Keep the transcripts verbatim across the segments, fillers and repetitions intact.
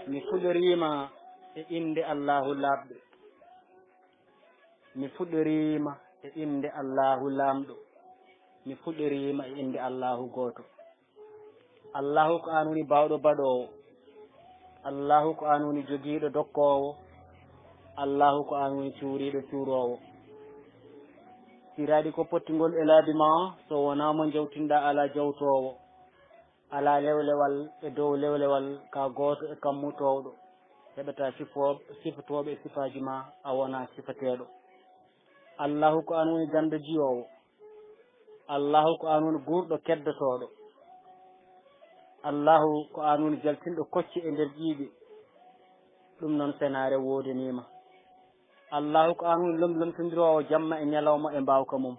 Mi fuɗɗoriima e innde Allaahu laaɓɗo. Mi fuɗɗoriima e innde Allaahu laamɗo. Mi fuɗɗoriima e innde Allaahu gooto. Allaahu ko aan woni baawɗo baɗoowo. Allaahu ko aan woni jogiiɗo dokkoowo. Allaahu ko aan woni cuuriiɗo cuuroowo. Siraaɗi ko pottungol e laabi ma, so wonaa mo njawtinɗaa alaa jawtoowo. Alaa lewlewal e dow lewlewal, ka gooto e kammu toowɗo. Heɓataa sifooɓe, sifatooɓe e sifaaji ma, a wonaa sifateeɗo. Allaahu ko aan woni ganndo jiyoowo. Allaahu ko aan woni guurɗo keddotooɗo. Allaahu ko aan woni jaltinɗo kocce e nder ƴiiƴe. Ɗum noon senaare woodanii ma. Allaahu ko aan woni lom-, lomtondiroowo jamma e ñalawma e mbaawka mum.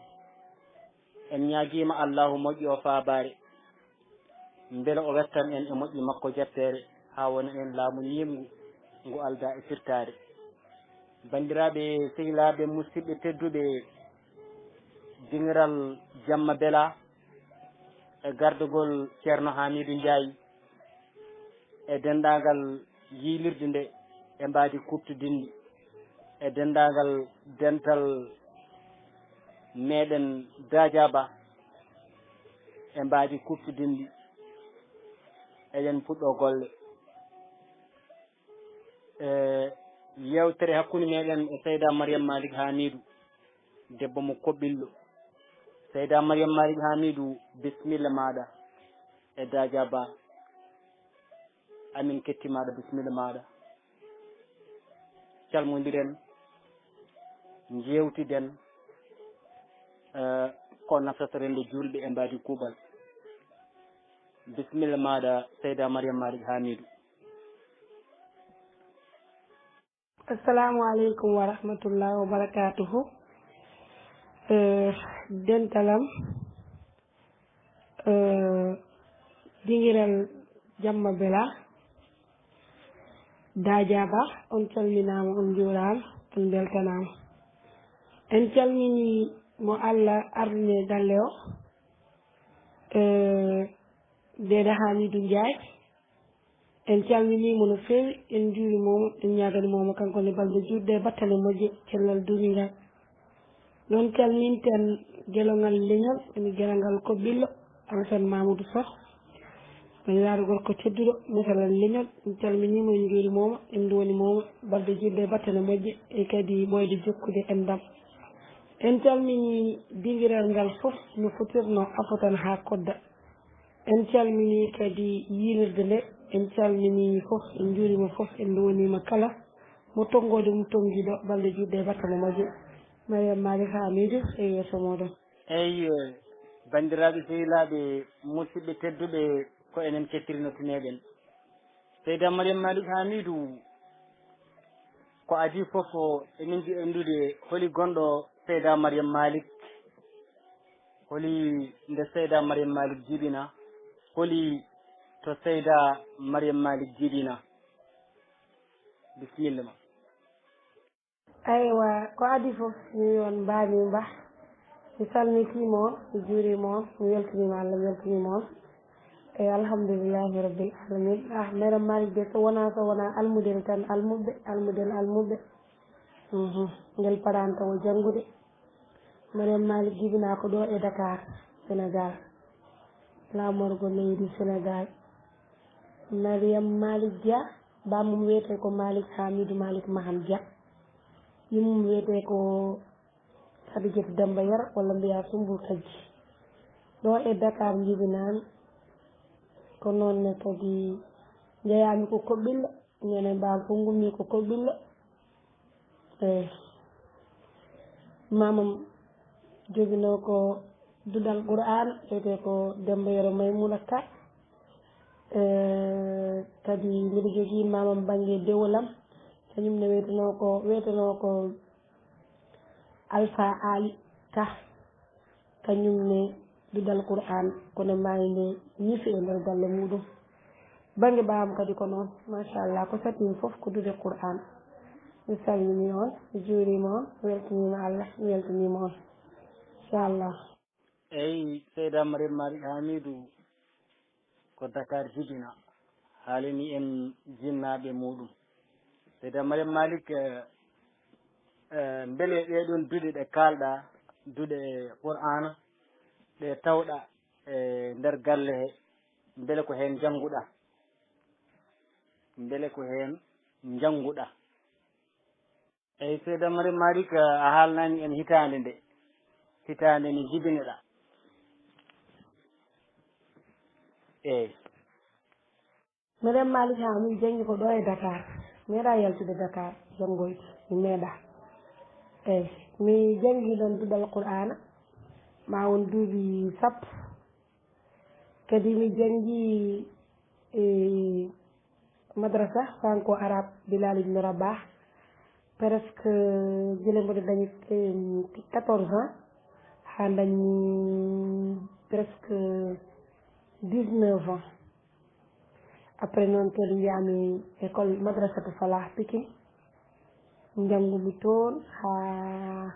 En ñaagiima Allaahu moƴƴo o faabaare, mbele o wettan en e moƴƴi makko jappeere, haa wona en laamu ñiiɓngu ngu aldaa e firtaare. Banndiraaɓe, sehilaaɓe, musidɓe tedduɓe, dingiral Jamma Bela e gardagol Ceerno Haamiidu Njaay, e denndaangal yiilirde nde e mbaadi kuuɓtodinndi, e denndaangal dental meɗen Daaja Ba e mbaadi kuuɓtodinndi, eɗen puɗɗoo golle. E yeewtere hakkunde meɗen e Seyda Mariam Malik Haamiidu, debbo mo Koɓɓillo. Seyda Mariam Malik Haamiidu, bisimilla maaɗa e Daaja Ba. Amin ketti maaɗa, bisimilla maaɗa. Calmondiren, njeewtiden, eh, ko nafata renndo juulɓe e mbaadi kuuɓal. Bisimilla maaɗa, Seyda Mariam Malik Haamiidu. Assalamu aleykum wa rahmatullahi wa barakatuhu. Eh, dental am, eh, dingiral Jamma Bela, Daaja Ba, on calminaama, on njuuraama, on mbeltanaama. En calminii mo Allah ardini e galle o, eh, Deeda Haamiidu Njaay. En calminiima no feewi, en njuuriima mo, en ñaaganiima mo kanko ne balɗe juutɗe e battane moƴƴe, cellal duuniyaaru. Noon calminten gelongal leñol, woni gelongal Koɓɓillo, Alasan Mamadou Soh. Woni laarugol ko tedduɗo, mesalal leñol, en calminiima, en njuuriima mo, en nduwaniima mo balɗe juutɗe e battane moƴƴe, e kadi ɓooyde jokkude enɗam. En calminii dingiral ngal fof no fotirnoo, afo tan haa kodda. En calminii kadi yiilirde nde, en calminii fof, en njuuriima fof, en nduwaniima kala mo tonngoode mum tonngiiɗo, balɗe juutɗe e battane moƴƴe. Mariam Malik Haamiidu e yeeso mooɗon. Eey, banndiraaɓe sehilaaɓe, musidɓe tedduɓe, ko enen kettirino tuneeɗen. Seyda Mariam Malik Haamiidu, ko adii fof, emin njiɗi anndude holi gonɗo Seyda Mariam Malik? Holi nde Seyda Mariam Malik jibina? Holi to Seyda Mariam Malik jibina? Bisimilla ma. Aywa, ko adii fof, mi wiyan Baami Bah, mi salmitiima on, mi juuriima on, mi weltiniima Allah, mi weltiniima on. E alhamdulillahi rabbil alamin. Ah, Mariam Malik de, so wonaa, so wonaa almudel tan, almuɓɓe, almudel, almuɓɓe. Mhm. Ngel paraanta o janngude. Mariam Malik jibinaa ko ɗo e Dakar, Senegal. Laamorgo leydi Senegal. Mariam Malik Dia, bammum wiyetee ko Malik Hamidou Malik Maham Dia. Yummum wiyetee ko Khadijatou Demba Yero, walla mbiyaa Sumbul Kajji. Ɗo e Dakar njibinaami. Ko noon ne kadi njeyaami ko Koɓɓillo. Ñande mbaal fof ngummi ko Koɓɓillo. Eey. Maamam joginoo ko duɗal Qur'aan, wiyetee ko Demba Yero Maymuna Ka. Eey, kadi mbiɗo jogii maamam bannge dewol am. Kañum ne wiyetenoo ko, wiyetenoo ko Alfa Ali Ka. Kañum ne duɗal Qur'aan, kono maayi nde ñifi e nder galle muuɗum. Bannge baam kadi ko noon, machallah, ko saɗi mi fof ko duɗe Qur'aan. Mi salminii on, mi juuriima on, mi weltiniima Allah, mi weltiniima on. Inchallah. Eey, Seyda Mariam Malik Hamidou, ko Dakar jibina. haalani en jinnaaɓe muuɗum. Seyda Mariam Malik, eh, eh, mbele ɗee ɗoon duɗe ɗe kaalɗaa, duɗe Qur'aana, ɗe tawɗaa e nder galle he, mbele ko heen njannguɗaa? Mbele ko heen njannguɗaa? Eyi, Seyda Mariam Malik, a haalnaani en hitaande nde, hitaande nde njibinoɗaa. Eyi. Mariam Malik, haa min janngi ko ɗo e Dakar. Mi meeɗaa yaltude Dakar janngoyde, mi meeɗaa. Eyi, mi janngi ɗoon duɗal Qur'aana, ma won duuɓi sappo. Kadi mi janngi e madrasa franco arabe Bilal Ibn Rabah, presque gila mboɗo dañi, em, quatorze ans, haa dañi presque dix-neuf ans. Après noon kadi njahmi école madrasatu Falah Pikine, njanngumi toon haa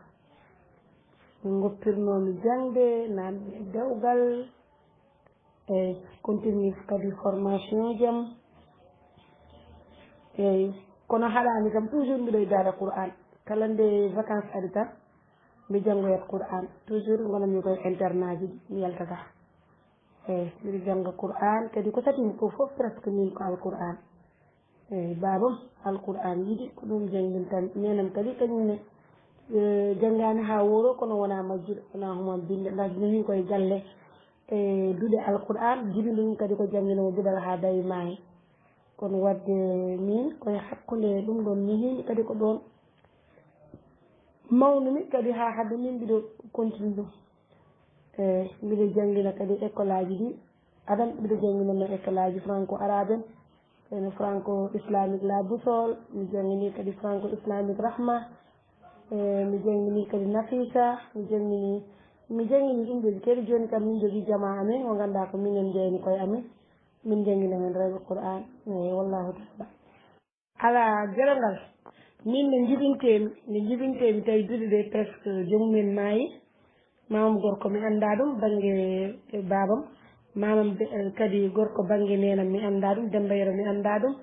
ngoppirnoomi jaŋde, naatmi e dewgal. Eyi, continue kadi formation jam. Eyi, kono haɗaani kam, toujours mbiɗo e daara Qur'an. Kala nde vacances ari tan, mi janngoyat Qur'an. Toujours ngonanmi koye internat ji ɗi, mi yaltata. Eyi, mbiɗo jannga Qur'an, kadi ko satimi ko fof presque min ko Alqur'an. Eyi, baabam Alqur'an yiɗi, ko ɗum janngintan. Nenam kadi kañum ne, eh, janngaani haa wooro, kono wonaa majjuɗo, wonaa human binde. Ndax mi koye galle, e duɗe Alqur'an, jibini ɗum kadi ko jannginoowo duɗal haa dawi maayi. Kono waɗde min koye hakkunde ɗum ɗoon, mi hiini kadi ko ɗoon mawnumi kadi haa hannde min mbiɗo continue ɗum. E mbiɗo janngina kadi école aji ɗi, adan mbiɗo janngina no école aji franco arabe en, kono franco islamique La Boussole, mi janngini kadi franco islamique Rahma, e mi janngini kadi Nafisa, mi janngini, mi janngini ɗum ɗo kadi. Jooni kam min jogii jamaa amen, o nganndaa ko minen njeyni koye amen, min janngina heen rewɓe Qur'an. Eyi, wallahu taala. Alaa, geɗal ngal, min nde njibinteemi, nde njibinteemi tawi duɗe ɗe presque joomum en maayi. Maamam gorko mi anndaa ɗum, bannge baabam. Maamam be-, kadi gorko bannge neenam mi anndaa ɗum, Demba Yero mi anndaa ɗum.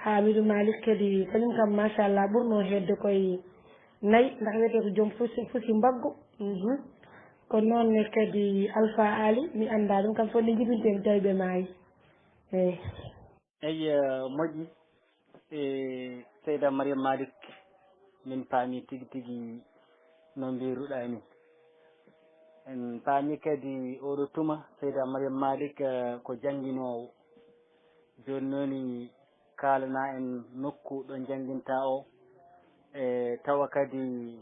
Haamidu Malik kadi, kañum kam, machallah, ɓurnoo heedde koye nayi, ndax wiyetee ko joom fusi, fusi mbaggu. Mhm. Ko noon ne kadi Alpha Ali, mi anndaa ɗum, kam fof nde njibinteemi tawi ɓe maayi. Eyi. Eyi, eh, moƴƴi. E Seyda Mariam Malik, min paami tigi tigi no mbiruɗaa ni. En paami kadi oɗo tuma Seyda Mariam Malik, eh, ko jannginoowo. Jooni noon kaalana en nokku ɗo njannginta o. E tawa kadi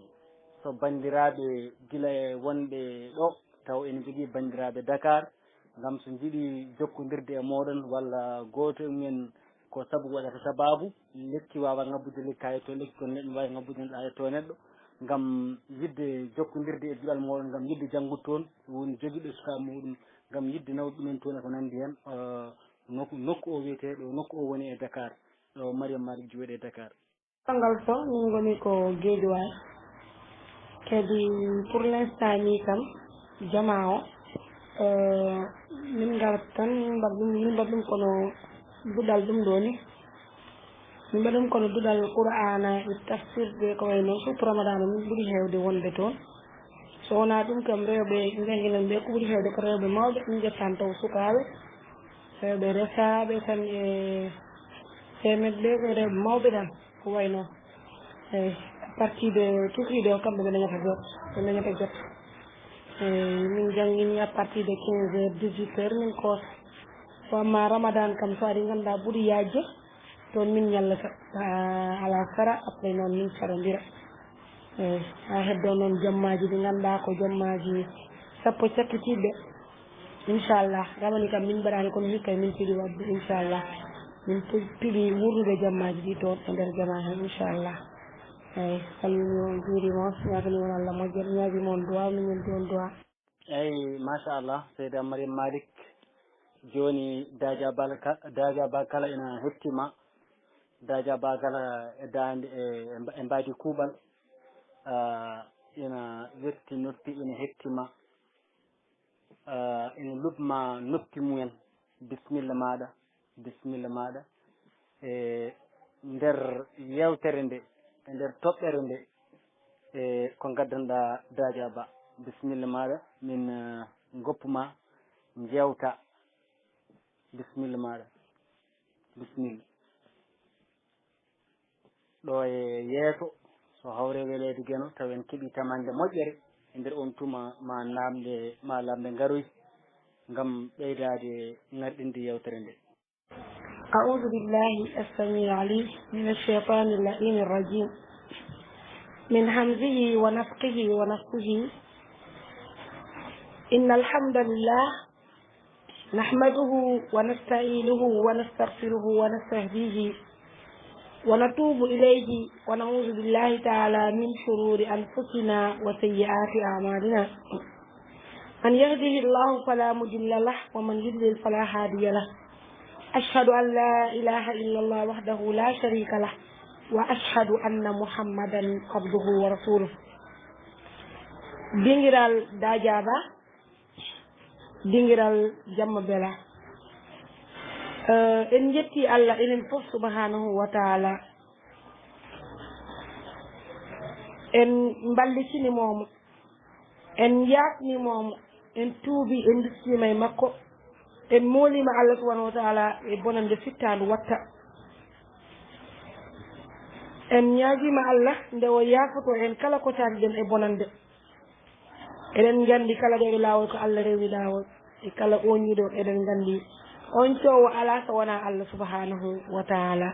so banndiraaɓe gila e wonɓe ɗo, taw ene njogii banndiraaɓe Dakar, ngam so njiɗi jokkondirde e mooɗon walla gooto e mumen ko sabu waɗata sabaabu, lekki waawa ŋabbude lekki haa yetto lekki, kono neɗɗo ne waawi ŋabbude neɗɗo haa yetto neɗɗo, ngam yiɗde jokkondirde e duɗal mooɗon, ngam yiɗde janngude toon, woni jogiiɗo sukaaɓe muuɗum, ngam yiɗde nawde ɗumen toon e ko nanndi heen, eh, nokku, nokku o wiyetee ɗo, nokku o woni e Dakar, ɗo Mariam Malik jooɗi e Dakar. Ngal to min ngoni ko Guédiawaye. Kadi pour l'instant ni kam jamaa o, eh, min ngarat tan min mbaɗa ɗum, min mbaɗa ɗum kono duɗal ɗum ɗo ni. Min mbaɗa ɗum kono duɗal Qur'aana e tafsir ɓe ko wayi noon, surtout Ramadan o min ɓuri heewde wonde toon. So wonaa ɗum kam rewɓe njannginan ɓe ko ɓuri heewde ko rewɓe mawɓe, min ƴettan taw sukaaɓe, rewɓe resaaɓe tan e teemedde ɓe ko rewɓe mawɓe tan. Ko wayi noon, eyi, à partir de tufii ɗo kamɓe ɓe dañata jot, ɓe dañata jot. Eyi, min njanngini à partir de quinze heures, dix-huit heures min koosa. Ko amma Ramadan kam so ari ngannduɗaa ɓuri yaajde, toon min ñallata, ah, alaa sara, après noon min carondira. Eyi, haa heddoo noon jammaaji ɗi ngannduɗaa ko jammaaji sappo cakkitiiɗi. Inchallah, ramani kam min mbaɗaani kono hikka min piɗi waɗde, inchallah. Min pi-, piɗi wurnude jammaaji ɗi toon e nder jamaa heen, inchallah. Eyi, salmini on, juurima on, ñaagani on Allah moƴƴere, ñaagima on duwaa, min ñaagani on duwaa. Eyi, machallah, Seyda Mariam Malik, jooni Daaja Ba ka-, Daaja Ba kala ina hettima, Daaja Ba kala e daande, e, e mba-, e mbaadi kuuɓal, ah, ina wetti noppi, ina hettima. Ah, ina luɓma noppi mumen. Bisimilla maaɗa. Bisimilla maaɗa e nder yeewtere nde, e nder toɓɓere nde, e ko ngaddanɗaa Daaja Ba. Bisimilla maaɗa, min, eh, ngoppu ma njeewta. Bisimilla maaɗa. Bisimilla. Ɗo e yeeso, so hawre weleede Geno, taw en keɓii tamande moƴƴere e nder on tuma, ma naamnde, ma lamnde ngaroy ngam ɓeydaade ŋarɗinde yeewtere nde. أعوذ بالله السميع العليم من الشيطان اللعين الرجيم. من همزه ونفخه ونفثه. إن الحمد لله نحمده ونستعينه ونستغفره ونستهديه ونتوب إليه ونعوذ بالله تعالى من شرور أنفسنا وسيئات أعمالنا. من يهده الله فلا مضل له ومن يضلل فلا هادي له. أشهد أن لا إله إلا الله وحده لا شريك له وأشهد أن محمدا عبده ورسوله. Dingiral Daaja Ba, dingiral Jamma Bela. Eh, en njetti Allah enen fof subhanahu wa taala. En mballitini moomo, en yaafni moomo, en tuubi, en nduttiima e makko, en mooliima Allah subhanahu wa taala e bonande fittaandu watta. En ñaagiima Allah nde o yaafoto en kala ko caatiɗen e bonande. Eɗen nganndi kala ɗeeɗo laawol ko Allah rewi laawol, e kala ooñiiɗo eɗen nganndi on coowo alaa so wonaa Allah subhanahu wa taala.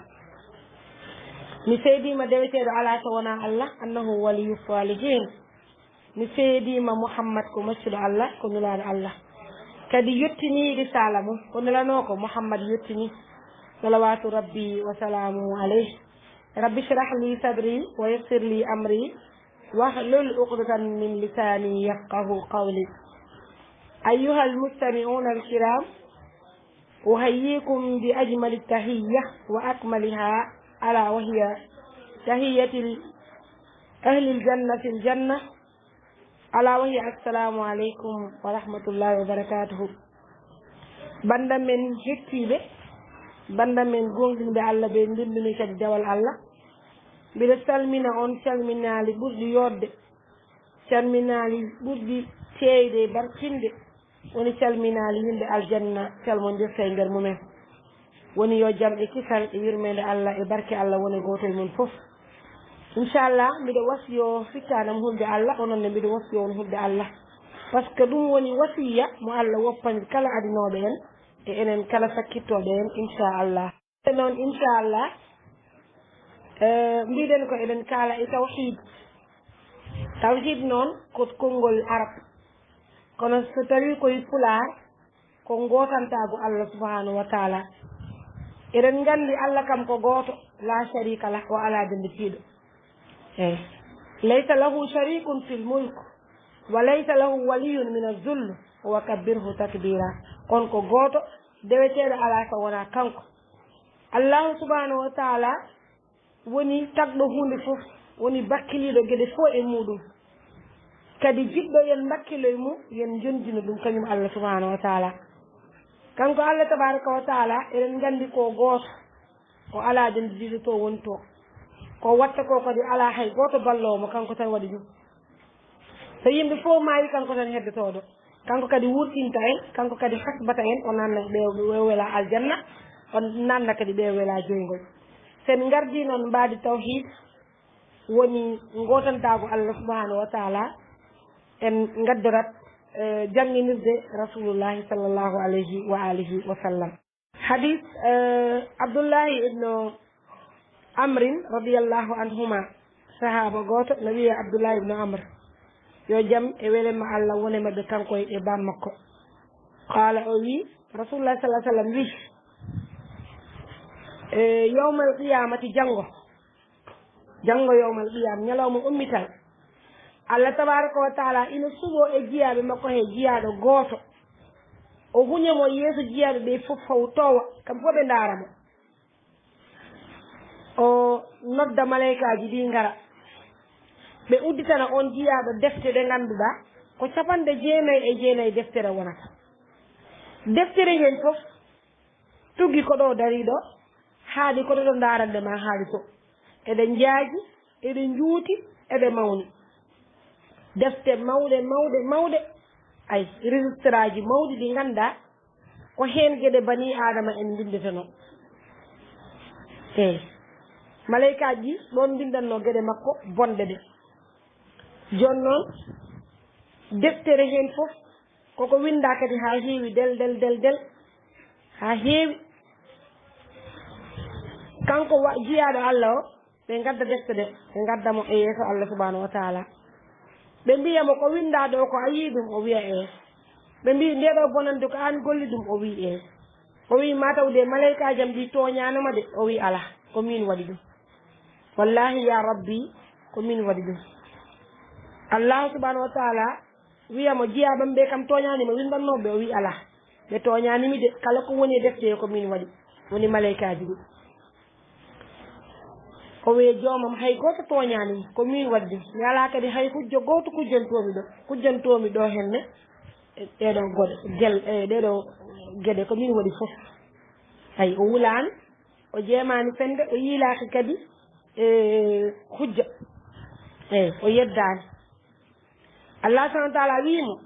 Mi seediima deweteeɗo alaa so wonaa Allah, annahu waliyu salihin. Mi seediima Muhammad ko maccuɗo Allah, ko nulaaɗo Allah. Kadi yottinii risaala mum, ko nulanoo ko Muhammad yottini. Salawaatu Rabbi wa salaamu alayhi. Rabbi shrah li sadri wa yassir li amri. واحلل عقدة من لساني يفقه قولي. أيها المستمعون الكرام، أحييكم بأجمل التحية وأكملها، ألا وهي تحية ال-، أهل الجنة في الجنة، ألا وهي السلام عليكم ورحمة الله وبركاته. Bannda men hettiiɓe, bannda men goongɗinɓe Allah ɓe, ndenndumi kadi dewal Allah. Mbiɗa salmina on calminaali ɓurɗi yooɗde, calminaali ɓurɗi teeyde e barkinde, woni calminaali yimɓe aljanna calmondirta e nder mumen. Woni yo jam e kisal e yurmeende Allah e barke Allah wone gooto e mon fof. Inchallah, mbiɗo wasiyo fittaanam hulde Allah, onon ne mbiɗo wasiyo on hulde Allah. Par ce que ɗum woni wasiya mo Allah woppani kala adinooɓe en, e enen kala sakkittooɓe en, inchallah. Noon, inchallah, eh, mbiɗen ko eɗen kaala e tawhid. Tawhid noon ko konngol Arab. Kono so tawi koye Pulaar, ko ngootantaagu Allah subhanahu wa taala. Eɗen nganndi Allah kam ko gooto, la sharika lah, o alaa dennditiiɗo. Eey. Laysa lahu sharikun fil mulk, wa laysa lahu waliyun min az-zull, wa kabbirhu takbira. On ko gooto, deweteeɗo alaa so wonaa kanko. Allahu subhanahu wa taala woni tagɗo huunde fof, woni bakkiliiɗo geɗe fof e muuɗum. Kadi jiɗɗo yen mbakkilo e mum, yen njonjino ɗum kañum Allah subhanahu wa taala. Kanko Allah tabaraka wa taala, eɗen nganndi ko gooto, o alaa dennditiiɗo to woni to. Ko watta ko kadi alaa hay gooto balloowo mo, kanko tan waɗi ɗum. So yimɓe fof maayi, kanko tan heddotooɗo. Kanko kadi wurtinta en, kanko kadi hasbata en, o nanna ɓe, ɓe wela aljanna, o nanna kadi ɓe wela joyngol. Sen ngardi noon mbaadi tawhid, woni ngootantaago Allah subhanahu wa taala, en ngaddorat, eh, jannginirde Rasulullahi sallallahu alayhi wa alihi wa sallam. Hadis, eh, Abdullahi ibnu Amrin radiyallahu anhuma, sahaaba gooto no wiyee Abdullahi ibnu Amr, yo jam e welema Allah wone maɓɓe kanko e baam makko. Qaala, o wii, Rasulullah sallallahu alaihi wasallam wii, eh, yawmal qiyamati, janngo, janngo yawmal qiyam, ñalawma ummital, Allah tabaraka wa taala ina suɓoo e jiyaaɓe makko he jiyaaɗo gooto. O huña mo yeeso jiyaaɓe ɓe fof, faw toowa, kamɓe fof ɓe ndaara mo. O nodda malaykaaji ɗi ngara. Ɓe udditana on jiyaaɗo defte ɗe ngannduɗaa ko capanɗe jeenayi e jeenayi deftere wonata. Deftere heen fof Tuggi ko ɗo dariiɗo, haaɗi ko ɗo ɗo ndaarande ma haaɗi ko. Eɗe njaaji, eɗe njuuti, eɗe mawni. Defte mawɗe, mawɗe, mawɗe. Ay, registraaji mawɗi ɗi nganndaa ko heen geɗe banii Aadama en mbinndetenoo. Eey. Maleykaaji ɗi ɗoon mbinndannoo geɗe makko bonɗe ɗe. Jooni noon, deftere heen fof koko winndaa kadi haa heewi del, del, del, del, haa heewi. Kanko wa-, jiyaaɗo Allah o, ɓe ngadda defte ɗe, ɓe ngadda mo e yeeso Allah subhanahu wa taala. Ɓe mbiya mo, "Ko winndaa ɗo ko a yii ɗum?" O wiya, "Ee." Ɓe mbiyi, "Ndee ɗo bonande ko aan golli ɗum?" O wiyi, "Ee." O wiyi, "Maa taw de maleykaaji am ɗi tooñaano ma de?" O wiyi, "Alaa, ko miin waɗi ɗum. Wallaahi ya Rabbi, ko miin waɗi ɗum." Allah subhanahu wa taala wiya mo, "Jiyaaɓe am ɓe kam tooñaani ma?" Winndannoo ɓe, o wiyi, "Alaa, ɓe tooñaani mi de. Kala ko woni e defte he ko miin waɗi, woni maleykaaji ɗi." O wiya, "Joomam, hay gooto tooñaani mi, ko miin waɗi ɗum. Mi alaa kadi hay hujja gooto kujjantoomi ɗo, kujjantoomi ɗo henne, e ɗeɗo goɗe, gel-, e ɗeɗo geɗe, ko miin waɗi fof." Hay o wulaani, o jeemaani fende, o yiilaaki kadi e hujja. Eey, o yeddaani. Allah subhanahu wa taala wii mo,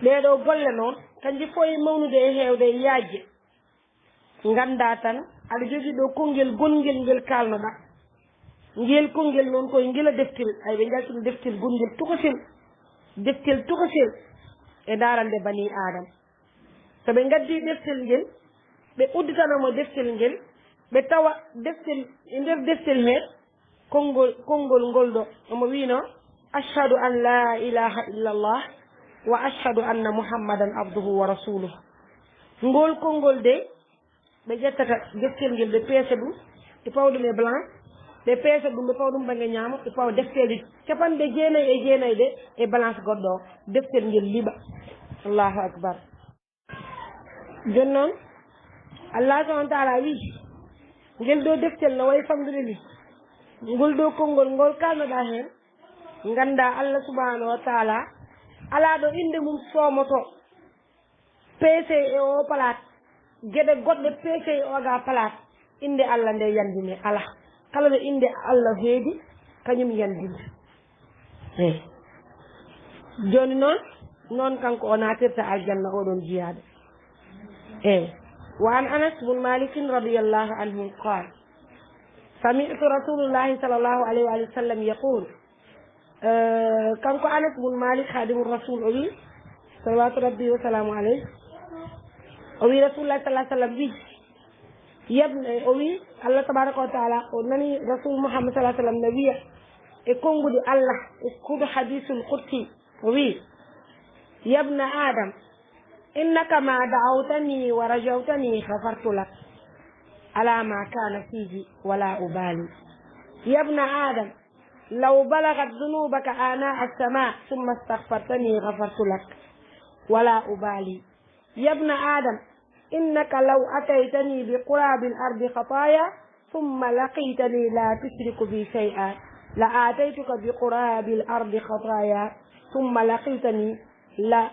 "Ɗeɗo golle noon, kanji fof e mawnude e heewde e yaajde. Nganndaa tan, aɗa jogii ɗo konngel gonngel ngel kaalnoɗaa. Ngel konngel noon koye ngila deftel, ay ɓe njaltino deftel gonngel tokosel, deftel tokosel e ndaarande banii Aadama. So ɓe ngaddii deftel ngel, ɓe udditana mo deftel ngel, ɓe tawa deftel e nder deftel he, konngol, konngol ngol ɗo, omo wiino, 'Ashhadu an la ilaha illallah wa ashhadu anna Muhammadan abduhu wa rasuluh.'" Ngol konngol de, ɓe ƴettata deftel ngel, ɓe peesa ɗum, ɓe pawa ɗum e balance, ɓe peesa ɗum, ɓe pawa ɗum bannge ñaamo, ɓe pawa defteeji capanɗe jeenayi e jeenayi ɗe e balance goɗɗo o, deftel ngel liɓa. Allahu akbar. Jooni noon, Allah subhanahu wa taala wii, ngel ɗo deftel no wayi famɗude ni, ngol ɗo konngol ngol kaalnoɗaa heen, nganndaa Allah subhanahu wa taala alaa ɗo innde mum soomoto. Peese e o palaat, geɗe goɗɗe peese e oga palaat, innde Allah nde yandine alaa. Kala ɗo innde Allah heedi, kañum yandine. Eey. Jooni noon, noon kanko o naatirta aljanna, oɗon jiyaaɗo. Eey. Wa an Anas bun Malikin radiyallahu anhu qaal, sami'tu Rasulullahi sallallahu alayhi wa sallam yaqul, eh, kanko Anas bun Malik, Khadimu Rasul, o wi, salawatu Rabbi wa salamu alayhi, o wi, Rasulullah sallallahu alayhi wa sallam wi, Yabna, o wi, Allah tabaraka wa taala, o nani Rasul Muhammad sallallahu alayhi wa sallam na wiya e konnguɗi Allah, e kuɗo hadisul qudsi, o wi, "Yabna Adam, innaka ma da'awtani wa rajawtani ghafartu lak, ala ma kana fiji wala ubali. Yabna Adam, law balagat dhunubaka ana as-sama thumma astaghfartani ghafartu lak, wala ubali. Yabna Adam, innaka law ataytani bi qurabil ardi khataya, thumma laqitani la tushriku bi shay'a, la ataytuka bi qurabil ardi khataya, thumma laqitani la,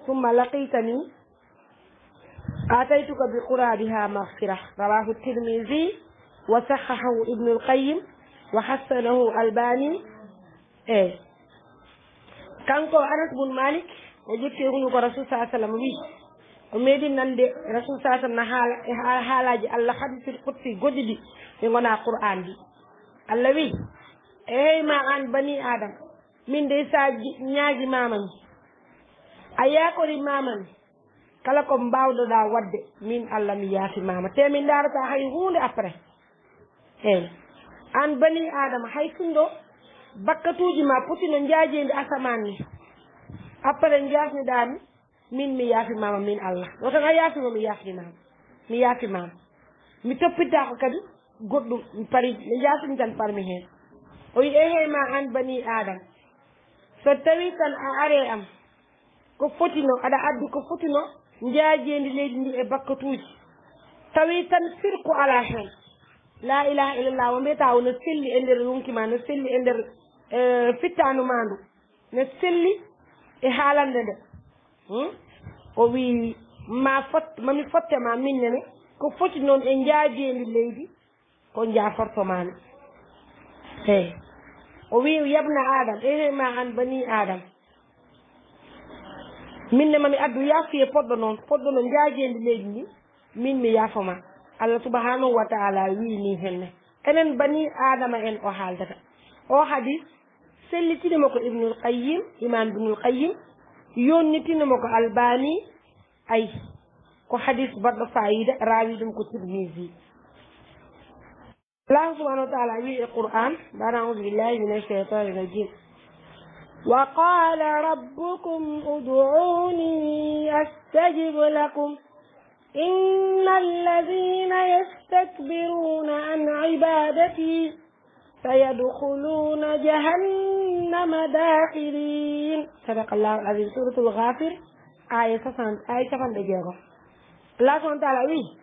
thumma laqitani, ataytuka bi qurabiha maghfira." Rawahu Tirmidhi wa sahhahahu Ibnul Qayyim wa hassanahu Albani. Eey. Kanko Anas bun Malik, o ƴetti e hunduko Rasul sallallahu alayhi wa sallam, wi, o meeɗi nande Rasul sallallahu alayhi wa sallam na haala e haa-, haalaaji Allah hadisul qudsi goɗɗi ɗi, ɗi ngonaa Qur'an ɗi. Allah wi, "Eey ma aan bani Adam, min dey sa ji-, ñaagi mama mi, a yaakori mama mi, kala ko mbaawɗoɗaa waɗde, min Allah mi yaafimaama. Te min ndaarataa hay huunde après. Eey. Aan bani Aadama, hay sinno bakkatuuji ma potino njaajeendi asamaan ni, après njaafniɗaa mi, min mi yaafimaama, min Allah. Ɗo tan a yaafima, mi yaafnimaama. Mi yaafimaama. Mi toppitaako kadi goɗɗum, mi pari, mi njaafni tan parmi heen." O wi, "Eehey ma aan bani Aadama, so tawii tan a aree am, ko fotino, aɗa addi ko fotino njaajeendi leydi ndi e bakkatuuji. Tawi tan sirku alaa heen. Laa ilaaha illallah, mo mbiyata o no selli e nder ronki ma, no selli e nder, eh, fittaandu ma ndu, no selli e haalande nde." Hmm? O wi, Ma fot, ma mi fotte ma minne ne, ko foti noon e njaajeendi leydi, ko njaaforto ma mi. Hey. O wi'i, "Yabna Adam, ehe ma an bani Adam. Min ne ma mi addu yaafiye poɗɗo noon, poɗɗo no njaajeendi leydi ndi, min mi yaafo ma." Allah subhanahu wa ta'ala wi'i ni henne. Enen bani Adama en o haaldata. O hadis sellitini mo ko Ibnul Qayyim, Imam Ibnul Qayyim, yonnitini mo ko Albani, ay, ko hadis baɗɗo fayida, raawi ɗum ko Tirmizi. Allah subhanahu wa ta'ala wi'i e Qur'an, بعد أعوذ بالله من الشيطان الرجيم. وقال ربكم ادعوني أستجب لكم. إن الذين يستكبرون عن عبادتي سيدخلون جهنم داخرين. صدق الله العظيم. Suuratul Gaafir, aaya soixante, aaya capanɗe jeego. Allah subhanahu wa ta'ala wi'i,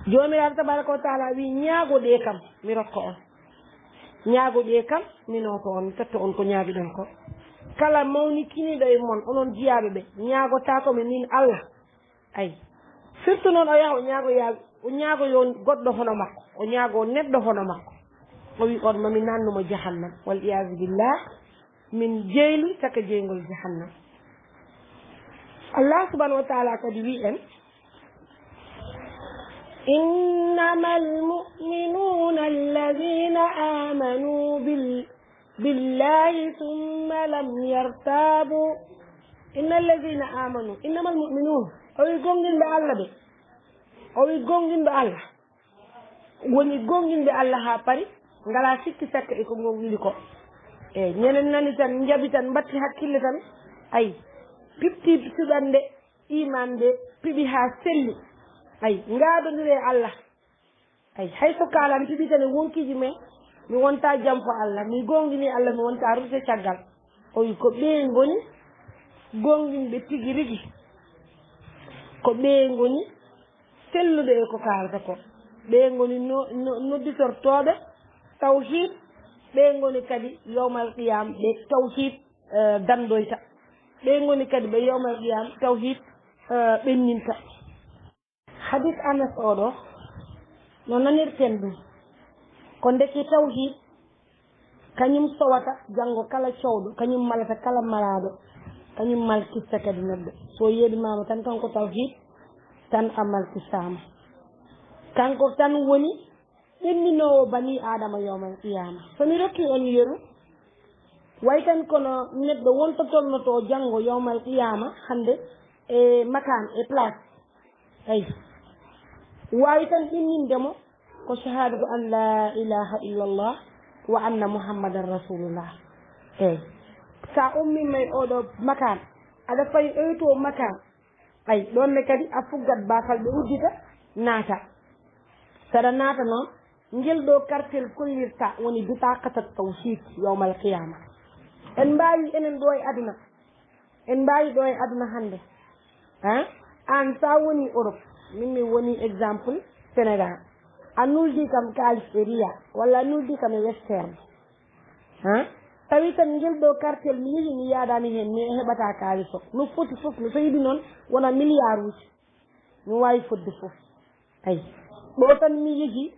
Joomiraaɗo tabaaraka wa ta'ala wi'i, "Ñaagoɗee kam, mi rokka on. Ñaagoɗee kam, mi nooto on, mi totta on ko ñaagiɗon ko." Kala mawnikiniiɗo e mon, onon jiyaaɓe ɓe, ñaagotaako mi min Allah. Ay. Surtout noon o yaha o ñaago yaa-, o ñaago yo goɗɗo hono makko, o ñaago neɗɗo hono makko. O wi'i on ma mi nannu mo jahannam, wal iyaazu billah, min jeyli caka jeyngol jahannam. Allah subhanahu wa ta'ala kadi wi'i en, إنما المؤمنون الذين آمنوا بال-، بالله ثم لم يرتابوا. إن الذين آمنوا، إنما المؤمنون. O wi'i gomɗinɓe Allah ɓe. O wi'i gomɗinɓe Allah. Woni gomɗinɓe Allah haa pari, ngalaa sikki sakka e ko gomɗini ko. Eey, ñenen nani tan, njaɓi tan, mbatti hakkille tan. Ay, piɓti suɓannde iman nde, piɓi haa selli. Ay, ngaadondire e Allah. Ay, hay so kaalan piɓi tan e wonkiiji men, mi wontaa jamfo Allah, mi gomɗini Allah, mi wontaa rute caggal. O wi ko ɓee ngoni gomɗinɓe tigi rigi. Ko ɓee ngoni selluɓe e ko kaalata ko. Ɓee ngoni no-, no-, nodditortooɓe tawhiid, ɓee ngoni kadi yawmal qiyam ɓe tawhiid, eh, danndoyta. Ɓee ngoni kadi ɓe yawmal qiyam tawhiid, eh, ɓenninta. Hadis Anas oɗo, no nanirten ɗum, ko ndeke tawhiid, kañum sowata janngo kala cowɗo, kañum malata kala malaaɗo, kañum malkista kadi neɗɗo. So yeɗimaama tan kanko tawhiid, tan a malkistaama. Kanko tan woni ɓenninoowo bani Aadama yawmal qiyaama. So mi rokki on yeru, way tan kono neɗɗo wonto tolnotoo janngo yawmal qiyaama hannde e makaan, e place. Eey. Waawi tan inninde mo ko shahadatu an la ilaha illallah wa anna muhammadan rasulullah. Eey. Sa ummiima e oɗo makaan, aɗa fayi oyto makaan. Ay, ɗoon ne kadi a fuggat baafal ɓe uddita, naata. Saɗa naata noon, ngel ɗo kartel kollirta woni bitaqatat tawhid yawmal qiyama. En mbaawi enen ɗo e aduna. En mbaawi ɗo e aduna hannde. Hein? Aan sa woni Europe, min mi woni exemple Sénégal. A nuldi kam kaalis e Ria, walla a nuldi kam e Western. Hein? Tawi tan ngel ɗo kartel mi yehi mi yaadani heen, mi heɓata kaalis o. No foti fof, mi so yiɗi noon wona milliard uji. Mi waawi fodde fof. Ay. Ɗo tan mi yehi,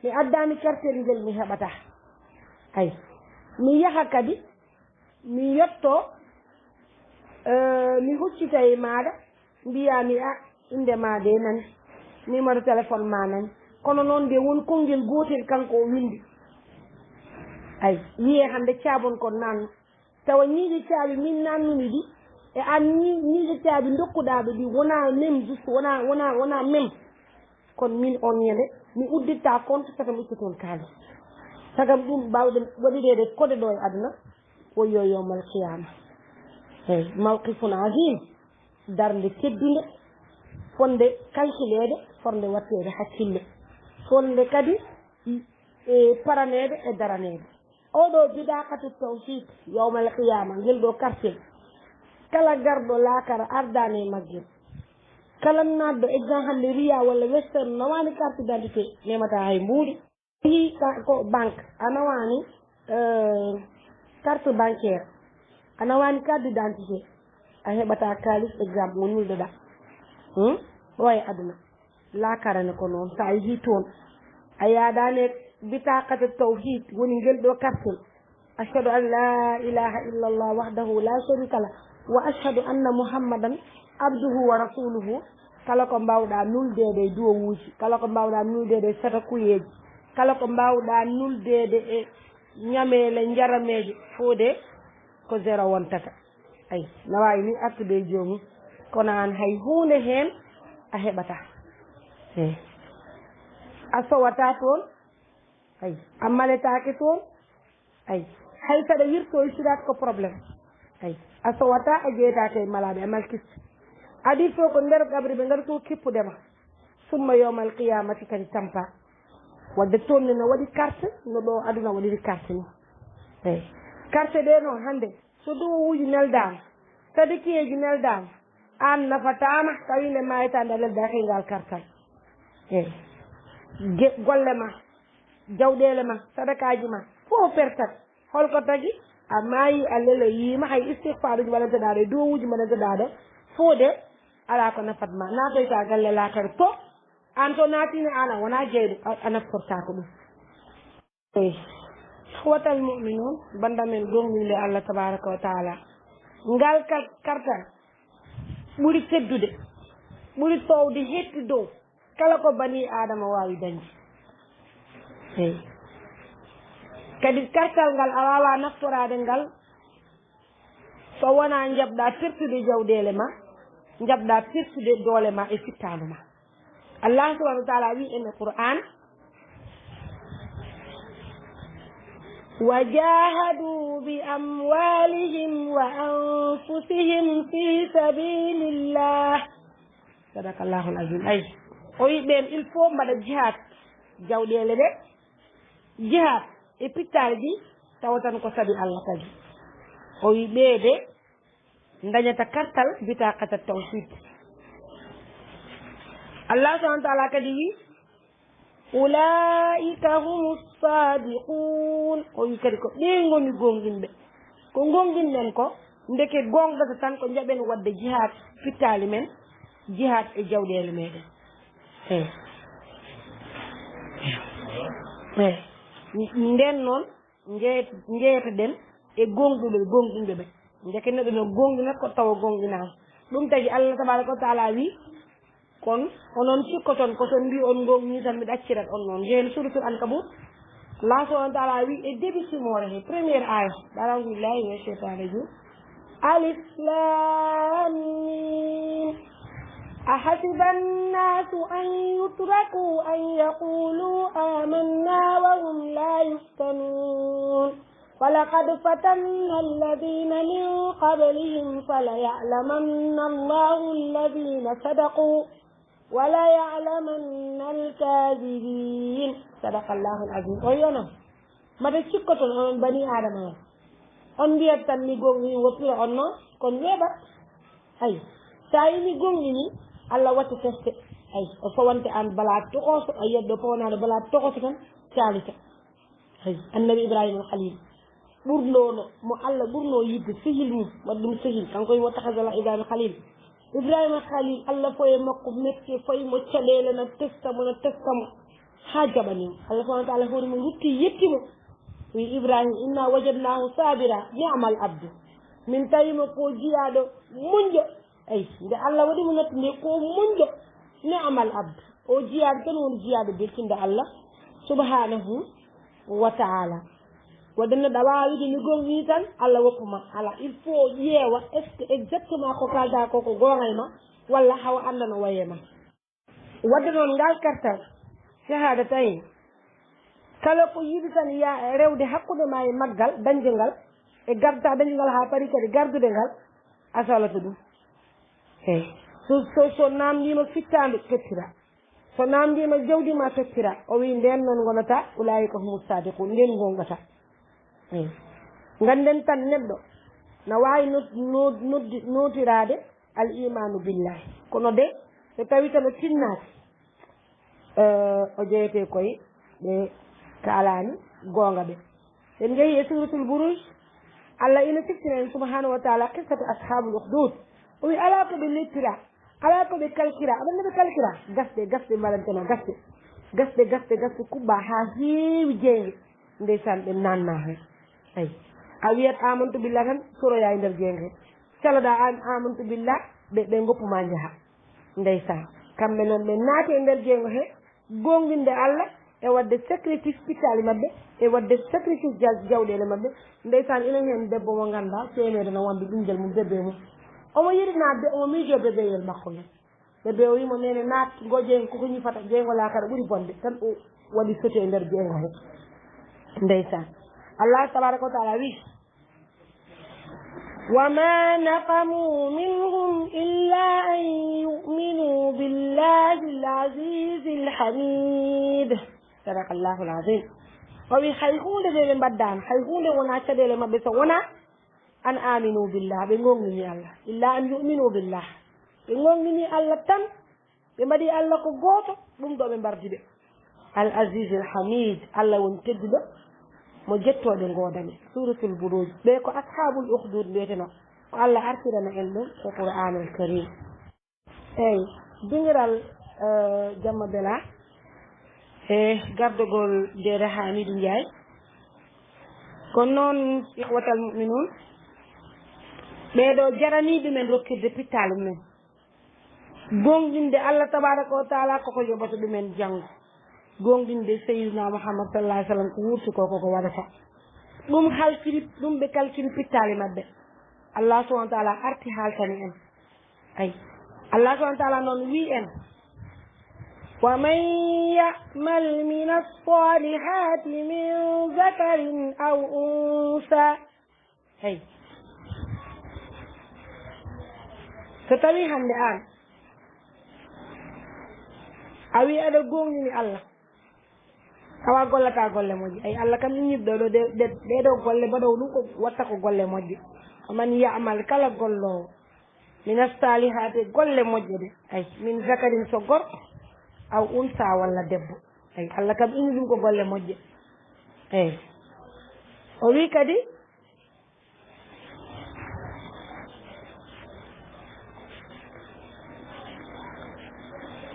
mi addani kartel ngel mi heɓata. Ay. Mi yaha kadi, mi yetto, eh, mi huccita e maaɗa, mbiyaa mi, "A, innde ma de nani, numéro téléphone ma nani." Kono noon de won konngel gootel kanko o winndi. Ay, wiyee hannde caabon kon nanno. Tawa ñiiƴe caabi min nannumi ɗi, e an ñi-, ñiiƴe caabi ndokkuɗaa ɓe ɗi, wonaa même juste, wonaa, wonaa, wonaa même. Kono min on ñande, mi udditta compte, saka mi itta toon kaalis. Saka ɗum mbaawɗen waɗireede kode ɗo e aduna, ko yo yawmal qiyama. Eey, mawqifun azim, darnde teddunde, fonde kalkileede, fonde watteede hakkille, fonde kadi, e, paraneede e daraneede. Oɗo bidaqatu tawhid yawmal qiyama, ngel ɗo kartel. Kala garɗo laakara ardani e maggel. Kala naatɗo, exemple hannde Ria walla Western nawaani carte d'identité, memata hay mbuuɗi. Yehi ka-, ko banque, a nawaani, eh, carte bancaire, a nawaani carte d'identité, a heɓata kaalis, exemple mo nulɗoɗaa. Hmm? Ɗo e aduna. Laakara ne ko noon. So a yehii toon, a yaadaani e bitaqata tawhid, woni ngel ɗo kartel. Ashhadu an la ilaha illallah wahdahu la sharika lah, wa ashhadu anna Muhammadan abduhu wa rasuluhu. Kala ko mbaawɗaa nuldeede e duwawuuji, kala ko mbaawɗaa nuldeede e sadakuyeeji, kala ko mbaawɗaa nuldeede e ñameele njarameeje, foof de ko zéro wontata. Ay, na waawi ni artude e joomum, kono aan hay huunde heen a heɓataa. Eey. A sowataa toon, ay, a maletaake toon, ay, hay saɗa wirtoo e siraat ko problème. Ay, a sowataa, a jeyetaake e malaaɓe, a malkiste. Adii fof ko nder qabri ɓe ngari ko kippude ma. Summa yowmal qiyamati kadi tampa. Wadde toon ne no waɗi carte, no ɗo aduna waɗiri carte ni. Eey. Carte ɗe noon hannde, so duwawuuji neldaama, sadakiyeeji neldaama, aan nafataama, tawi nde maayata nde a neldaaki e ngal kartal. Eey. Ge-, golle ma, jawɗeele ma, sadakaaji ma, fof pertat. Holko tagi? A maayi, a leloyiima, hay istigfaaruuji mbaɗanteɗaa ɗo, e duwawuuji mbaɗanteɗaa ɗo, fof de alaa ko nafat ma. Naatoyta galle laakara to, aan to naatini, aan a wonaa jeyɗo, a, a naftortaako ɗum. Eey. Ikhwatal mu'minun, bannda men gomɗinɓe Allah tabaraka wa taala. Ngal ka-, kartal ɓuri teddude, ɓuri toowde, hetti dow kala ko bani Aadama waawi dañde. Eey. Kadi kartal ngal a waawaa naftoraade ngal so wonaa njaɓɗaa pertude jawɗeele ma, njaɓɗaa pertude doole ma e fittaandu ma. Allah subhanahu wa taala wi en e Qur'an, "Wa jahadu bi amwalihim wa anfusihim fi sabilillah." Sadaqallahul azim. Ay, o wi ɓeen, il faut mbaɗa jihad, jawɗeele ɗe, jihad e pittaali ɗi, tawa tan ko sabi Allah tagi. O wi ɓee de, ndañata kartal bitaqata tawhid. Allah subhanahu wa taala kadi wi, "Ulaika humus sadiqun." O wi kadi ko ɓe ngoni gonɗinɓe. Ko gonɗinɗen ko, ndeke gonɗata tan ko njaɓen waɗde jihad fittaali men, jihad e jawɗeele meɗen. Eey. Eey. Nden noon, Njeeyet-, njeeyetoɗen e gonɗuɓe, gonɗinɓe ɓe. Ndeke neɗɗo no gonɗina ko tawa gonɗinaama. Ɗum tagi Allah tabaraka wa taala wi, kon onon cikkoton ko so on mbi on gonɗini tan mi ɗaccirat on noon. Njehen suratul Ankabut. Allah subhanahu wa taala wi e début simoore he, première aya. A'udhu billahi minash shaitanir rajim. Alif Lam Mim. أحسب الناس أن يتركوا أن يقولوا آمنا وهم لا يفتنون. ولقد فتنا الذين من قبلهم فليعلمن الله الذين صدقوا وليعلمن الكاذبين. صدق الله العظيم. O wi onon, mata cikkoton onon bani Aadama on. On mbiyat tan mi gonɗini, woppira on noon, kon weeɓat. Ay, so a yii mi gonɗini, Allah watta teste. Ay, o fawante aan balaa tokoso, a yiyat ɗo fawanaaɗo balaa tokoso tan, caalita. Ay, Annabi Ibrahima Khalil, ɓurɗo no, mo Allah ɓurno yiɗde, sehil mum, waɗi ɗum sehil, kanko wi wattakhadha Ibrahima Khalil. Ibrahima Khalil, Allah foye makko metti, foye mo caɗeele, na testa mo, na testa mo, haa jaɓani mo. Allah subhanahu wa taala hoore mum rutti, yetti mo. Wi Ibrahima, "Inna wajadnahu sabira, ni'mal abdu." Min tawi mo ko jiyaaɗo muñƴo. Ay, nde Allah waɗi mo natta nde ko muñƴo, ni'mal abdu. O jiyaaɗo tan woni jiyaaɗo beltinɗo Allah subhanahu wa taala. Waɗde neɗɗo a waawaa wiide mi gonɗini tan, Allah woppa ma. Alaa, il faut ƴeewa est-ce que exactement ko kaalɗaa ko, ko goonga e ma, walla hawa annda no wayi e ma. Waɗde noon, ngal kartal shahadatayn, kala ko yiɗi tan ya rewde hakkunde ma e maggal, dañde ngal, e garta dañde ngal haa paari kadi gardude ngal, a salatu ɗum. Eey. So, so, so naamndiima fittaandu, tottira. So naamndiima jawdi ma, tottira. O wi, ndeen noon ngonata, ulaa'ika humu saadiquun, ndeen goongata. Eey. Ngannden tan neɗɗo na waawi not-, not-, noddi-, nootiraade al iimaanu billaahi. Kono de, so tawii tan o tinnaaki, eh, o jeyetee koye ɓe kaalaani goonga ɓe. En njehii e Suuratul Buruuj, Allah ina siftira en subhaanahu wa taala qissatu ashaabul ukhduud. O wi, alaa ko ɓe lettiraa, Alaa ko ɓe kalkira, aɗa anndi ɓe kalkira? Gasɗe, gasɗe mbaɗanteno, gasɗe. Gasɗe, gasɗe, gasɗe kuɓɓa haa heewi jeynge. Ndeysaan, ɓe naatna heen. Ay. A wiyat "Amantu billah" tan, soroyaa e nder jeynge. Caloɗaa an "Amantu billah", ɓe, ɓe ngoppu ma njaha. Ndeysaan. Kamɓe noon ɓe naati e nder jeyngo he, goongɗinde Allah e waɗde sacrifice pittaali maɓɓe, e waɗde sacrifice ja-, jawɗeele maɓɓe. Ndeysaan, ina heen debbo mo nganndaa teemeɗe no wonde ɓinngel mum, bébé mum. Omo yiɗi naatde, omo miijoo bébéyel makko ngel. Bébé o wii mo, "Neene, naat ngoo jeyngo, koko ñifata, jeyngo laakara ɓuri bonde." Tan o waɗi sauté e nder jeyngo he. Ndeysaan. Allah tabaaraka wa taala wii, "وما نقموا منهم إلا أن يؤمنوا بالله العزيز الحميد." صدق الله العظيم. O wii, hay huunde nde ɓe mbaɗdaano, hay huunde wonaa caɗeele maɓɓe so wonaa "أن آمنوا بالله", ɓe goongɗini Allah. "إلا أن يؤمنوا بالله." Ɓe goongɗini Allah tan, ɓe mbaɗi Allah ko gooto, ɗum ɗo ɓe mbardi ɓe. Al Aziz Al Hamid, Allah woni tedduɗo, mo jettooɗe ngoodani. Suratul Buruj. Ɓe ko Ashabul Ukhdud mbiyeteno. Ko Allah artirana en ɗum ko Qur'anul Karim. Eyi, dingiral, eh, Jamma Bela e gardogol Deeda Hamidu Njaay. Kono noon, ikhwatal mu'minun, ɓeeɗo jaranii ɗumen rokkirde pittaali mumen. Goongɗinde Allah tabaaraka wa taala koko yoɓata ɗumen janngo. Goongɗinde Sayyidina Muhammad sallallahu alaihi wasallam ko wuurti ko, koko waɗata. Ɗum halkiri, ɗum ɓe kalkiri pittaali maɓɓe. Allah subhanahu wa taala arti haaltani en. Ay. Allah subhanahu wa taala noon wii en, "ومن يعمل من الصالحات من ذكر أو أنثى." Hey. So tawii hannde aan, a wii aɗa goongɗini Allah, tawa gollataa golle moƴƴe. Ay, Allah kam innirɗo ɗo ɗe, ɗe, ɗee ɗoo golle mbaɗowo ɗum ko watta ko golle moƴƴe. "ومن يعمل", kala golloowo, "من الصالحات", golle moƴƴe ɗe. Ay, "من ذكر", so gorko, "أو أنثى", walla debbo. Ay, Allah kam inni ɗum ko golle moƴƴe. Eey. O wii kadi,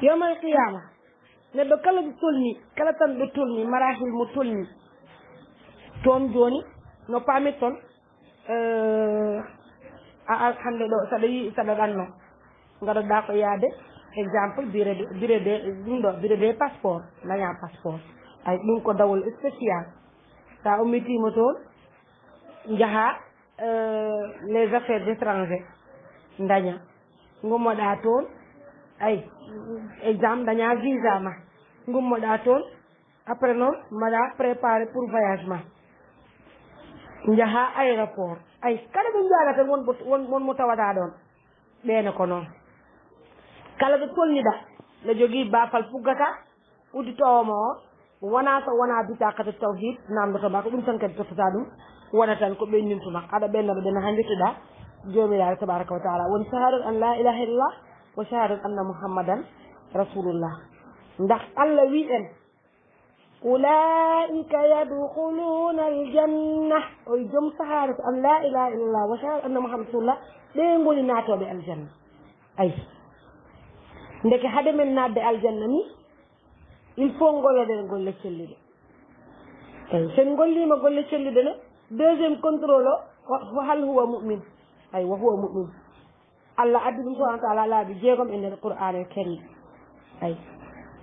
yawmal qiyaama, neɗɗo kala ɗo tolni, kala tan ɗo tolni, marahil mo tolni, toon jooni, no paamirton, eh, a, a, hannde ɗo, saɗa yi-, saɗa ɗanno, ngaɗoɗaa ko yaade, exemple, bureau de, bureau de, ɗum ɗo, bureau de passeport, dañaa passeport. Ay, ɗum ko dawol spécial. Sa ummitiima toon, njahaa, eh, les affaires étrangères, ndaña. Ngummoɗaa toon, ay, exemple, ndañaa visa ma. Ngummoɗaa toon, après noon, mbaɗaa préparé pour voyage ma. Njahaa aéroport. Ay, kala ɓe njaada tan won, won, won mo tawataa ɗoon. Ɓeene ko noon. Kala ɗo tolniɗaa, no jogii baafal puggataa, udditoowo ma o, wonaa so wonaa bitaqatu tawhid, naamndoto ma ko ɗum tan kadi tottata ɗum, wona tan ko ɓennintu ma. Aɗa ɓenna ɗo ɓenna haa njettuɗaa Joomiraaɗo tabaraka wa taala. Woni shahadatu an la ilaha illallah wa shahadatu anna Muhammadan rasulullah. Ndax Allah wii en, "Ulaa'ika yadkhuluuna al-janna." O joom shahadatu an la ilaha illallah wa shahadatu anna Muhammadan rasulullah, ɓe ngoni naatooɓe aljanna. Ay. Ndeke hade men naatde aljanna ni, il faut ngolloɗen golle celluɗe. Ay, so en ngolliima golle celluɗe ne, deuxième contrôle o, wa, wa hal huwa mu'min? Ay, wa huwa mu'min. Allah addi ɗum subhanahu wa taala laabi jeegom e nder Qur'an el Karim. Ay,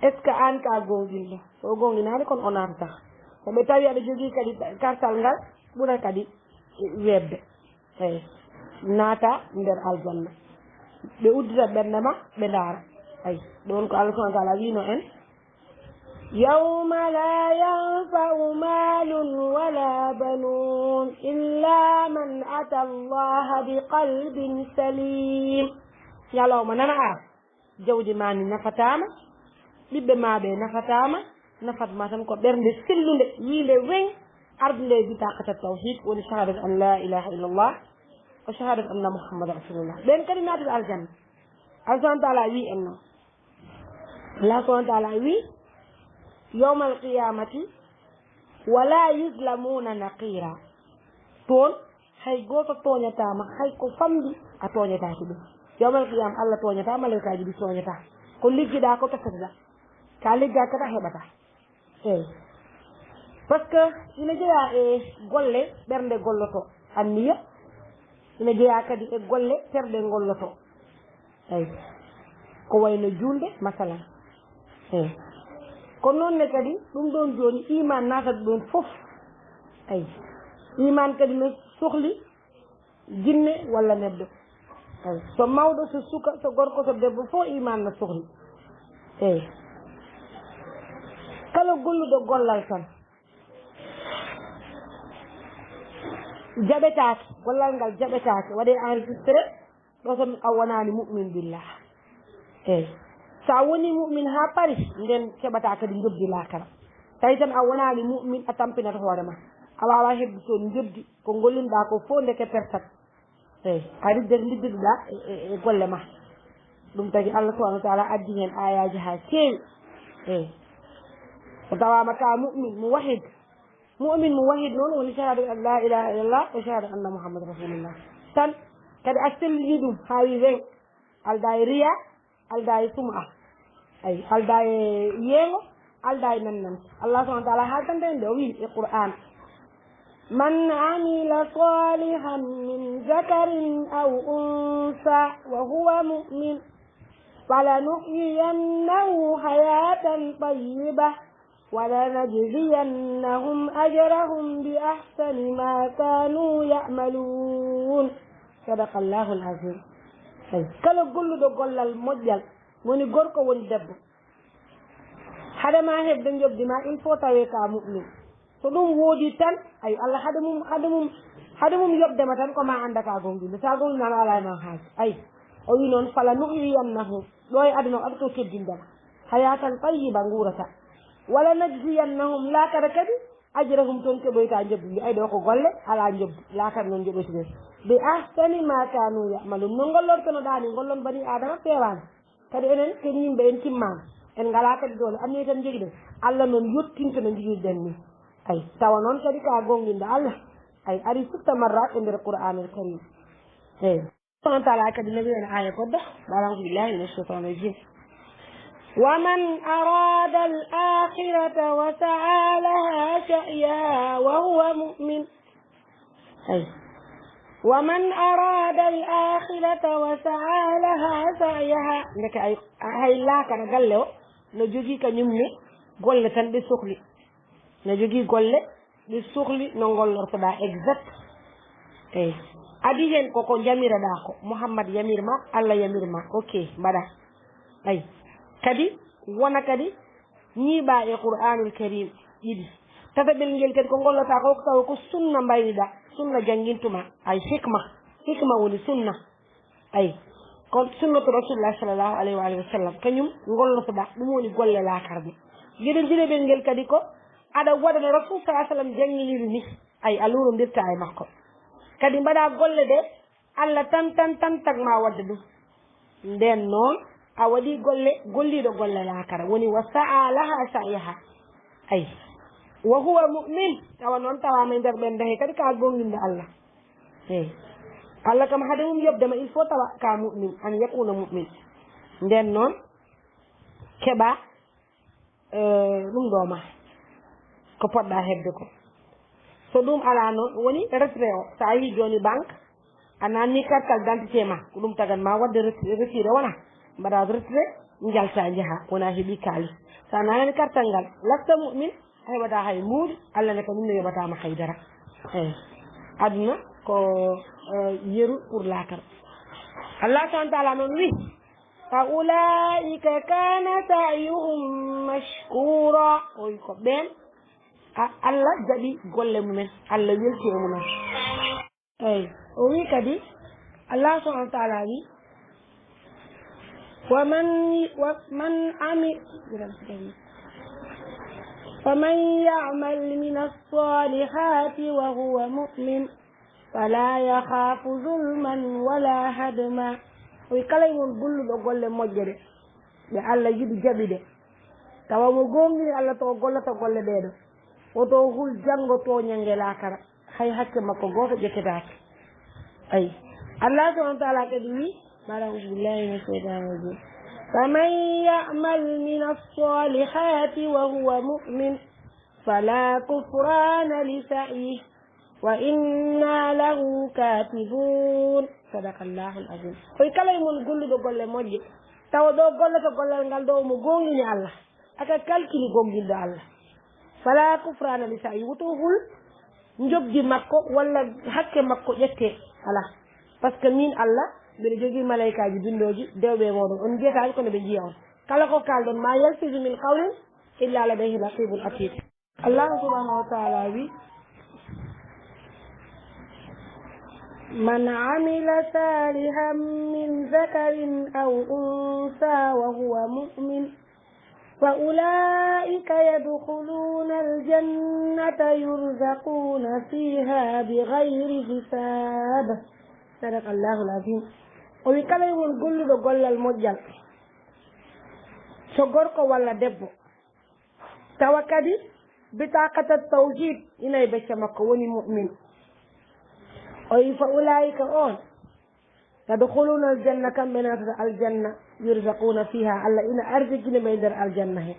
est-ce que aan ka goongɗinɗo? So o goongɗinaani, kon o naatataa. So ɓe tawi aɗa jogii kadi kartal ngal, ɓura kadi weeɓde. Eey, naata nder aljanna. Ɓe uddita ɓernde ma, ɓe ndaara. Ay, ɗoon ko Allah subhanahu wa taala wiino en, "Yawma la yanfa'u malun wala banun illa man ata Allah bi qalbin salim." Ñalawma nana ara. Jawdi ma ndi nafataama, ɓiɓɓe ma ɓe nafataama, nafat ma tan ko ɓernde sellunde, wiinde weŋ, ardude e bitaqata tawhid, woni shahadatu an la ilaha illallah, wa shahadatu anna Muhammadan rasulullah. Ɓen kadi naatata aljanna. Allah subhanahu wa taala wii en noon. Allah subhanahu wa taala wii, "Yawmal qiyamati, wala yuzlamuna naqira." Toon, hay gooto tooñataama, hay ko famɗi a tooñataaki ɗum. Yawmal qiyam Allah tooñata, malaykaaji ɗi tooñata. Ko liggiɗa ko tottata. Ka ligga kata heɓata. Eyi. Parce que ina jeyaa e golle ɓernde golloto, anniya. Ina jeyaa kadi e golle terɗe ngolloto. Eyi. Ko wayno juulde, masalan. Eyi. Ko noon ne kadi, ɗum ɗoon jooni, iman naatata ɗoon fof. Eyi. Iman kadi no sohli jinne walla neɗɗo. Eyi. So mawɗo, so suka, so gorko, so debbo, fof iman no sohli. Eyi. Kala golluɗo gollal tan, jaɓetaake, gollal ngal jaɓetaake, waɗee enregistré, ɗo tan a wonaani mu'min billah. Eyi. So a wonii mu'min haa pari, nden keɓataa kadi njoɓdi laakara. Tawi tan a wonaani mu'min, a tampinat hoore ma. A waawaa heɓde toon njoɓdi, ko ngollinɗaa ko fof ndeke pertat. Eyi, a ridde, riddiɗoɗaa e, e, e golle ma. Ɗum tagi Allah subhanahu wa taala addi heen aayaaji haa keewi. Eyi. So tawaama ka mu'min muwahhid. Mu'min muwahhid noon woni shahada an la ilaha illallah wa shahada anna Muhammad rasulullah. Tan kadi a sellini ɗum haa wi weŋ. Aldaa e riya, aldaa e sum'a. Ay, aldaa e yeengo, aldaa e nannante. Allah subhanahu wa taala haaltanta en nde o wi e Qur'an: "Man amila salihan min zakarin aw unsa wa huwa mu'min, falanuhyiyannahu hayatan tayyiba, walanajziyannahum ajrahum bi ahsani ma kanu ya'malun." Sadaqallahul azim. Ay, kala golluɗo gollal moƴƴal, woni gorko, woni debbo, hade ma heɓde njoɓdi ma, il faut tawee ka mu'min. So ɗum woodi tan, ay, Allah hade mum, hade mum, hade mum yoɓde ma tan, ko ma annda ka gonɗinde. Sa gonɗinaama, alaa e ma haaju. Ay, o wi noon, "Fala nuhyiyannahu." Ɗo e aduna o adotoo teddinde ma. Hayatan tayyiba nguurata. "Wala najziyannahum," laakara kadi, "ajrahum," toon keɓoyta njoɓdi ndi. Ay, ɗo ko golle, alaa njoɓdi. Laakara noon njoɓoytuɗen. "Bi ahsani ma kanu ya'malun." No ngollortono ɗaani, ngollon bani Adama feewaani. Kadi enen ken yimɓe, en timmaama. En ngalaa kadi doole. Anniye tan njogiɗen. Allah noon yottinta no njogirɗen ni. Ay, tawa noon kadi ka gonɗinɗo Allah. Ay, ari sutta marrat e nder Qur'anul Karim. Eyi. Subhanahu wa taala kadi no wiya en aaya goɗɗo. A'udhu billahi minash shaitanir rajim. "Wa man arada al-akhirata wa sa'a laha sa'yaha wa huwa mu'min." Ay. "Wa man arada al-akhirata wa sa'a laha sa'yaha." Ndeke ay, hay laakara galle o no jogii kañum ne golle tan ɗe sohli. No jogii golle ɗe sohli no ngollortoɗaa exact. Eyi. Adii heen ko ko njamiraɗaa ko. Muhammad yamir ma, Allah yamir ma. Ok, mbaɗa. Ay. Kadi, wona kadi, ñiiɓaa e Qur'anul Karim ɗiɗi. Tataɓel ngel kadi ko ngollotaa ko, ko tawa ko sunna mbayniɗaa, sunna janngintuma. Ay, hikma. Hikma woni sunna. Ay, ko sunnatu Rasulullah sallallahu alayhi wa alihi wa sallam. Kañum ngollotoɗaa, ɗum woni golle laakarɗe. Geɗe ɗiɗaɓel ngel kadi ko aɗa waɗa no Rasul sallallahu alayhi wa sallam jannginiri ni. Ay, a luurondirta e makko. Kadi mbaɗa golle ɗe Allah tan, tan, tan tagma waɗde ɗum. Nden noon, a waɗi golle, golliɗo golle laakara. Woni wa sa'a laha sa'yaha. Ay. Wa huwa mu'min. Tawa noon, tawaama e nder ɓen ndehe kadi ka gonɗinɗo Allah. Eyi. Allah kam hade mum yoɓde ma, il faut tawa ka mu'min, an yakuna mu'min. Nden noon, keɓa, eh, ɗum ɗo ma. Ko poɗɗa heɓde ko. So ɗum alaa noon, woni retrait o. So a yehi jooni banque, a naanni kartal d'identité ma, ko ɗum tagan ma waɗde ret-, retiré wona. Mbaɗa retrait, njalta njaha, wona heɓi kaalis. So a naanani kartal ngal, lasta mu'min, a heɓata hay muuɗi, Allah ne ko ɗum ne yoɓata ma haydara. Eyi. Aduna ko, eh, yeru pour laakara. Allah subhanahu wa taala noon wi: "Fa ulaa'ika kana sa'yuhum mashkura." O wi ko ɓeen, a-, Allah jaɓi golle mumen, Allah welti e mumen. Eyi, o wi kadi, Allah subhanahu wa taala wi, "Wa man, wa man ami-, wa man ya'mal minas salihati wa huwa mu'min, fala yakhafu zulman wala hadma." O wi, kala e mon golluɗo golle moƴƴe ɗe, ɗe Allah yiɗi jaɓi ɗe, tawa mo goongɗini Allah to o gollata golle ɗee ɗo, woto o hul janngo tooñannge laakara, hay hakke makko gooto ƴettetaake. Ayi, Allah subhanahu wa taala kadi wi, بعد أعوذ بالله من الشيطان الرجيم. فمن يعمل من الصالحات وهو مؤمن فلا كفران لسعيه وإنا له كاتبون. صدق الله العظيم. Koy kala e mon golluɗo golle moƴƴe, tawa ɗo golloto gollal ngal ɗo mo goongini Allah, aka kalkili goonginɗo Allah. Fala kufrana li sa'i, woto hul njobdi makko walla hakke makko ƴette, ala. Parce que min Allah, mbiɗa jogii malaykaaji binndooji dewɓe e mooɗon. On njiyataake, kono ɓe njiya on. Kala ko kaalɗon, ma yalfizu min qawlin illa ladayhi raqibun atid. Allah subhanahu wa ta'ala wi, من عمل صالحا من ذكر أو أنثى وهو مؤمن فأولئك يدخلون الجنة يرزقون فيها بغير حساب. صدق الله العظيم. O wi, kala e mon golluɗo gollal moƴƴal, so gorko walla debbo, tawa kadi bitaqata tawhid ina e becce makko, woni mu'min. O wi, fa ulaika, on, yadkhuluna aljanna, kamɓe naatata aljanna, yurzaquna fiha, Allah ina arzikina ɓe e nder aljanna he.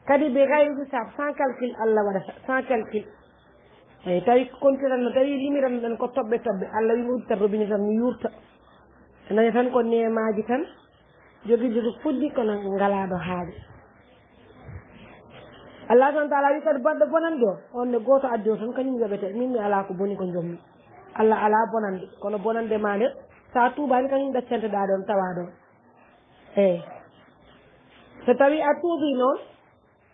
Kadi bi gayri hisab, sans calcul Allah waɗata, sans calcul. Eyi, tawi kontiran no, tawi limiran ɗen ko toɓɓe toɓɓe, Allah wi mi udditan robinet tan mi yurta. Nani tan ko neemaaji tan, jogi jogi fuɗɗi kono ngalaa ɗo haaɗi. Allah subhanahu wa ta'ala wi kadi baɗɗo bonande o, on ne gooto addi o tan kañum yoɓete, min mi alaa ko boni ko njommi. Allah alaa bonande, kono bonande ma nde, so a tuubaani kañum ɗaccanteɗaa ɗon, tawaa ɗon. Eyi. So tawi a tuubi noon,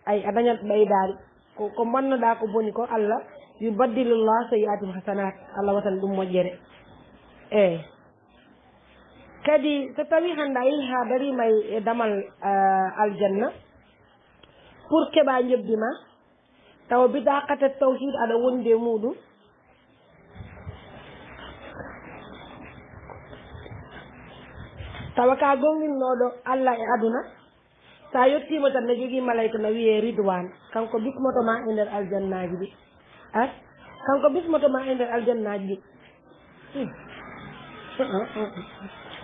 ay, a dañat ɓeydaari. Ko, ko mbannoɗaa ko boni ko, Allah, yubaddilullah sayyi'atihim hasanat, Allah waɗan ɗum moƴƴere. Eyi. Kadi so tawi hannde a yehi haa dariima e damal, ah, aljanna, pour keɓa njobdi ma, tawa bitaqata tawhid aɗa wondi e muɗum, tawa ka gonginnoɗo Allah e aduna, sa yettima tan ne jogii malayka na wiyee Ridwan, kanko bismoto ma e nder aljannaji ɗi. A? Kanko bismoto ma e nder aljannaji ɗi. Hmm.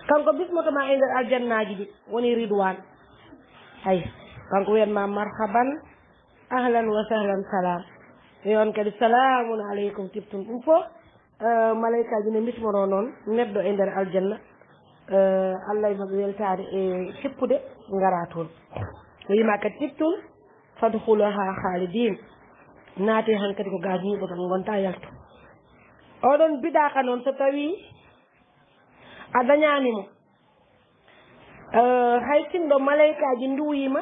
Kanko bismoto ma e nder aljannaji ɗi, woni Ridwan. Ay, kanko wiyan ma marhaban, ahlan wa sahlan, salam. E on kadi, salamun aleykum, tibtum. Ɗum fof, eh, malaykaaji ne mbismono noon neɗɗo e nder aljanna. Eh, Allah e maɓɓe weltaade e heppude ngara toon. O wiima kadi, tibtum fadkhuluha khalidin. Naate han kadi ko gaaji ñiiɓoton, ngonta yalto. Oɗon biɗaaka noon, so tawi a dañaani mo, eh, hay sinno malaykaaji nduwiima,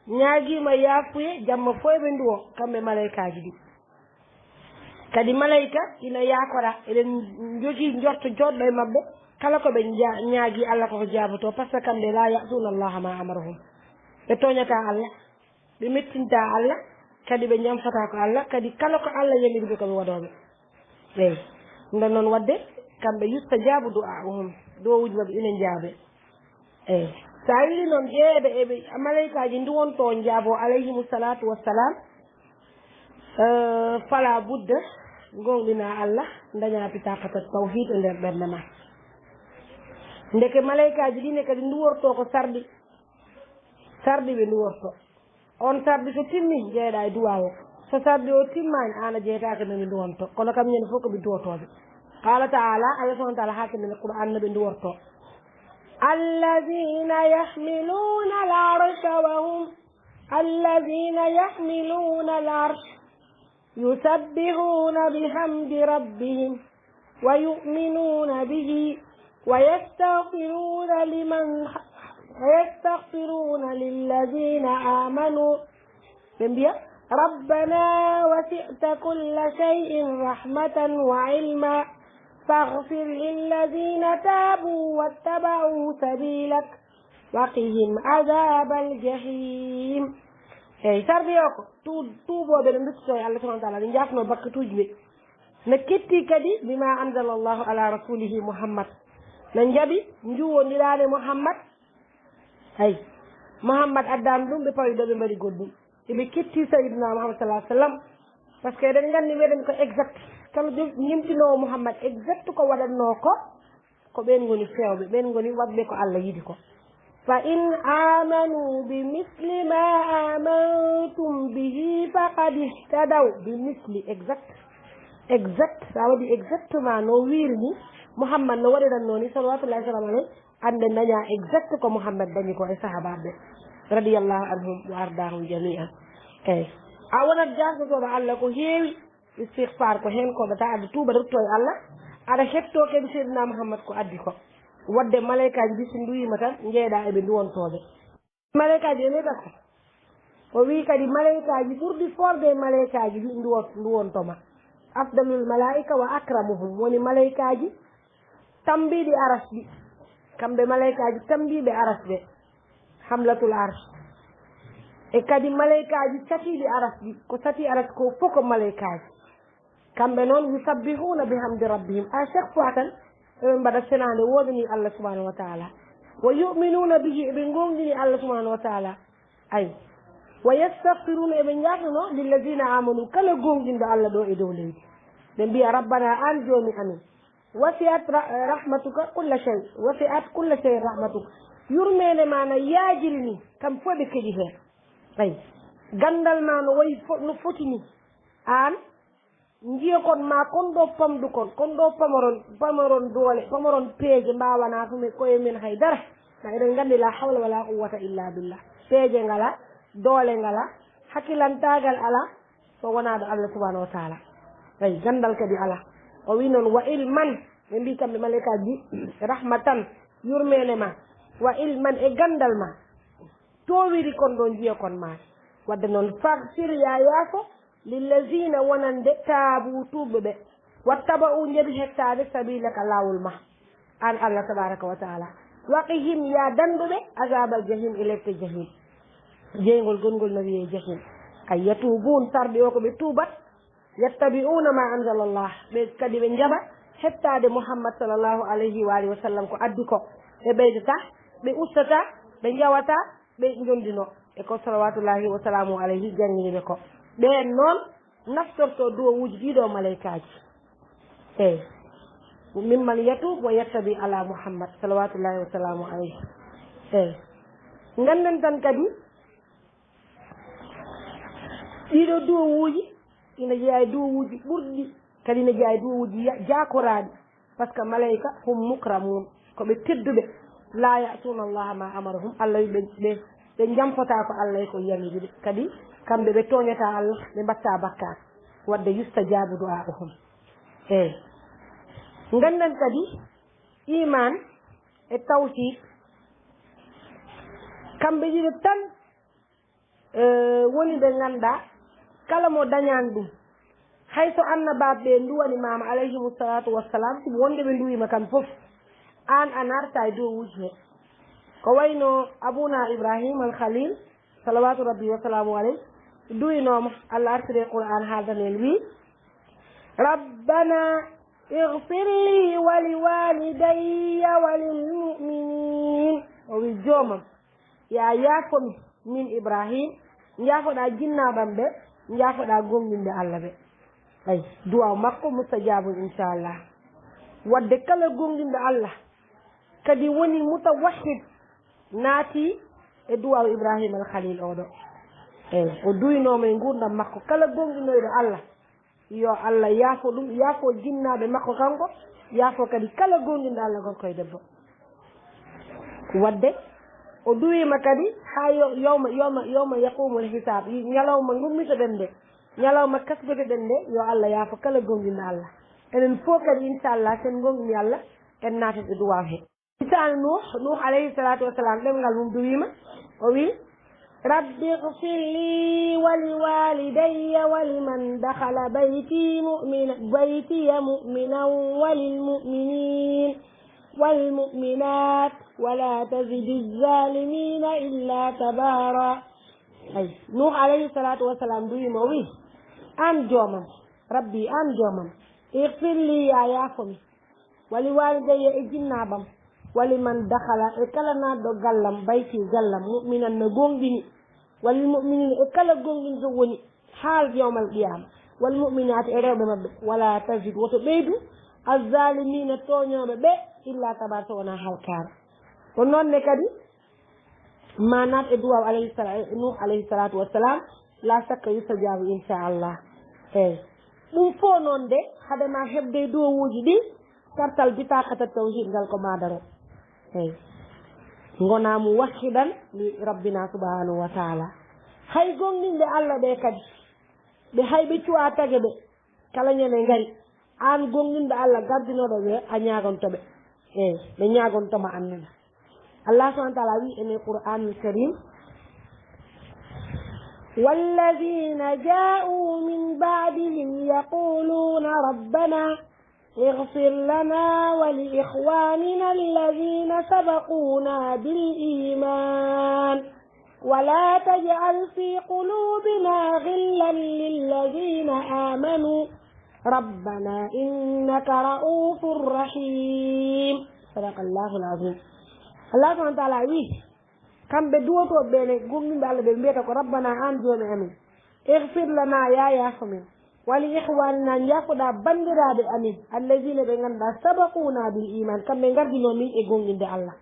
ñaagiima yaafuye, jamma fof eɓe nduwo, kamɓe malaykaaji ɗi. Kadi malayka ina yaakora, eɗen njogii njorto jooɗɗo e maɓɓe, kala ko ɓe nja-, ñaagii Allah koko jaabotoo, par ce que kamɓe la ya'suuna Allaha ma amarahum. Ɓe tooñataa Allah, ɓe mettintaa Allah, kadi ɓe ñamfataa ko Allah, kadi kala ko Allah yamiri ɓe ko ɓe waɗooɓe. Eey. Nden noon waɗde, kamɓe yustajaabu du'aa'uhum, du'awuuji maɓɓe ina njaabe. Eey. So a yiɗi noon ƴeeweede e ɓe malaykaaji nduwontoo njaaboo alayhimu salaatu wassalam, eh, fala budda goongɗinaa Allah, ndañaa bitaqata tawhid e nder ɓernde ma. Ndeke malaykaaji ɗi ne kadi nduwortoo ko sarɗi. Sarɗi ɓe nduwortoo. On sarɗi so timmi, jeeɗa e duwaa o. So sarɗi o timmaani, aan a jeetaaka no ɓe nduwonto. Kono kam ñande fof ko ɓe duwotooɓe. Qaala ta'ala, Allah subhanahu wa ta'ala haalti nder Qur'aan no ɓe nduworto. الذين يحملون العرش وهم، الذين يحملون العرش يسبحون بحمد ربهم ويؤمنون به ويستغفرون لمن، ويستغفرون للذين آمنوا. Ɓe mbiya, ربنا وسعت كل شيء رحمة وعلما فاغفر للذين تابوا واتبعوا سبيلك وقهم عذاب الجحيم. Eey, sarɗi o ko tu-, tuubooɓe ɓe nduttoto e Allah subhanahu wa ta'ala, ɓe njaafnoo bakkatuuji ɓe. Ne ketti kadi بما أنزل الله على رسوله محمد. Ne njaɓi njuwondiral e Muhammad. Ay, Muhammad addaani ɗum, ɓe pawi ɗo, ɓe mbaɗi goɗɗum. Eɓe ketti Sayyidina Muhammad sallallahu alaihi wasallam. Parce que eɗen nganndi, mbiɗen ko exact. Kala jo-, ñemtinoowo Muhammad exact ko waɗatnoo ko, Ko ɓeen ngoni feewɓe, ɓeen ngoni waɗɓe ko Allah yiɗi ko. Fa in aamanu bi misli ma aamantum bihi faqad ihtadaw. Bi misli, exact. Exact, so a waɗi exactement no wiiri ni, Muhammad no waɗiranno ni, salawatullahi wasalam alayhi, aan ɓe daña exact ko Muhammad dañi ko e sahaabaaɓe, radiyallahu anhum wa ardahum jami'an. Eyi. A wonat jaasnotooɗo Allah ko heewi, istigfaar ko heen koɗata, aɗa tuuba, rutto e Allah, aɗa hettoo kadi Seydina Muhammad ko addi ko. Waɗde malaykaaji ɗi so nduwiima tan, njeeɗa eɓe nduwontooɓe. Malaykaaji ene ɗa ko. O wii kadi malaykaaji ɓurɗi foorde e malaykaaji ɗi nduwot-, nduwontoma. Afdalul malaa'ika wa akramuhum, woni malaykaaji tambiiɗi aras ɗi. Kamɓe malaykaaji tambiiɓe aras ɓe. Hamlatul arsh. E kadi malaykaaji catiiɗi aras ɗi. Ko satii aras ko fof ko malaykaaji. Kamɓe noon, yusabbihuuna bihamdi rabbihim. À chaque fois tan, eɓe mbaɗa senaande woodani Allah subhanahu wa taala. Wa yu'minuuna bihi, eɓe goongɗini Allah subhanahu wa taala. Ay. Wa yastagfiruuna, eɓe njaafnoo lillazina aamanu, kala goongɗinɗo Allah ɗo e dow leydi. Ɓe mbiya, rabbana, aan joomi amin. Wasi'at ra-, rahmatuka kulla shay. Wasi'at kulla shay rahmatuka. Yurmeende ma na yaajiri ni, kam fof ɓe keɗi heen. Ay. Ganndal ma no wayi fo-, no foti ni. Aan, njiya kon ma kon ɗo pamdu kon, kon ɗo pamoron, pamoron doole, pamoron peeje, mbaawana tun e koye men hay dara. Na eɗen nganndi la hawla wala quwwata illa billah. Peeje ngala, doole ngala, hakkilantaagal ala, so wonaa ɗo Allah subhanahu wa taala. Ay, ganndal kadi ala. O wi noon, wa ilman, ɓe mbi kamɓe malaykaaji, rahmatan, yurmeende ma, wa ilman e ganndal ma. Toowiri kon ɗo njiya kon maani. Wadde noon, faghfir, ya yaafo, lillazina, wonande, taabu, tuuɓɓe ɓe, wattaba'u, njaɓi hettaade, sabilaka, laawol ma, aan Allah tabaraka wa taala. Waqihim, ya danɗuɓe, azabal jahim, e lette jahim. Jeyngol gongol no wiyee jahim. Ay yatuubun, sarɗi o ko ɓe tuubat, yattabi'una ma anzalallah, ɓe kadi ɓe njaɓa hettaade Muhammad sallallahu alayhi wa alihi wa sallam ko addi ko. Ɓe ɓeydata, ɓe ustata, ɓe njawata, ɓe njondino e ko salawatullahi wa salamu alayhi janngini ɓe ko. Ɓeen noon naftorto duwawuuji ɗiɗo malaykaaji. Eyi. Mimman yatub wa yattabi ala Muhammad salawatullahi wa salamu alayhi. Eyi. Ngannden tan kadi, ɗiɗo duwawuuji ina jeyaa e duwawuuji ɓurɗi, kadi ina jeyaa e duwawuuji ya-, jaakoraaɗi. Par ce que malayka hum mukramun, ko ɓe tedduɓe. La ya'suna Allaha ma amarahum, Allah wi ɓe, ɓe, ɓe njampata ko Allah ko yamiri ɓe. Kadi kamɓe ɓe tooñata Allah, ɓe mbatta bakkaat. Wadde yustajabu du'a'uhum. Eyi. Ngannden kadi iman e tawhid, kamɓe ɗiɗo tan, eh, woni ɓe nganndaa kala mo dañaani ɗum. Hay so annabaaɓe ɓe nduwani maama alayhimu salatu wassalam, sibu wonde ɓe nduwima kam fof, aan a naarta e duwawuuji he. Ko wayno Abuna Ibrahim al Khalil, salawatu rabbi wa salamu alayh, duwinooma, Allah artiri e Qur'an haaldani en wi, rabbana ighfir li wa li walidayya wa lil mu'minin. O wi, joomam, ya yaafo mi, min Ibrahim, njaafoɗaa jinnaaɓam ɓe, njaafoɗaa goongɗinɓe Allah ɓe. Ay, duwaaw makko mustajabun, inchallah. Wadde kala goongɗinɗo Allah, kadi woni mutawahhid, naati e duwaaw Ibrahim al Khalil oɗo. Eyi, o duwinooma e nguurndam makko, kala goongɗinoyɗo Allah, yo Allah yaafo ɗum, yaafo jinnaaɓe makko kanko, yaafo kadi kala goongɗinɗo Allah gorko e debbo. Wadde o duwiima kadi haa yo-, yawma, yawma, yawma yaqumul hisaab, ñalawma ngummitoɗen nde, ñalawma kasgotoɗen nde, yo Allah yaafo kala goongɗinɗo Allah. Enen fof kadi, inchallah, sen goongɗini Allah, en naatat e duwaaw he. Misaali Nuuh, Nuuh alayhi salatu wassalam, ɗemngal mum duwiima, o wi, rabbi ighfir li wa li walidayya wa liman dakhala bayti mu'mina, baytiya mu'minan wa lil mu'minin wal mu'minat wa la tazidi zalimina illa tabara. Ay, Nuuh alayhi salatu wassalam duwiima, o wi, aan joomam, rabbi, aan joomam, ighfir li, ya yaafo mi. Wa li walidayya, e jinnaaɓam. Wa liman dakhala, e kala naatɗo gallam, bayti, gallam, mu'minan, no goongɗini. Wa lil mu'minin, e kala goongɗinɗo woni, haa yawmal qiyama. Wal mu'minati, e rewɓe maɓɓe. Wala tazid, woto ɓeydu, azzalimina, tooñooɓe ɓe, illa tabara so wonaa halkaare. Ko noon ne kadi, ma naat e duwaaw alayhi sala-, Nuh alayhi salatu wassalam, la shakka yustajabu inchallah. Eeyi. Ɗum fof noon de, hade ma heɓde e duwawuuji ɗi, kartal bitaqata tawhid ngal ko ma daro. Eeyi. Ngona muwahhidan li rabbina subhanahu wa taala. Hay gonɗinɓe Allah ɓe kadi, ɓe hay ɓe cuwa tage ɓe, kala ñande ngari, aan gonɗinɗo Allah gardinooɗo ɓe, a ñaagonto ɓe. Eeyi, ɓe ñaagonto ma annana. Allah subhanahu wa taala wi en e Qur'anul Karim, والذين جاءوا من بعدهم يقولون ربنا اغفر لنا ولإخواننا الذين سبقونا بالإيمان ولا تجعل في قلوبنا غلا للذين آمنوا ربنا إنك رءوف رحيم. صدق الله العظيم. Allah subhanahu wa taala wi, kamɓe duwotooɓe ɓe ne, gonɗinɓe Allah ɓe mbiyata ko, rabbana, aan joomi amin, ighfir lana, ya yaafo min, wa li ikhwanina, njaafoɗa banndiraaɓe amin, alladina, ɓe ngannduɗaa, sabaquna bil iman, kamɓe ngardinoo min e gonɗinde Allah.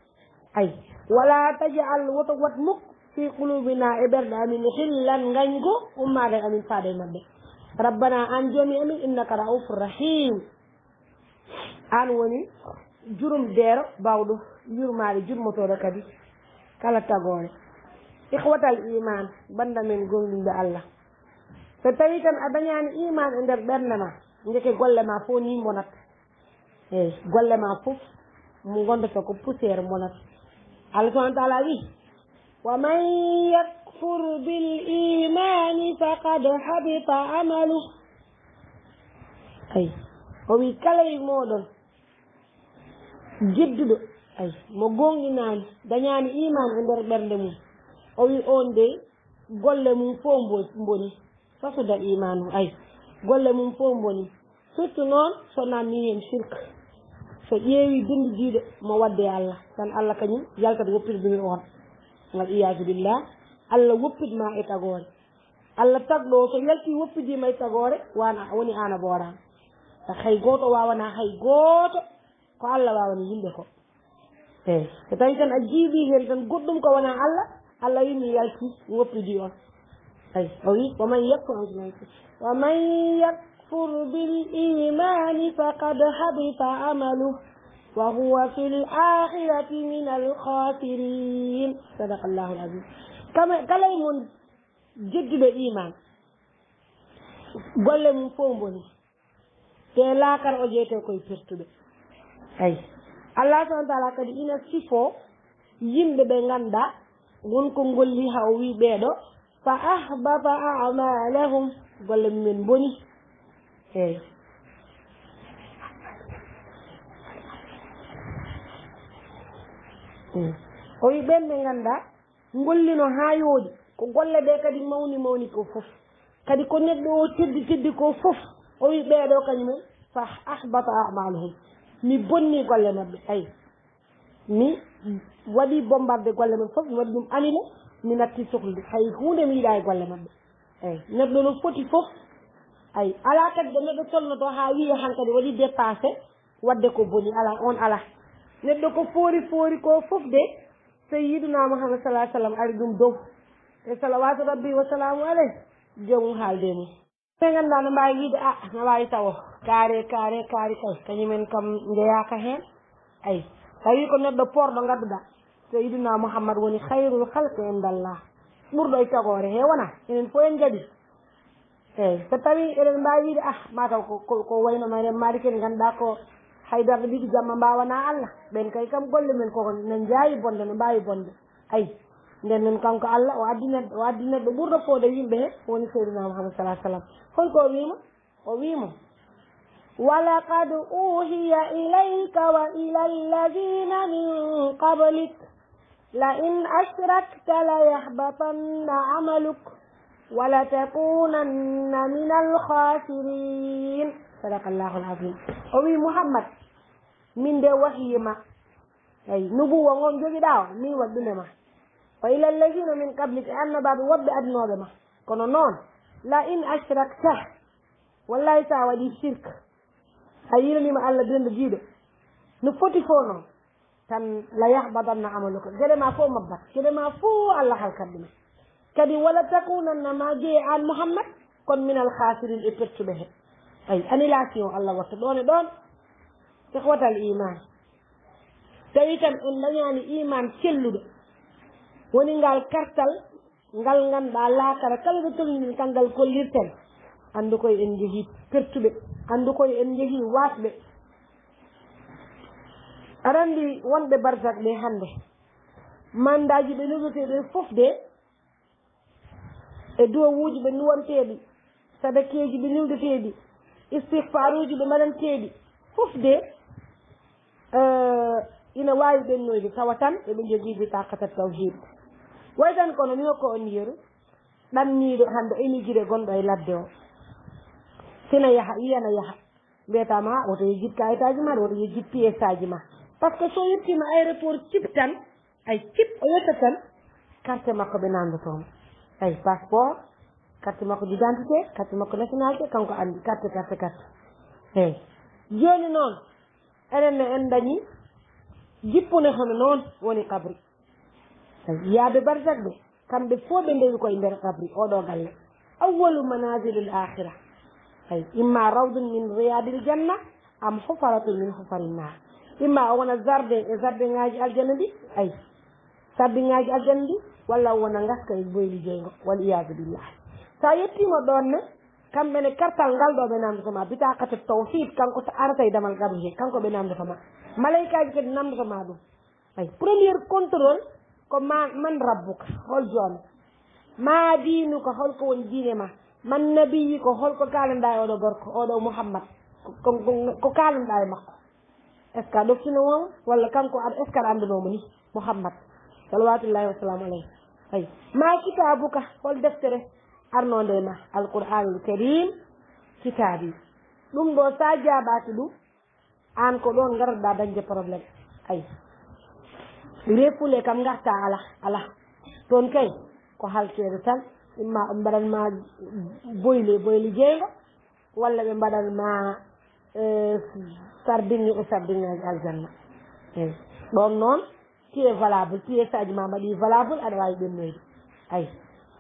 Ay, wala taj'al, woto wat muk, fi qulubina, e ɓerɗe amin, ghillan, ngañgu, ummaade amin faade e maɓɓe. Rabbana, aan joomi amin, innaka ra'ufur rahim. Aan woni jurum deero bawɗo, yurmaade, jurmotooɗo kadi kala tagoore. Ikhwatal iman, bannda men gonɗinɓe Allah. So tawi tan a dañaani iman e nder ɓernde ma, ndeke golle ma fof ni mbonat. Eeyi, golle ma fof mo ngondoto ko poussière mbonat. Allah subhanahu wa taala wi, wa man yakfur bil imani faqad habita amalu. Ay, o wi kala e mooɗon jedduɗo, ay, mo gonɗinaani, dañaani iman e nder ɓernde mum, o wi on de golle mum fof mbo-, mboni. Fasuda imanu, ay, golle mum fof mboni. Surtout noon so nanni heen shirk. So ƴeewi binndi diiɗe mo wadde e Allah, tan Allah kañum yaltat woppirde ɗum e on. Wal iyaadu billah, Allah woppit ma e tagoore. Allah tagɗo o so yalti woppidii ma e tagoore, wana, woni aan a booraama. Hay gooto waawanaa, hay gooto, ko Allah waawani yimɓe ko. Eeyi, so tawi tan a jiiɓii heen tan goɗɗum ko wonaa Allah, Allah wi mi yalti, mi woppidii on. Eeyi, o wi, wa man yakfur, wa man yakfur bil imani faqad habita amalu, wa huwa fil akhirati min al khasirin. Sadaqallahu al azim. Kama, kala e mon jedduɗo iman, golle mum fof mboni. Te laakara o jeyete koye pertuɓe. Ay. Allah subhanahu wa taala kadi ina sifo yimɓe ɓe ngannduɗaa won ko ngolli haa o wi ɓeeɗo, fa ahbata a'malahum, golle mumen mboni. Eeyi. Mm. O wi ɓen ɓe ngannduɗaa ngollino haa yooɗi, ko golle ɗe kadi mawni mawni ko fof. Kadi ko neɗɗo o teddi teddi ko fof, o wi ɓeeɗo kañumen, fa ahbata a'maluhum. Mi bonni golle maɓɓe, ay. Mi waɗi bombardé golle maɓɓe fof, mi waɗi ɗum annulé, mi natti suklude. Hay huunde mi yiɗaa e golle maɓɓe. Ay, neɗɗo no foti fof. Ay, alaa kadi ɗo neɗɗo tolnotoo haa wiya hankadi waɗi dépassé, waɗde ko boni, alaa, on alaa. Neɗɗo ko foori foori ko fof de, Sayyiduna Muhammad sallallahu alaihi wasallam ari ɗum dow. E salawatu rabbi wa salamu alayhi, joomum haalde mum. Ɓe ngannduɗaa no mbaawi wiide, "Ah, no waawi tawo. Kaare, kaare, kaari kay. Kañumen kam njeyaaka heen." Ay, tawi ko neɗɗo poorɗo ngannduɗaa. Sayyiduna Muhammad woni khairul khalqi indallah. Ɓurɗo e tagoore he wona. Enen fof en njaɓi. Eeyi, so tawii eɗen mbaawi wiide, ah, mataw ko, ko, ko wayno Mariam Malik en, ngannduɗaa ko hay darɗe ɗiɗi jamma mbaawanaa Allah. Ɓeen kay kam golle men koko no njaawi bonde, no mbaawi bonde. Ay, nden noon kanko Allah o addi neɗɗo, o addi neɗɗo ɓurɗo foode yimɓe he, woni Seydina Muhammad sallallahu alaihi wasallam. Hol ko o wiima? O wiima, "Wa laqad uhiya ilayka wa ila alladhina min qablik." "La in ashrakta la yahbatanna amaluk wa la takunanna minal khasirin." Sadaqallahul azim. O wi, "Muhammad, min de wahiyi ma, ay, nubuwa ngon jogiɗaa o, min waɗi ɗum e ma. Wa ila alladhina min qablik, e annabaaɓe woɓɓe adinooɓe ma. Kono noon, la in ashrakta, wallahi sa waɗi shirk, a yiilaniima Allah denndiiɗo, No foti fof noon, tan la yahbatanna amaluka, geɗe ma fof mabbat, geɗe ma fof Allah halkat ɗum. Kadi wala takunanna, ma jeyi aan Muhammad, kon minal khasirin, e pertuɓe he. Ay, annulation Allah watta ɗoon e ɗoon. Ikhwatal iman, tawi kam en dañaani iman celluɗo, woni ngal kartal ngal ngannduɗaa laakara kala ɗo tolninen kan ngal kollirten. Anndu koye en njehii pertuɓe, anndu koye en njehii waasɓe. Aɗa anndi wonɓe barzak ɓe hannde, mandaaji ɓe nodetee ɓe fof de, e duwawuuji ɓe nduwanteeɗi, sadakeeji ɓe nuldeteeɗi, istihfaaruuji ɓe mbaɗanteeɗi, fof de, eh, ina waawi ɓennoyde, tawa tan eɓe njogii bitaqata tawhid. Way tan kono mi hokka on yeru, ɗanniiɗo hannde émigré gonɗo e ladde o, sina yaha, yiyana yaha, mbiyata ma, woto yejjit kayitaaji ma, woto yejjit pièce aji ma. Par ce que so yettiima aéroport cip tan, ay cip o yetta tan, carte makko ɓe namndotoo mo. Ay passeport, carte makko d'identité, carte makko nationalité, kanko anndi carte, carte, carte. Eey. Jooni noon, enen ne en dañi jippune hono noon woni kabri. Ay, yahɓe barzak ɓe, kamɓe fof ɓe ndewi koye nder kabri, oɗo galle. Awwalu manazilil akhira. Ay, imma rawdun min riyadil janna, am hufaratun min hufarin nar. Imma o wona jardin e jardin ngaji aljanna ɗi, ay, jardin ngaji aljanna ɗi, walla o wona ngaska e boyli jeyngo, wal iyadu billah. Sa yettima ɗon ne, kamɓe ne kartal ngal ɗo ɓe namdotoma, bitaqatu tawhid, kanko ta-, arata e damal kabri he, kanko ɓe namdotoma. Malaikaji kadi namdotoma ɗum. Ay, premier contrôle ko ma, man rabbuka, hol joom ma? Diinuka, hol ko woni diine ma? Man nabiyuka, hol ko kaalanɗa e oɗo gorko, oɗo Muhammad? Ko, ko, ko, ko kaalanɗa e makko? Est-ce que a ɗoftino mo, walla kanko aɗa, est-ce que aɗa annduno mo ni? Muhammad, salawatullahi wa salamu alayhi. Ay, ma kitabuka, hol deftere arnonde e ma? Alquranul Karim, kitabi. Ɗum ɗo sa jaabaki ɗum, aan ko ɗoon ngarata-ɗaa dañde probléme. Ay. Refule kam ngarta ala, ala. Toon kay, ko halkeede tan, imma ɓe mbaɗan ma boyle, boyle jeyngo, walla ɓe mbaɗan ma, eh, sardinge e sardingeeji aljanna. Eey. Ɗoon noon, tu es valable, pièce aji ma mbaɗi valable, aɗa waawi ɓennoyde. Ay.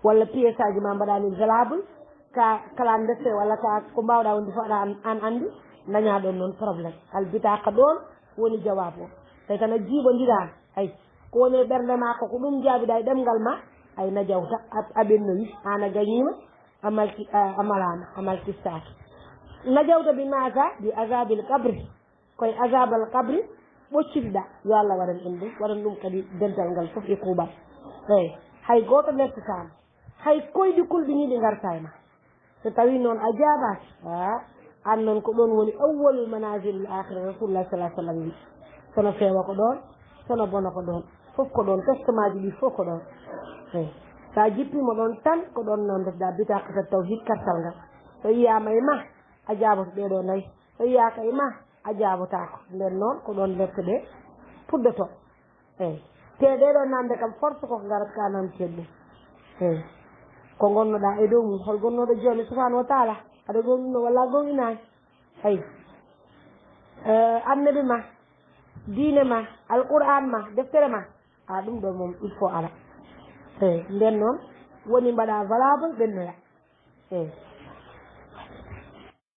Walla pièce aji ma mbaɗaani valable, ka clandestin walla ka ko mbaawɗa wonde fof aɗa an, an anndi, daña ɗoon noon problème. Al bitaqa ɗoon woni jawaabu o. Tawi tan a jiiɓondiraani. Ay. Ko woni e ɓernde ma ko, ko ɗum jaabiɗa e ɗemngal ma, ay najawta, a, a ɓennoyi, aan a gañiima, a malki-, a, a malaama, a malkistaaki. Najawta bi maza? Bi azabil qabri. Koye azabal qabri ɓocciɗiɗa. Yo Allah waɗan en ɗum, waɗan ɗum kadi dental ngal fof e kuuɓal. Eey, hay gooto lettataama, hay koyɗi kulɓiniiɗi ngarta e ma. So tawii noon a jaabaaki, aa, aan noon ko ɗoon woni awwalul manazilil akhira, Rasulullah sallallahu alaihi wasallam wi. Sono feewa ko ɗoon, sono bona ko ɗoon, fof ko ɗoon, testemaaji ɗi fof ko ɗoon. Eey, so a jippiima ɗoon tan, ko ɗoon noon ndesɗa bitaqata tawhid, kartal ngal. So yiyaama e ma, a jaaboto ɗee ɗoo nayi. So yiyaaka e ma, a jaabotaako. Nden noon, ko ɗoon lette ɗe puɗɗotoo. Eey. Te ɗee ɗoo namde kam, force ko ngarata ka namdeten ɗum. Eey. Ko ngonnoɗaa e dow mum, hol gonnooɗo jooni subhanahu wa taala? Aɗa gomɗinoo walla a gomɗinaani? Eey. Eh, annabi ma, diine ma, alquran ma, deftere ma, a ɗum ɗo moom, il faut ala. Eey. Nden noon, woni mbaɗa valable, ɓennoya. Eey.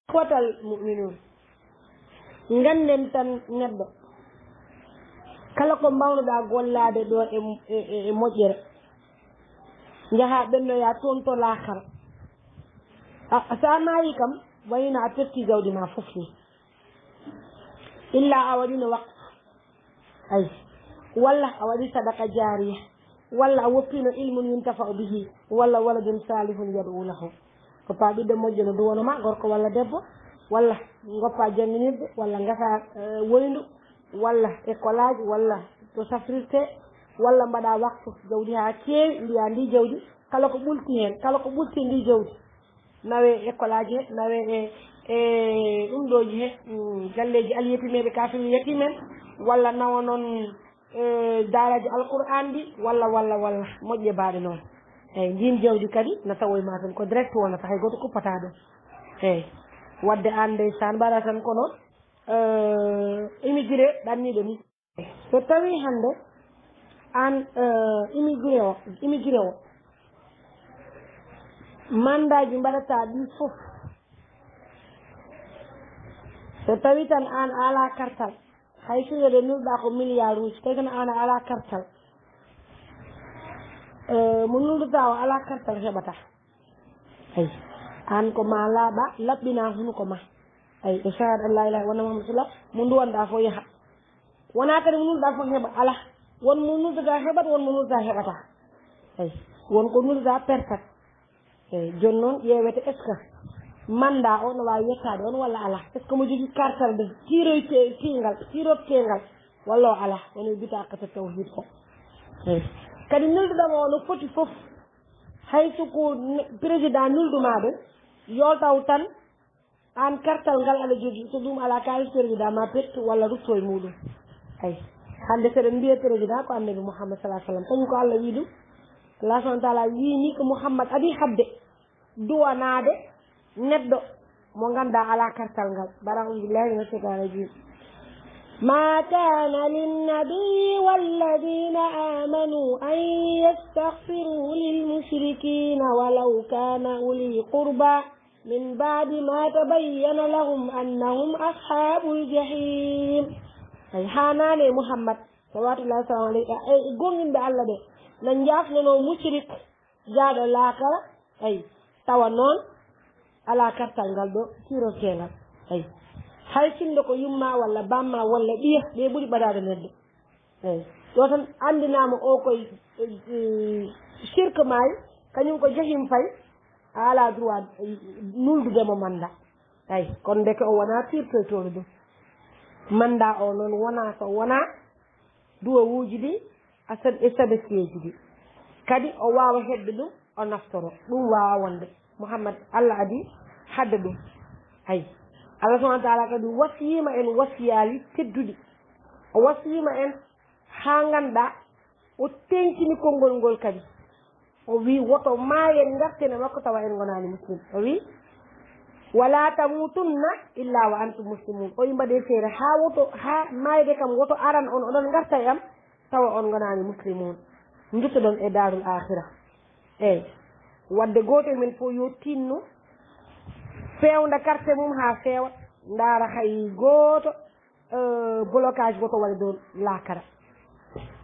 Ikhwatal mu'minun, ngannden tan neɗɗo, kala ko mbawnoɗaa gollaade ɗo e, e, e, e moƴƴere, njahaa ɓennoyaa toon to laakara. A, so a maayii kam, wayino a perti jawdi ma fof ni. Illa a waɗino waqf. Ay, walla a waɗi sadaka jaariya, walla a woppino ilmun yuntafa'u bihi, walla waladun salihun yad'u lahu. Goppa ɓiɗɗo moƴƴo no duwano ma, gorko walla debbo, walla goppa jannginirde, walla ngasa, eh, woyndu, walla écolage, walla to safrirte, walla mbaɗa waktu jawdi haa keewi, mbiya ndi jawdi, kala ko ɓulti heen, kala ko ɓulti ndi jawdi, nawe écolage he, nawe e, e ɗum ɗooji he, mm, galleeji alyatimeeɓe, kafin yatimen, walla nawa noon, e, daaraji alqur'an ɗi, walla, walla, walla moƴƴe baaɗe noon. Eey, ndiin jawdi kadi na tawoy ma tan, ko direct wonata, hay gooto kuppata ɗum. Eey, wadde aan ndeysaan mbaɗa tan ko noon, Eh, immigré ɗanniiɗo ni. So tawii hannde aan, eh, immigré o, immigré o, mandaaji mbaɗataa ɗi fof, so tawii tan aan a alaa kartal, hay sinno ɗe nulɗaa ko milliard uji, tawi tan aan a alaa kartal, eh, mo nulɗuɗaa o alaa kartal heɓataa. Eyi, aan ko ma laaɓa, laɓɓina hunuko ma. Eyi, e shahada an laa ilaaha illallah wa anna Muhammad rasulullah, mo nduwanɗaa fof yaha. Wonaa kadi mo nulɗaa fof heɓa, alaa. Won mo nulɗaa heɓat, won mo nulɗaa heɓataa. Eyi, won ko nulɗaa pertat. Eyi, jooni noon ƴeewete est-ce que mandat o no waawi yettaade on walla alaa? Est-ce que mo jogii kartal nde tiiroyte-, tiingal, tiiroteengal walla o alaa? Woni bitaaqata tawhiid ko. Eyi. Kadi nulɗo ɗam o no foti fof. Hay so ko ne-, président nulɗumaa ɗo, yo taw tan aan kartal ngal aɗa jogii, so ɗum alaa kaalis président ma pettu walla rutto e muɗum. Eyi. Hannde so eɗen mbiya président ko annabi Muhammad sallallahu alaihi wasallam, kañum ko Allah wii ɗum. Allah subhanahu wa taala wii ni ko Muhammad adii haɗde duwanaade neɗɗo mo nganndaa alaa kartal ngal. Bara, أعوذ بالله من الشيطان الرجيم. ما كان للنبي والذين آمنوا أن يستغفروا للمشركين ولو كان أولي قربى من بعد ما تبين لهم أنهم أصحاب الجحيم. Eyi, haanaani e Muhammad, salawatullahi wa salamu alayhi, e, e goonɗinɓe Allah ɓe, na njaafnanoo mushrik jaaɗo laakara, eyi, tawa noon alaa kartal ngal ɗo tiirorteengal. Eyi. Hay sinno ko yumma walla bamma walla ɓiya, ɓe ɓuri ɓadaade neɗɗo. Eyi. Ɗo tan anndinaama o koye, e, e, shirk maayi, kañum ko jahim fayi, a alaa droit, e, nuldude mo mannda. Eyi. Kono ndeke o wonaa tiirtoytooɗo ɗum. Mannda o noon wonaa so wonaa duwawuuji ɗi, a sab-, e sabasiyeeji ɗi. Kadi o waawa heɓde ɗum, o naftoro. Ɗum waawa wonde. Muhammad, Allah adii haɗde ɗum. Hay. Allah subhanahu wa taala kadi wasiyiima en wasiyaali tedduɗi. O wasiyiima en haa nganndaa o teeŋtini konngol ngol kadi. O wii, "Woto maayen ngarten e makko tawa en ngonaani muslim." O wii, "Wala tamutunna illa wa antum muslimun." O wii, "Mbaɗee feere haa woto, haa maayde kam woto aran on, oɗon ngarta e am tawa on ngonaani muslimun. Njottoɗon e daarul aakhira." Eey, wadde gooto e men fof yo tinno feewnda carte mum haa feewa, ndaara hay gooto eh, blocage woto waɗe dow laakara.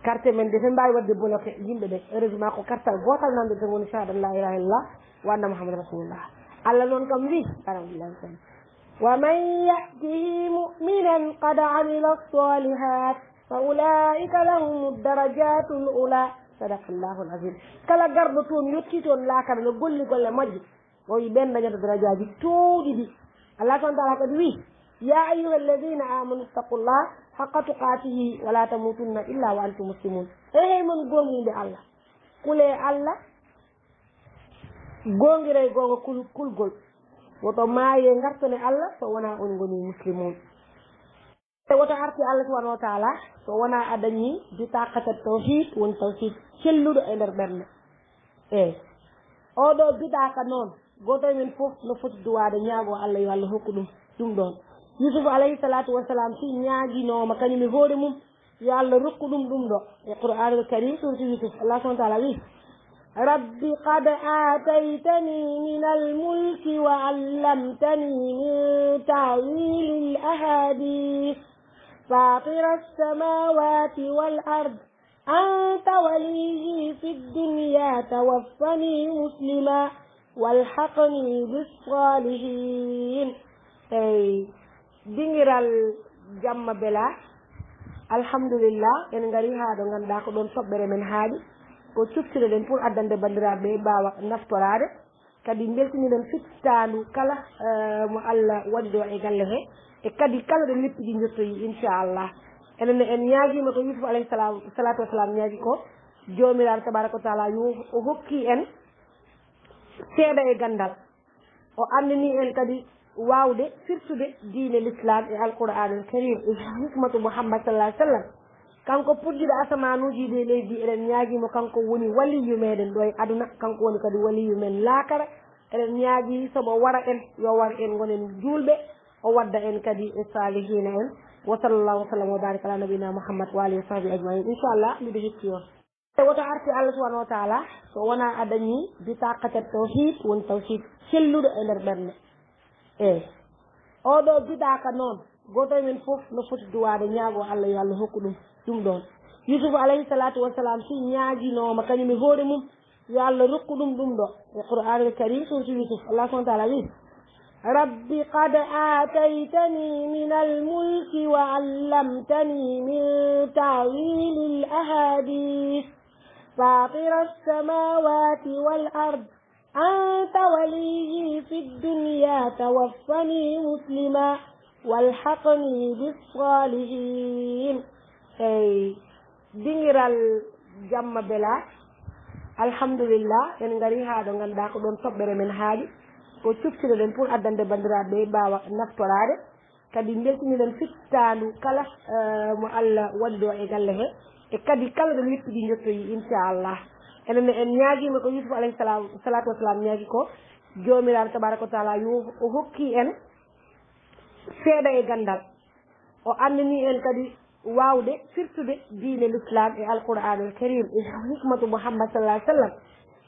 Carte men de, ɓe mbaawi waɗde bloqué yimɓe ɓe. Heureusement ko kartal gootal nanɗo tan woni shahada an la ilaha illallah wa anna Muhammad rasulullah. Allah noon kam wi, أعوذ بالله من الشيطان الرجيم. ومن يأته مؤمنا قد عمل الصالحات فأولئك لهم الدرجات العلى. صدق الله العظيم. Kala garɗo toon, yettii toon laakara, no golli golle moƴƴe, o wi ɓen dañata darajaaji toowɗi ɗi. Allah subhanahu wa taala kadi wi, يا أيها الذين آمنوا اتقوا الله حق تقاته ولا تموتن إلا وأنتم مسلمون. Eey, hey mon goonɗinɓe Allah, kulee Allah, goongiray goonga kul-, kulgol. Woto maayee ngartone Allah so wonaa on ngoni muslimun. E woto arti Allah subhanahu wa taala so wonaa a dañii bitaqata tawhid, woni tawhid celluɗo e nder ɓernde. Eey. Oɗo bitaqa noon, gooto e men fof no foti duwaade, ñaago Allah yo Allah hokku ɗum, ɗum ɗoon. Yusuf alayhi salatu wassalam si ñaaginooma kañum e hoore mum, yo Allah rokku ɗum ɗum ɗo. E Qur'anul Karim, suratu Yusuf, Allah subhanahu wa taala wi, رب قد آتيتني من الملك وعلمتني من تأويل الأحاديث فاطر السماوات والأرض أنت وليي في الدنيا توفني مسلما وألحقني بالصالحين. Eey, dingiral jamma bela. Alhamdulillah, en ngari haa ɗo ngannduɗaa ko ɗoon toɓɓere men haaɗi. Ko cuftire ɗen pour addande banndiraaɓe ɓe mbaawa naftoraade. Kadi mbeltiniɗen fittaandu kala, eh, mo Allah waɗi ɗo e galle he. E kadi kala ɗo leppi ɗi njottoyi, inchallah. Enen ne en ñaagiima ko Yusuf alayhi salam, salatu wassalam ñaagi ko. Joomiraaɗo tabaraka wa taala yo o hokki en seeɗa e ganndal. O anndini en kadi waawde firtude diine l'islam e Alqur'aanul Kariim e hikmatu Muhammad sallallahu alaihi wasallam. Kanko puɗɗiɗo asamaanuuji ɗi e leydi, eɗen ñaagii mo, kanko woni waliyu meɗen ɗo e aduna, kanko woni kadi waliyu men laakara. Eɗen ñaagii somo wara en, yo war en ngonen juulɓe, O wadda en kadi e saalihiina en. Wa sallallahu wa sallam wa baraka ala nabiyina Muhammad wa alihi wa sahbihi ajmain. Inchallah, miɗo hetti on. E woto arti Allah subhanahu wa taala, so wonaa a dañii bitaqatat tawhid, woni tawhid selluɗo e nder ɓernde. Eey. Oɗo bitaqa noon, gooto e men fof no foti duwaade, ñaago Allah, yo Allah hokku ɗum, ɗum ɗoon. Yusuf alayhi salatu wassalam, si ñaaginooma kañum e hoore mum, yo Allah rokku ɗum ɗum ɗo. E Qur'anul Karim, suratu Yusuf, Allah subhanahu wa taala wi, رب قد آتيتني من الملك وعلمتني من تأويل الأحاديث فاطر السماوات والأرض أنت وليي في الدنيا توفني مسلما والحقني بالصالحين. Eey, dingiral jamma bela. Alhamdulillah, en ngari haa ɗo ngannduɗaa ko ɗoon toɓɓere men haaɗi. Ko cuftinoɗen pour addande banndiraaɓe ɓe mbaawa naftoraade. Kadi mbeltiniɗen fittaandu kala, eh, mo Allah waɗi ɗo e galle he. E kadi kala ɗo leppi ɗi njottoyi, inchallah. Enen ne en ñaagiima ko Yusuf alayhi salam, salatu wassalam ñaagi ko, Joomiraaɗo tabaraka wa taala yo o hokki en seeɗa e ganndal. O anndini en kadi waawde firtude diine l'islam e Alqur'anul Karim e hikmatu Muhammad sallallahu alaihi wasallam.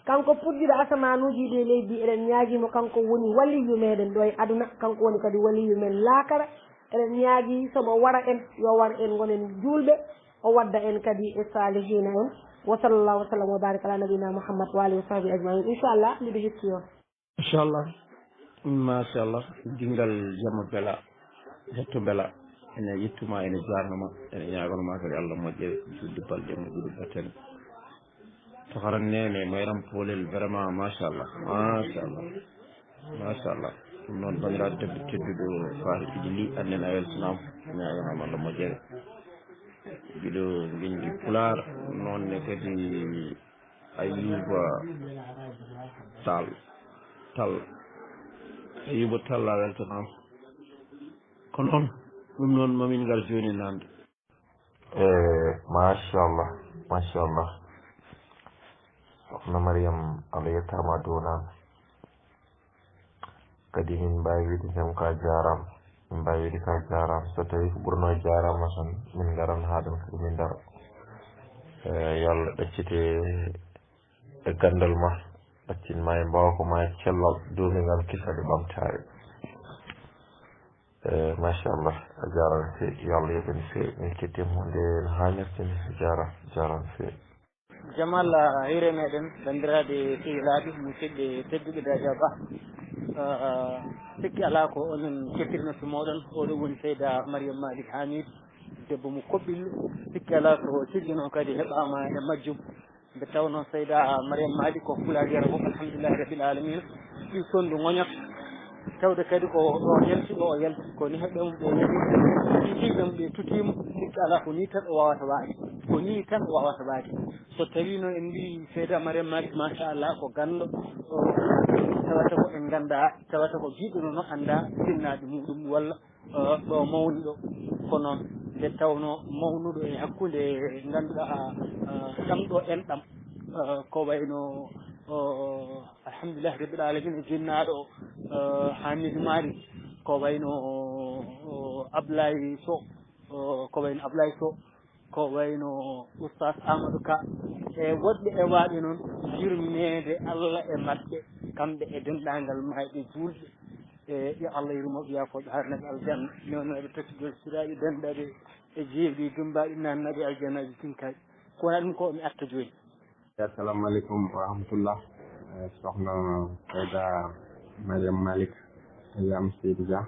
Kanko puɗɗiɗo asamaanuuji ɗi e leydi, eɗen ñaagii mo, kanko woni waliyu meɗen ɗo e aduna, kanko woni kadi waliyu men laakara. Eɗen ñaagii so mo wara en, yo war en ngonen juulɓe, o wadda en kadi e saalihiina en. Wa sallallahu wa sallam wa baraka ala nabiyina Muhammad wa alihi wa sahbihi ajmain. Inchallah, miɗo hetti on. Machallah, machallah, dingal jamma bela, hetto bela, ene yettuma, ene jarnama, ene ñaganoma kadi Allah moƴƴere, judde balɗe moƴƴude battane. Tokaran nene, mayram polel, vraiment, machallah, machallah, machallah. Ɗum noon, bandiraɗo debbo tedduɗo Fahi Idili, annen a weltanama, ñaganama Allah moƴƴere. Mbiɗo bindi Pulaar, noon ne kadi Ayuba Tall, Tall, Ayuba Tall, a weltanaama. Ko noon, ɗum noon, mamin ngar jooni nande. E, machallah, machallah. Sokhna Mariam, Allah yettaama, a duwanaama. Kadi min mbaawi wiide tan ko a jaaraama. Min mbaawi wiide ko a jaaraama. So tawii ko ɓurnoo jaaraama tan, min ngaran haa ɗoon fof min ndaro. Eh, yo Allah ɗaccite e ganndal ma, ɗaccin ma e mbaawka ma e cellal duumingal kisal e ɓamtaare. Eh, machallah, a jaaraama feewi. Yo Allah yoɓ en feewi. Min kettiima huunde no haanirta ni. A jaaraama, a jaaraama feewi. Jamal, ah, hiire meɗen, banndiraaɓe sehilaaɓe, musidɓe tedduɓe Daja Ba. Ah, sikki alaa ko onon kettirno to mooɗon, oɗo woni Seyda Mariam Malik Hamidou, debbo mo Koɓɓillo. Sikki alaa ko tiggi noon kadi heɓaama e majjum. Nde tawnoo Seyda Mariam Malik ko Pulaar yara fof, alhamdulillahi rabbil alamina. Ɗi sondu ŋoñat. Tawde kadi ko ɗo yalti, ɗo o yalti, ko ni heɓɓe mum ɓe yalti, ɗiɗi ɓe mum ɓe tutiima, sikki alaa ko ni tan o wawata waade, ko ni tan o wawata waade. So tawii noon en mbii Seyda Mariam Malik, machallah, ko ganndo, o, tawata ko en nganndaa, tawata ko jiɗɗo noon o anndaa sinnaaɗo muɗum walla, eh, ɗo mawni ɗo. Ko noon nde tawnoo mawnuɗo e hakkunde ngannduɗaa, eh, ɗam ɗo enɗam, eh, ko wayno, o, alhamdulillahi rabbil alamina, jinnaaɗo, eh, Hamidou Mari, ko wayno, o, Ablaye Sow, o, ko wayno Ablaye Sow, ko wayno Oustaz Amadou Ka, e woɗɓe e waaɓe noon, yurmeende Allah e maɓɓe, kamɓe e denndaangal maayɓe juulɓe. E yo Allah yurmo ɓe, yaafo ɓe, harna ɓe aljanna, newnana ɓe takkugol siraaɓe, dennda ɓe e jeeɗi, dummbaaɗi, naatna ɓe aljannaaji tinkaaɗi. Ko wonaa ɗum ko mi arta jooni. Assalamu aleykum wa rahmatullah. Eh, sokhna Seyda Mariam Malik, a wiyaama Seydi Dia.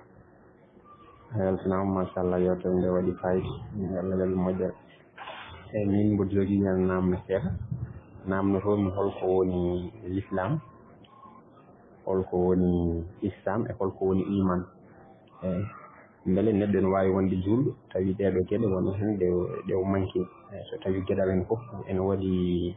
A weltanaama, machallah, yeewtere nde waɗi fayida. Yo Allah yoɓ en moƴƴere. Eyi, min mboɗo jogii heen naamne seeɗa. Naamnotoo-mi holko woni l'islam, holko woni islam e holko woni iman. Eyi, mbele neɗɗo ene waawi wonde juulɗo, tawi ɗeeɗoo geɗe wonno heen ɗe, ɗe o manki. Eyi, so tawi geɗal heen fof ene waɗi,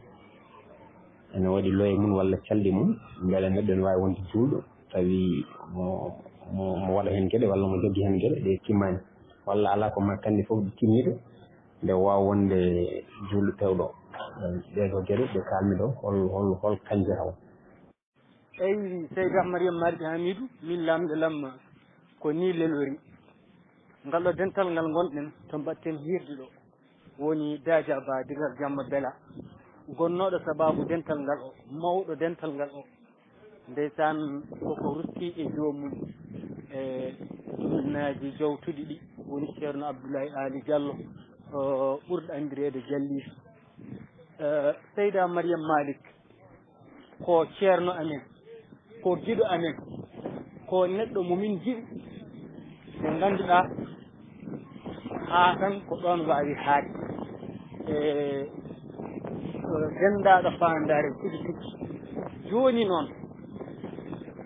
ene waɗi loye mum walla calɗi mum, mbele neɗɗo ene waawi wonde juulɗo, tawi mo, mo, mo waɗa heen geɗe walla mo jogii heen geɗe ɗe timmaani, walla alaa ko ma kanni fof ɗi timmiiɗo, nde waawa wonde juulɗo peewɗo. Ɗee ɗoo geɗe ɗe kaalmi ɗo, hol, hol, hol kanje haw? Eyi, Seyda Mariam Malik Hamidou, min laamɗo lam Ko nii lelori. Ngal ɗo dental ngal ngonɗen to mbaɗten hiirde ɗo, woni Daaja Ba digal Jamma Bela, gonnooɗo sabaabu dental ngal o, mawɗo dental ngal o. Ndeysaan, koko rutti e joomum e ɗumnaaji jawtuɗi ɗi, woni Ceerno Abdoulaye Ali Diallo, o ɓurɗo anndireede Jalliiɗo. Eh, Seyda Mariam Malik ko ceerno amen, ko giɗo amen, ko neɗɗo mo min njiɗi, ɓe ngannduɗaa haa tan ko ɗoon waawi haade. E, e, denndaaɗo faandaare tigi tigi. Jooni noon,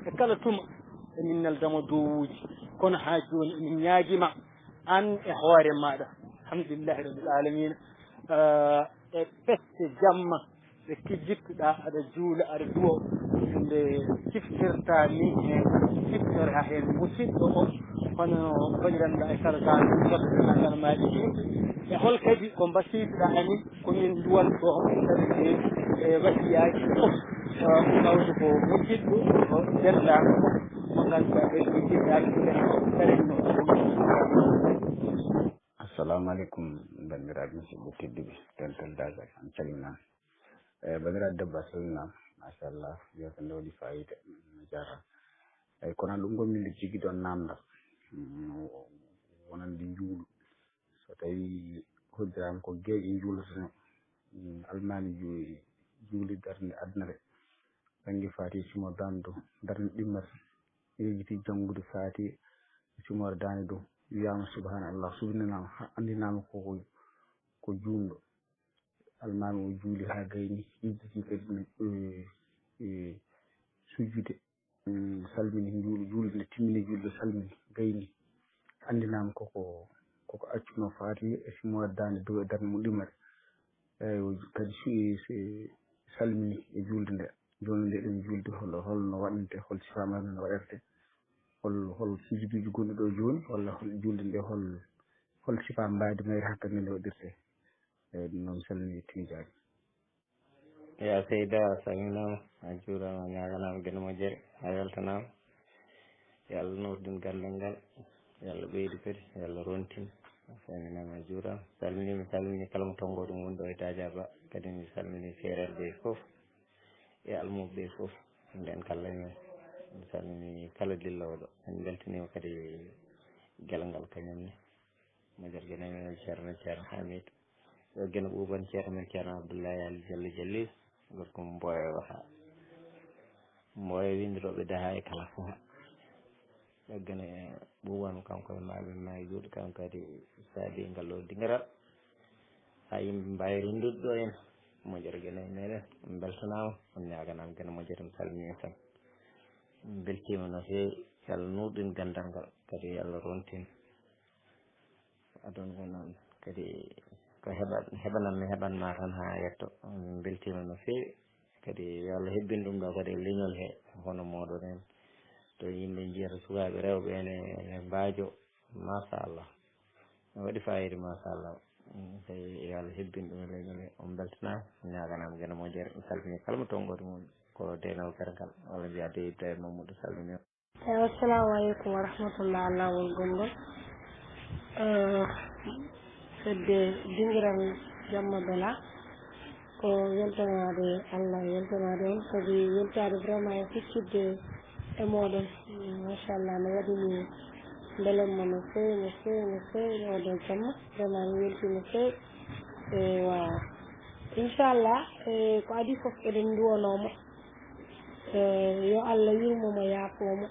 e kala tuma, emin neldama duwawuuji, kono haa jooni emin ñaagima aan e hoore maaɗa. Alhamdulillahi rabbil alamina. Eh, e pette jamma ɗe kijjittuɗaa, aɗa juula, aɗa duwo, nde ciftirta ni heen, ciftora heen musidɗo o, hono baɗiranɗaa e kala gaa ɗum, fodde dendagal maaji ɗi. E hol kadi ko mbasiytuɗaa amin, ko min duwanɗo kadi e, e wasiyaaji fof, eh, tawde ko musidɗo, ko denndaangal fof mo ngannduɗaa ɓe ko jiɗɗaa ɗum, ɓen fof karenno. Assalamu aleykum, banndiraaɓe musidɓe tedduɓe, dental Daaja, on calminaama. Eh, banndiraaɗo debbo, a salminaama. Machallah, yeewtere nde waɗi faayiida. A jaaraama. Eyi, kono ɗum ngonmi nde jogii ɗoon naamndal. Mm, wonande njuulu. So tawii hoddiraama ko geeƴe njuulata, mm, almaami ju-, juuli darnde aduna nde. Janngi Faatiha, simo daande dow, darnde ɗimmere. Yejjiti janngude Faatiha, simoore daande dow. Wiyaama subhaanallah, subinanaama, ha-, anndinaama ko, ko, ko juulɗo. Almaami o juuli haa gayni, yejjiti kadi, eh, eh, sujjude. Mm, salmini juul-, juulde nde, timmini juulde, salmini, gayni. Anndinaama koko, koko accunoo Faatiha e simoore daande dow e darnde mum ɗimmere. Eywa, kadi su-, e, se-, salmini e juulde nde. Jooni nde ɗen juulde, hol, hol no waɗante, hol sifaa mum no waɗirte, hol, hol sujuduuji gonɗi ɗo jooni, walla hol juulde nde, hol, hol sifaa mbaadi mayre hakkande nde waɗirte. Eywa, ɗum noon mi salmini Tiijaaɓe. Ya Seyda, a salminaama, a juuraama, a ñaaganaama geno moƴƴere, a weltanaama. Yo Allah nuurdin ganndal ngal, yo Allah ɓeydu kadi, yo Allah rontin. A salminaama, a juuraama. Salminiima, salmini kala mo tonngooɗo mum ɗo e Daaja Ba. Kadi mi salmini seereerɓe fof e almuɓe fof. Nden kala men. Mi salmini kala dillooɗo. En mbeltaniima kadi gelal ngal kañum ne. Major Gene men Ceerno, Ceerno Hamidou. Yo Gene ɓuuban Ceerno men Ceerno Abdoulaye Ali Jallo Jalli. Gorko mo Mboyo waha. Mboyo winndorooɓe daha e kala fof. Yo Gene ɓuuban kanko e maaɓe maayi juuɗe, kanko kadi saabi ngal ɗo dingiral. Haa yimɓe mbaawi renndude ɗo en. Major Gene meɗen, on mbeltanaama, on ñaaganaama Gene Major, on salmini en tan. On mbeltiima no feewi, yo Allah nuurɗin ganndal ngal, kadi yo Allah rontin. Aduna ko noon kadi ko heɓa-, heɓanan mi heɓan ma tan haa yetto. Min mbeltiima no feewi. Kadi yo Allah hebbin ɗum ɗo kadi e leñol he hono mooɗon en. To yimɓe njiyata sukaaɓe rewɓe ene, ene mbaajo. Machallah. No waɗi faayiida, machallah. Mm, tawi yo Allah hebbin ɗum e leñol he. On mbeltanaama, ñaaganaama geno moƴƴere. Mi salmini kala mo tonngooɗo mum. Ko Deynaba Karagal. Walla mbiyaa de Ibrahima Mamadou salmini. Eyi, assalamu aleykum wa rahmatullah, laawol gonngol. Eh, fedde dingiral Jamma Bela, ko weltanaade Allah, weltanaade on, kadi weltaade vraiment e huccitde e mooɗon. Machallah, no waɗi mi mbelemma no feewi, no feewi, no feewi, oɗo jamma. Vraiment, mi weltii no feewi. Ewa, inchallah, eh, ko adii fof eɗen nduwanoo mo. Eh, yo Allah yurmo mo, yaafoo mo.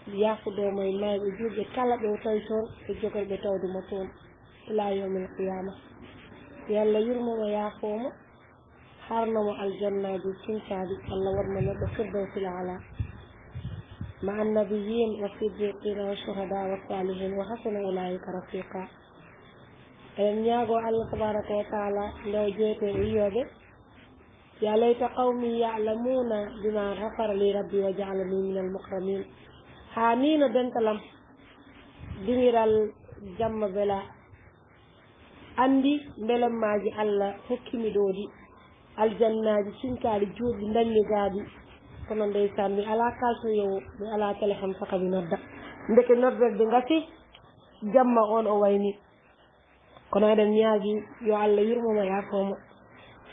Yaafude mo e maayɓe juulɓe kala ɓe o tawi toon, e jogorɓe tawde mo toon ilaa yawmil qiyaama. Yo Allah yurmo mo, yaafoo mo, harno mo aljannaaji cinkaaɗi, Allah waɗ mo neɗɗo firdawsil aala. Ma annabiyin wa siddiqina wa shuhada wa salihin wa hasuna ulaika rafiqa. Eɗen ñaagoo Allah tabaraka wa taala nde o jeyetee e yiyooɓe. يا ليت قومي يعلمون بما غفر لي ربي وجعلني من المكرمين. Haa nii no dental am dingiral Jamma Bela anndi mbelemmaaji Allah hokki mi ɗo ɗi, aljannaaji cinkaaɗi juutɗi ndañmi gaaɗi. Kono ndeysaan mi alaa kaasoyowo, mi alaa téléphone saka mi nodda. Ndeke noddorde ngasi, jamma on o wayni. Kono eɗen ñaagi yo Allah yurmo mo, yaafo mo.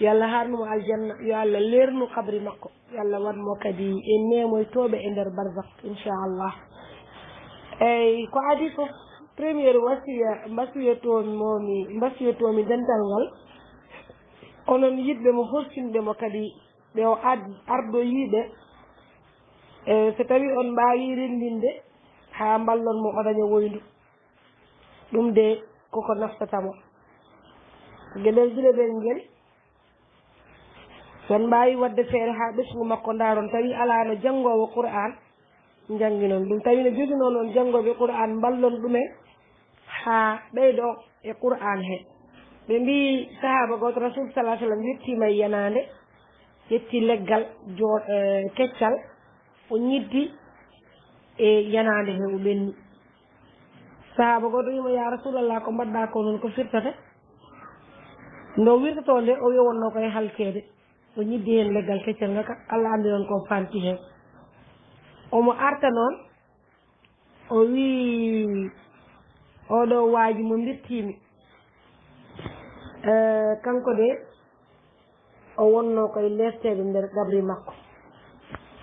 Yo Allah harnu mo aljanna, yo Allah leernu kabri makko. Yo Allah waɗ mo kadi e neemoytooɓe e nder barzakh, inchallah. Eyyi, ko adii fof, premiére wasiya mbasiyotoomi, mbasiyotoomi dental ngal, onon yiɗɓe mo, horsinɓe mo kadi, ɓe o ad-, ardoyii ɓe, e so tawii on mbaawii renndinde haa mballon mo o daña woyndu. Ɗum de koko naftata mo. Geɗel diɗeɓel ngel, so on mbaawi waɗde feere haa ɓesngu makko ndaaron, tawi alaano janngoowo Qur'aan, njannginon ɗum. Tawi no joginoo noon janngooɓe Qur'aan, mballon ɗumen haa ɓeydo e Qur'aan he. Ɓe mbii sahaaba gooto, Rasul sallallahu alaihi wasallam yettiima e yanaande, yetti leggal jo-, eh, keccal, o ñiddi e yanaande he o ɓenni. Sahaaba gooto wiimo, "Ya Rasulallah, ko mbaɗɗaa ko noon, ko firtata?" Nde o wirtotoo nde, o wi o wonnoo ko e halkeede. O ñiddi heen leggal keccal ngal, ka Allah anndi noon ko fanti heen. Omo arta noon, o wi, "Oɗo waaji mo mbirtiimi, eh, kanko de, o wonnoo koye leesteede nder gabri makko.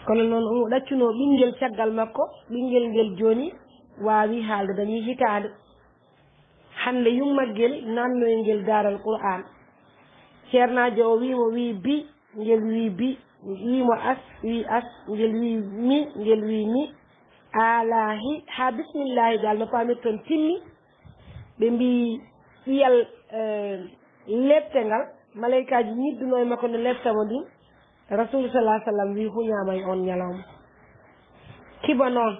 Kono noon omo ɗaccunoo ɓinngel caggal makko, ɓinngel ngel jooni waawi haalde, dañii hitaande. Hannde yummaggel naatnoyngel daaral Qur'aan." Ceernaajo o wii mo, wii bi, ngel wii bi, wii mo as, wii as, ngel wii mi, ngel wii mi. Alaahi, haa bismillaahi dal no paamirton timmi. Ɓe mbii ɓiyal, eh, leɓte ngal, maleykaaji ñidduno e makko no leɓta mo ndin. Rasuulu sallallahu alaihi wasallam wii huñaama e on ñalawma. Kiba noon,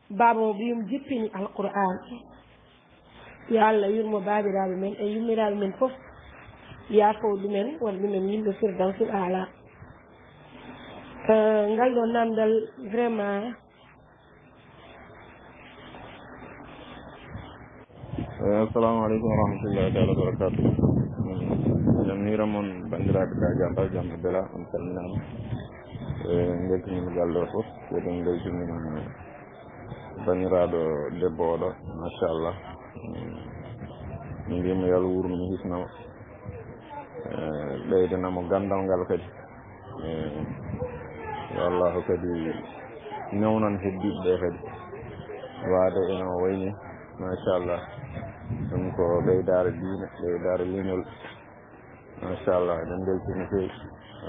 baaba mo ɓiyum jippini Alqur'aan. Yo Allah yurmo baabiraaɓe men e yummiraaɓe men fof. Yaafo ɗumen, waɗ ɗumen yimɓe Firdawsul Aala. Eh, ngal ɗo namdal vraiment. Eh, assalamu aleykum wa rahmatullahi taala wa barakatuh. Jam hiira mon, banndiraaɓe, ka jam, ka jam e bela, on calminaama. Eh, mbeltaniima galle o fof, eɗen mbeltaniima banndiraaɗo debbo oɗo, machallah. Min mbiyamo yo Allah wurnu mo, hisna mo. Eh, ɓeydana mo ganndal ngal kadi. Eh, yo Allahu kadi newnan heddiiɓe ɓe kadi. Waade eno wayni, machallah. Ɗum ko ɓeydaare diine, ɓeydaare leñol. Machallah, eɗen mbeltii no feewi.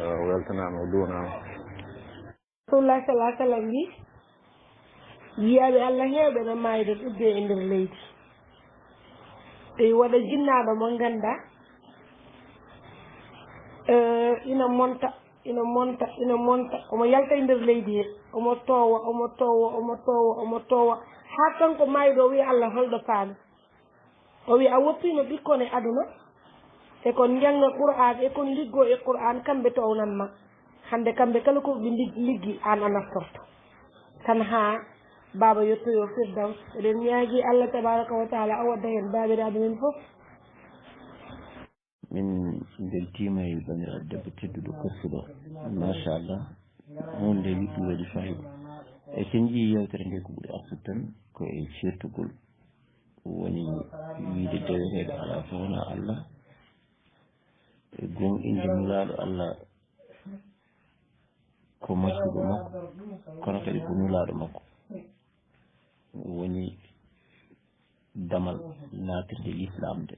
Eh, o weltanaama, o duwanaama. Rasulullah sallallahu alaihi wasallam wi, "Jiyaaɓe Allah heewɓe no maayde ɗuɗde e nder leydi." Ɓe waɗa jinnaaɗo mo ngannda, eh, ina monta, ina monta, ina monta. Omo yalta e nder leydi he, omo toowa, omo toowa, omo toowa, omo toowa. Haa kanko maayɗo o wiya, "Allah, holɗo faami?" O wi, "A woppiima ɓikkon e aduna, e kon njannga Qur'aan, e kon liggoo e Qur'aan, kamɓe townan ma. Hannde kamɓe kala ko ɓe lig-, liggi, aan a naftorto." Tan haa baaba yettoyoo Firdaws. Eɗen ñaagii Allah tabaaraka wa taala o wadda heen baabiraaɓe men fof. Min mbeltiima e banndiraaɗo debbo tedduɗo korsuɗo, machallah, huunde yuɓɓi waɗi faayiida. E so en njiyii yeewtere nde ko ɓuri arsude tan ko e ceertugol. Woni wiide deweteeɗo alaa so wonaa Allah, e gomɗinde Nulaaɗo Allah ko maccuɗo makko, kono kadi ko Nulaaɗo makko. Woni damal naatirde Lislaam nde.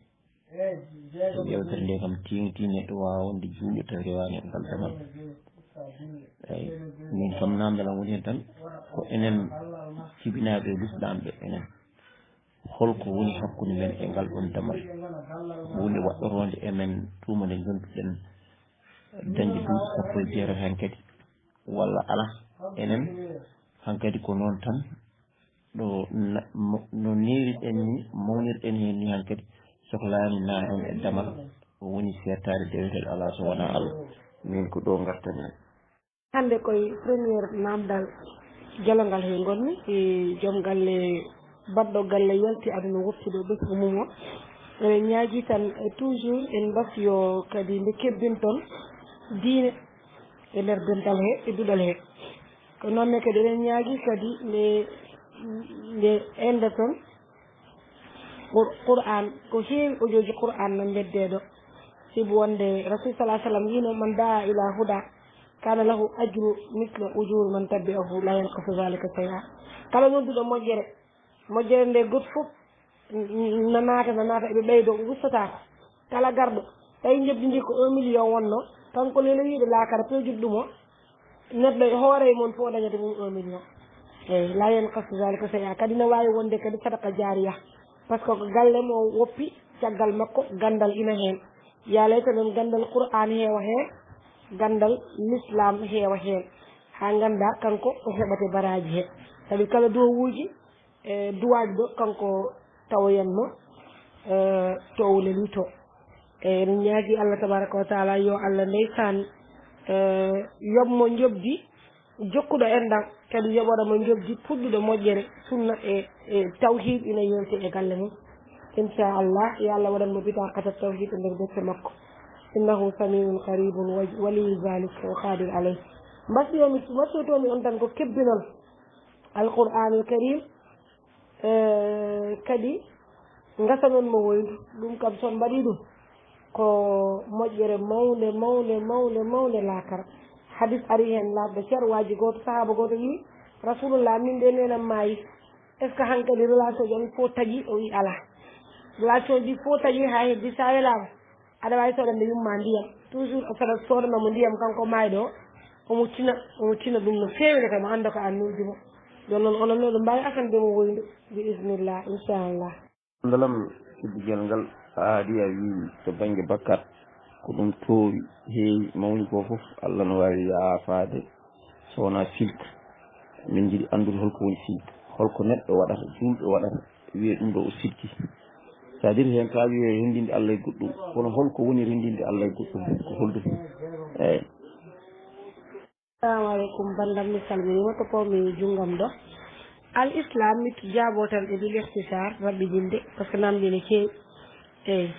Yeewtere nde kam tiiŋti neɗɗo waawa wonde juulɗo tawi rewaani e ngal damal. Eyi, min kam namdal am woni heen tan ko enen jibinaaɓe e Lislaam ɓe enen. Holko woni hakkunde men e ngal ɗon damal? Huunde waɗɗoroonde e men tuma nde ngonduɗen dañde duuɓi sappo e jeetati hankadi, walla alaa? Enen hankadi ko noon tan, ɗo na-, mo-, no neeriɗen ni, mawnirɗen heen ni hankadi, sohlaani naannon e damal, o woni seettaade deweteeɗo alaa so wonaa Allah. Min ko ɗo ngartami. Hannde koye première namdal jolongal he ngonmi, e joom galle, baɗɗo galle yalti aduna woppi ɗo ɓesngu mum o. Eɗen ñaagii tan, e toujours en mbasiyo kadi nde kebbinton diine e nder dental he, e duɗal he. Ko noon ne kadi eɗen ñaagii kadi nde Nde ende toon, Qur- Qur'an, ko heewi ojooji Qur'an no mbeddee ɗo. Sibu wonde Rasul sallallahu alaihi wasallam wiino, "Man da'a ila huda, kana lahu ajru mithlu ujuri man tabi'ahu, la yanqusu dhalika shay'a." Kala nodduɗo moƴƴere, moƴƴere nde goto fof n- n- na naata, na naata, eɓe ɓeydo, ustataako. Kala garɗo, tawi njoɓdi ndi ko un million wonno, kanko lelo yiɗo laakara pewjuɗo ɗum o, neɗɗo e hoore e mon fof dañata ɗum un million. Eyi, la yanqusu dhalika shay'a. Kadi ne waawi wonde kadi sadaka jaariya. Par ce que ko galle mo woppi, caggal makko, gandal ina heen. Yaalay to ɗon gandal Qur'an heewa heen, gandal l'islam heewa heen. Haa ganda kanko o heɓate baraaji heen. Sabi kala duwawuuji, e duwaaɗo ɗo kanko tawoyanno, e, to o leli to. E, en ñaagi Allah tabaraka wa taala yo Allah ndeysaan, e, yoɓ mo njoɓdi jokkuɗo enɗan, kadi yoɓora mo njoɓdi puɗɗuɗo moƴƴere sunna e, e tawhid ina yewte e galle mum. Inchallah, yo Allah waɗan mo bitaqata tawhid e nder defte makko. Innahu samiun qaribun wa- waliyu zalik wa qadir alayh. Mbasiyomi, mbasiyotomi on tan ko kebbinol Alqur'anul Karim, e, kadi ngasanon mo woyndu. Ɗum kam, so on mbaɗii ɗum, ko moƴƴere mawnde, mawnde, mawnde, mawnde laakara. Hadis ari heen laaɓɗo cer, waaji gooto, sahaaba gooto wii, "Rasulullah, min de neenam maayi. Est ce que hankadi relation ji amin fof taƴi?" O wii, "Alaa. Relation ji fof taƴi haa heddi sa welaama." Aɗa waawi soodande yumma ndiyam. Toujours o sodat soodana mo ndiyam kanko maayɗo o. Omo tina, omo tina ɗum no feewi nde kay mo annda ko an nuldi mo. Jooni noon onon noon ɗum mbaawi asande mo woyndu. Bi ismillah, inchallah. Ndelam sibbigel ngal a haadi a wii to bannge bakkat ko ɗum toowi heewi mawni ko fof Allah no waawi yaafaade so wonaa silk. Min njiɗi anndude holko woni silk, holko neɗɗo waɗata, juulɗo waɗata, wiyee ɗum ɗo o silki. C'est-à-dire heen ka wiyee renndinde Allah e goɗɗum, kono holko woni renndinde Allah e goɗɗum? Ko holɗum? Eeyi. Assalamu alaikum, bandam, mi salminiima to pawmi junngam ɗo. Al Islam, mi jaabo tan e bil ikhtisar, raɓɓiɗinde, par ce que namɗi ne keewi. Eeyi.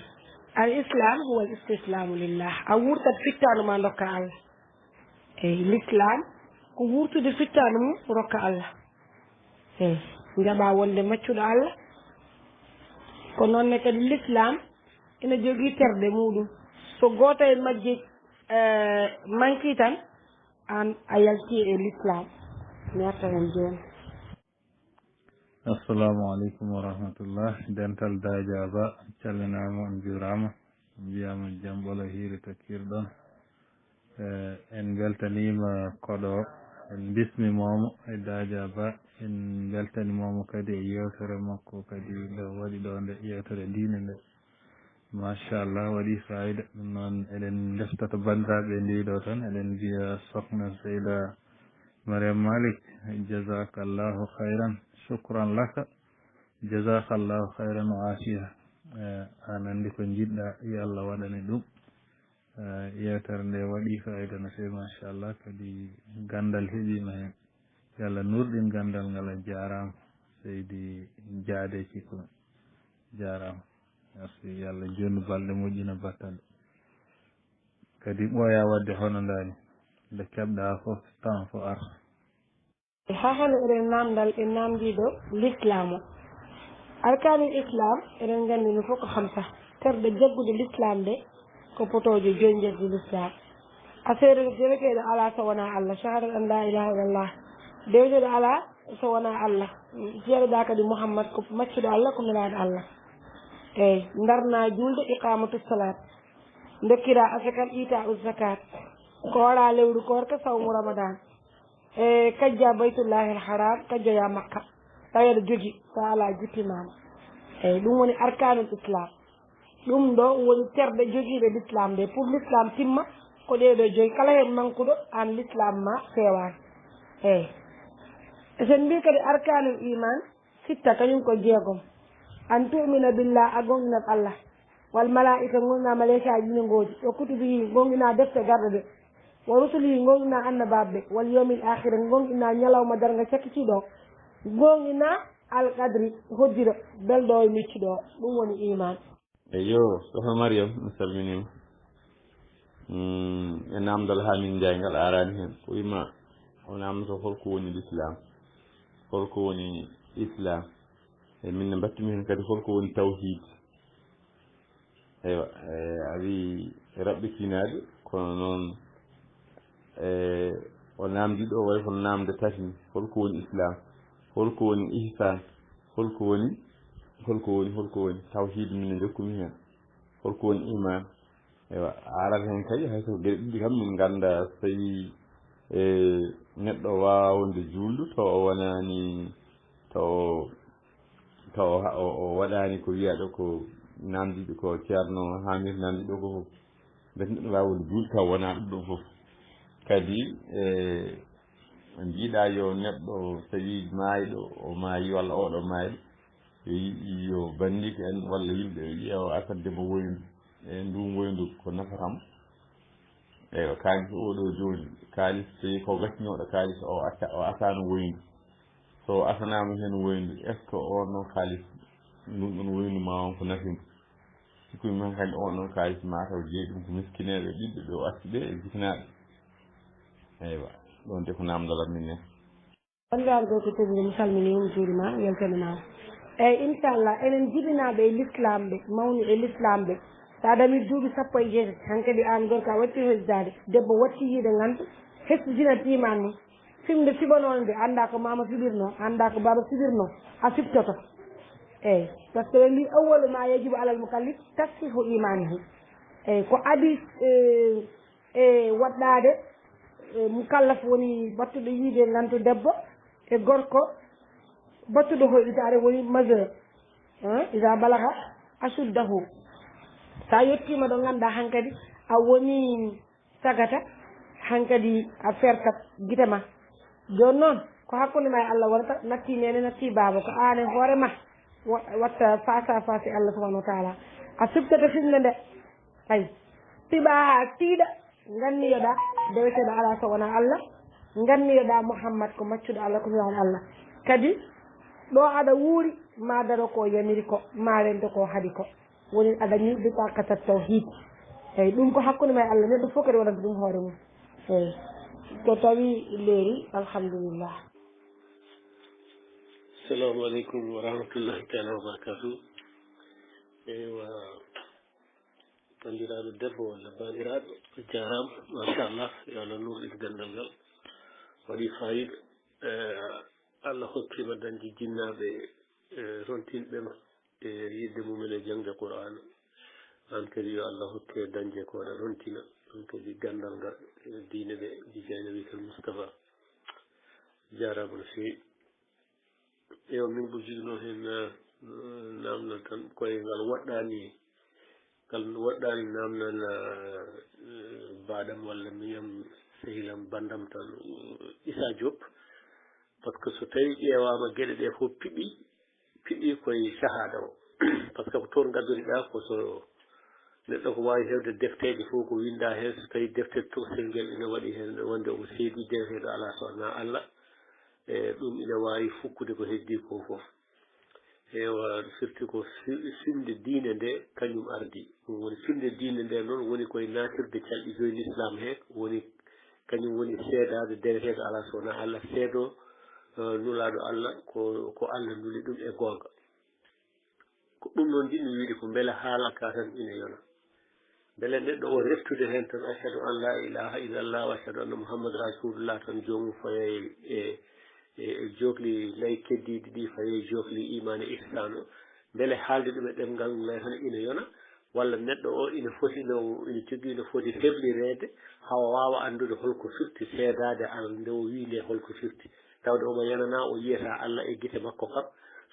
Al Islam huwa al istislamu lillah. A wurtat fittaandu ma ndokka Allah. Eeyi, l'islam ko wurtude fittaandu mum rokka Allah. Eeyi, njaɓa wonde maccuɗo Allah. Ko noon ne kadi l'islam ina jogii terɗe muɗum. So gooto e majje, eh, manki tan, aan a yalti e l'islam. Mi arta heen jooni. Assalamu alaikum wa rahmatullah. Dental Daja Ba, calminaama, on njuuraama. On mbiyaama jam ɓolo hiiri to kiirɗon. Eh, en mbeltaniima koɗo, en mbismimooma e Daja Ba. En mbeltanimooma kadi e yeewtere makko kadi nde waɗi ɗo nde, yeewtere diine nde. Machallah, waɗi fayida. Ɗum noon, eɗen ndefta to banndiraaɓe ndi ɗo tan. Eɗen mbiya Sokhna Seyda Mariam Malik, jazakallahu khayran, shukran laka, jazakallahu khayran wa afiya. Eh, aan anndi ko njiɗɗa, yo Allah waɗane ɗum. Eh, yeewtere nde waɗi fayida no feewi, machallah, kadi ganndal heɓiima heen. Yo Allah nuurɗin ganndal ngal, a jaaraama. Seydi Jaade Cikko, jaaraama. Merci, yo Allah juutnu balɗe, moƴƴina battane. Kadi ɓooya waɗde hono ndaani, nde keɓɗa fof, temps fof arta. Haa hano eɗen naamndal e naamndiiɗo l'islam o. Arkaanul islam, eɗen nganndi no fof ko hamsa. Terɗe jagguɗe l'islam ɗe ko potooje joy njardi l'islam. A seedeɗo deweteeɗo alaa so wonaa Allah, shahadat an la ilaha illallah. Deweteeɗo alaa so wonaa Allah. Seedeɗa kadi Muhammad ko maccuɗo Allah, ko nelaaɗo Allah. Eeyi, ndarna juulde, iqamatu salat. Ndokkira asakal, ita uz zakat. Koora lewru koorka, sawmu Ramadan. E kajja Baytullahil Haram, kajjoya Makka. Tawi aɗa jogi, so alaa, jippimaama. Eeyi, ɗum woni arkaanul Islam. Ɗum ɗo woni terɗe jogiiɗe l'islam ɗe. Pour l'islam timma, ko ɗee ɗo joyi. Kala heen mankuɗo, aan l'islam ma feewaani. Eeyi. Sen mbii kadi arkaanul iman, sitta, kañum ko jeegom. An tu'mina billah, a goonɗinat Allah. Wal malaa'ika, goonɗina maleykaaji ɗiɗi ngooji. Wa kutubihi, goonɗina defte garɗe ɗe. Wa rusulihi, goonɗina annabaaɓe ɓe. Wal yawmil aakhiri, goonɗina ñalawma darnga cakkitiiɗo o. Goonɗina al qadri, hoddira belɗo o e miccuɗo o. Ɗum woni iman. Eyo, Sokhna Mariam, mi salminiima. Mm, e naamndal haa min njaay ngal aaraani heen. Ko wima o naamnoto holko woni l'islam? Holko woni Islam. E min ne mbattumi heen kadi holko woni tawhiid. Eywa, e, a wi raɓɓitinaade, kono noon, e, o naamndi ɗo wayi kono naamnde tati ni. Holko woni Islam? Holko woni ihsan? Holko woni, holko woni, holko woni? Tawhiid min ne njokkumi heen. Holko woni iman? Eywa, a arat heen kadi, hay so geɗe ɗiɗi kam min ngannda so tawii, e, neɗɗo waawaa wonde juulɗo, taw o wonaani, taw o, taw o, o, o waɗaani ko wiyaa ɗo ko naamndiiɗo ko Ceerno Hamir naamndiiɗo ko fof. Mbete neɗɗo waawi wonde juulɗo taw wonaa ɗum ɗo fof. Kadi, e, njiiɗaa yo neɗɗo so tawii maayɗo, o maayi walla oɗo maayɗo, yo yi-, yo banndiiko en walla yimɓe ƴeewa asande mo woyndu, e ndun woyndu ko nafata mo. Eywa, kaalis oɗo jooni, kaalis so tawii ko gaccinooɗo kaalis o acca, o asaano woyndu. So o asanaama heen woyndu, est-ce que oon noon kaalis, ndun ɗon woyndu ma won ko nafi mo? Sikkuji men kadi oon ɗon kaalis mataw jeyi ɗum ko miskineeɓe, ɓiɓɓe ɓe o acci ɓe e jiknaaɓe. Eywa, ɗon de ko naamndal am min ne. Banndiraaɓe ɗo ko teddude, mi salminii on, mi juuriima, weltaniima. Eeyi, inchallah, enen jibinaaɓe e l'islam ɓe, mawni e l'islam ɓe, so a dañii duuɓi sappo e jeetati, hankadi aan gorko a watti hesdaade, debbo watti yiide ngantu, hesdinat iman mum. Fiɓnde fiɓanoo nde, anndaa ko maama fiɓirnoo, anndaa ko baaba fiɓirnoo, a fiɓtoto. Eeyi, par ce que ɓe mbii, "Awwalu ma yajibu alal mukallaf tashihu imanihi." Eeyi, ko adii, e, e waɗɗaade, e, mukallaf woni battuɗo yiide ngantu debbo e gorko, battuɗo hoyɗitaare woni majeur. Hein? Iza balaga ashuddahu. So a yettiima ɗo ngannduɗaa hankadi a woni sagata, hankadi a fertat gite ma. Jooni noon, ko hakkunde ma e Allah wonata, natti neene, natti baaba, ko aan e hoore ma wa-, watta face à face e Allah subhanahu wa taala. A fiɓtata fiɓnde nde. Ay, fiɓa haa tiiɗa, nganniyoɗaa deweteeɗo alaa so wonaa Allah, nganniyoɗaa Muhammad ko maccuɗo Allah, ko nulaaɗo Allah. Kadi, ɗo aɗa wuuri, ma daro ko yamiri ko, ma rento ko haɗi ko. Woni a dañii bitaqatat tawhid. Eyi, ɗum ko hakkunde ma e Allah, neɗɗo fof kadi waɗanta ɗum hoore mum. Eyi, so tawi leeri, alhamdulillah. Assalamu aleykum wa rahmatullahi taala wa barakatuh. Eywa, banndiraaɗo debbo walla baaniraaɗo, a jaaraama, machallah, yo Allah nuurɗin ganndal ngal. Waɗi faayiida. Eh, Allah hokkiima dañde jinnaaɓe, eh, rontinɓe ma e yiɗde mumen e jaŋde Qur'aana. Aan kadi yo Allah hokke dañde ko aɗa rontina, aan kadi ganndal ngal, eh, diine ɓe, bi jaynabiikal Mustafa. Jaaraama no feewi. Ewa, min ko jiɗnoo heen, eh, naamnal tan, koye ngal waɗɗaani, ngal waɗɗaani naamnal, eh, baaɗam walla miyam sehilam banndam tan, eh, Issa Diop. Par ce que so tawii ƴeewaama geɗe ɗe fof piɓi, piɓi koye cahaada o. Par ce que ko toon ngadoriɗaa ko so neɗɗo ko waawi heewde defteeje fof ko winndaa heen, so tawii defte tokosel ngel ina waɗi heen wonde omo seedii deweteeɗo alaa so wonaa Allah, e ɗum ina waawi fukkude ko heddii ko fof. Ewa, firti ko fi-, fiɓnde diine nde kañum ardi. Ɗum woni fiɓnde diine nde noon woni koye naatirde calɗi joyi l'islam he, woni kañum woni seedaade deweteeɗo alaa so wonaa Allah, seedo, eh, nulaaɗo Allah ko, ko Allah nuli ɗum e goonga. Ko ɗum noon njiɗmi wiide ko mbele haala ka tan ina yona. Mbele neɗɗo o reftude heen tan, "Ashhadu an la ilaha illallah wa ashhadu anna Muhammad rasulullah," tan joomum faye e, e, e jookli nayi keddiiɗi ɗi, faye jookli iman e ihsan o. Mbele haalde ɗum e ɗemngal ngal tan ina yona, walla neɗɗo o ina foti no, ina jogii no foti heblireede haa o waawa anndude holko firti seedaade Allah nde o wii nde holko firti. Tawde omo yananaa, o yiyata Allah e gite makko kam.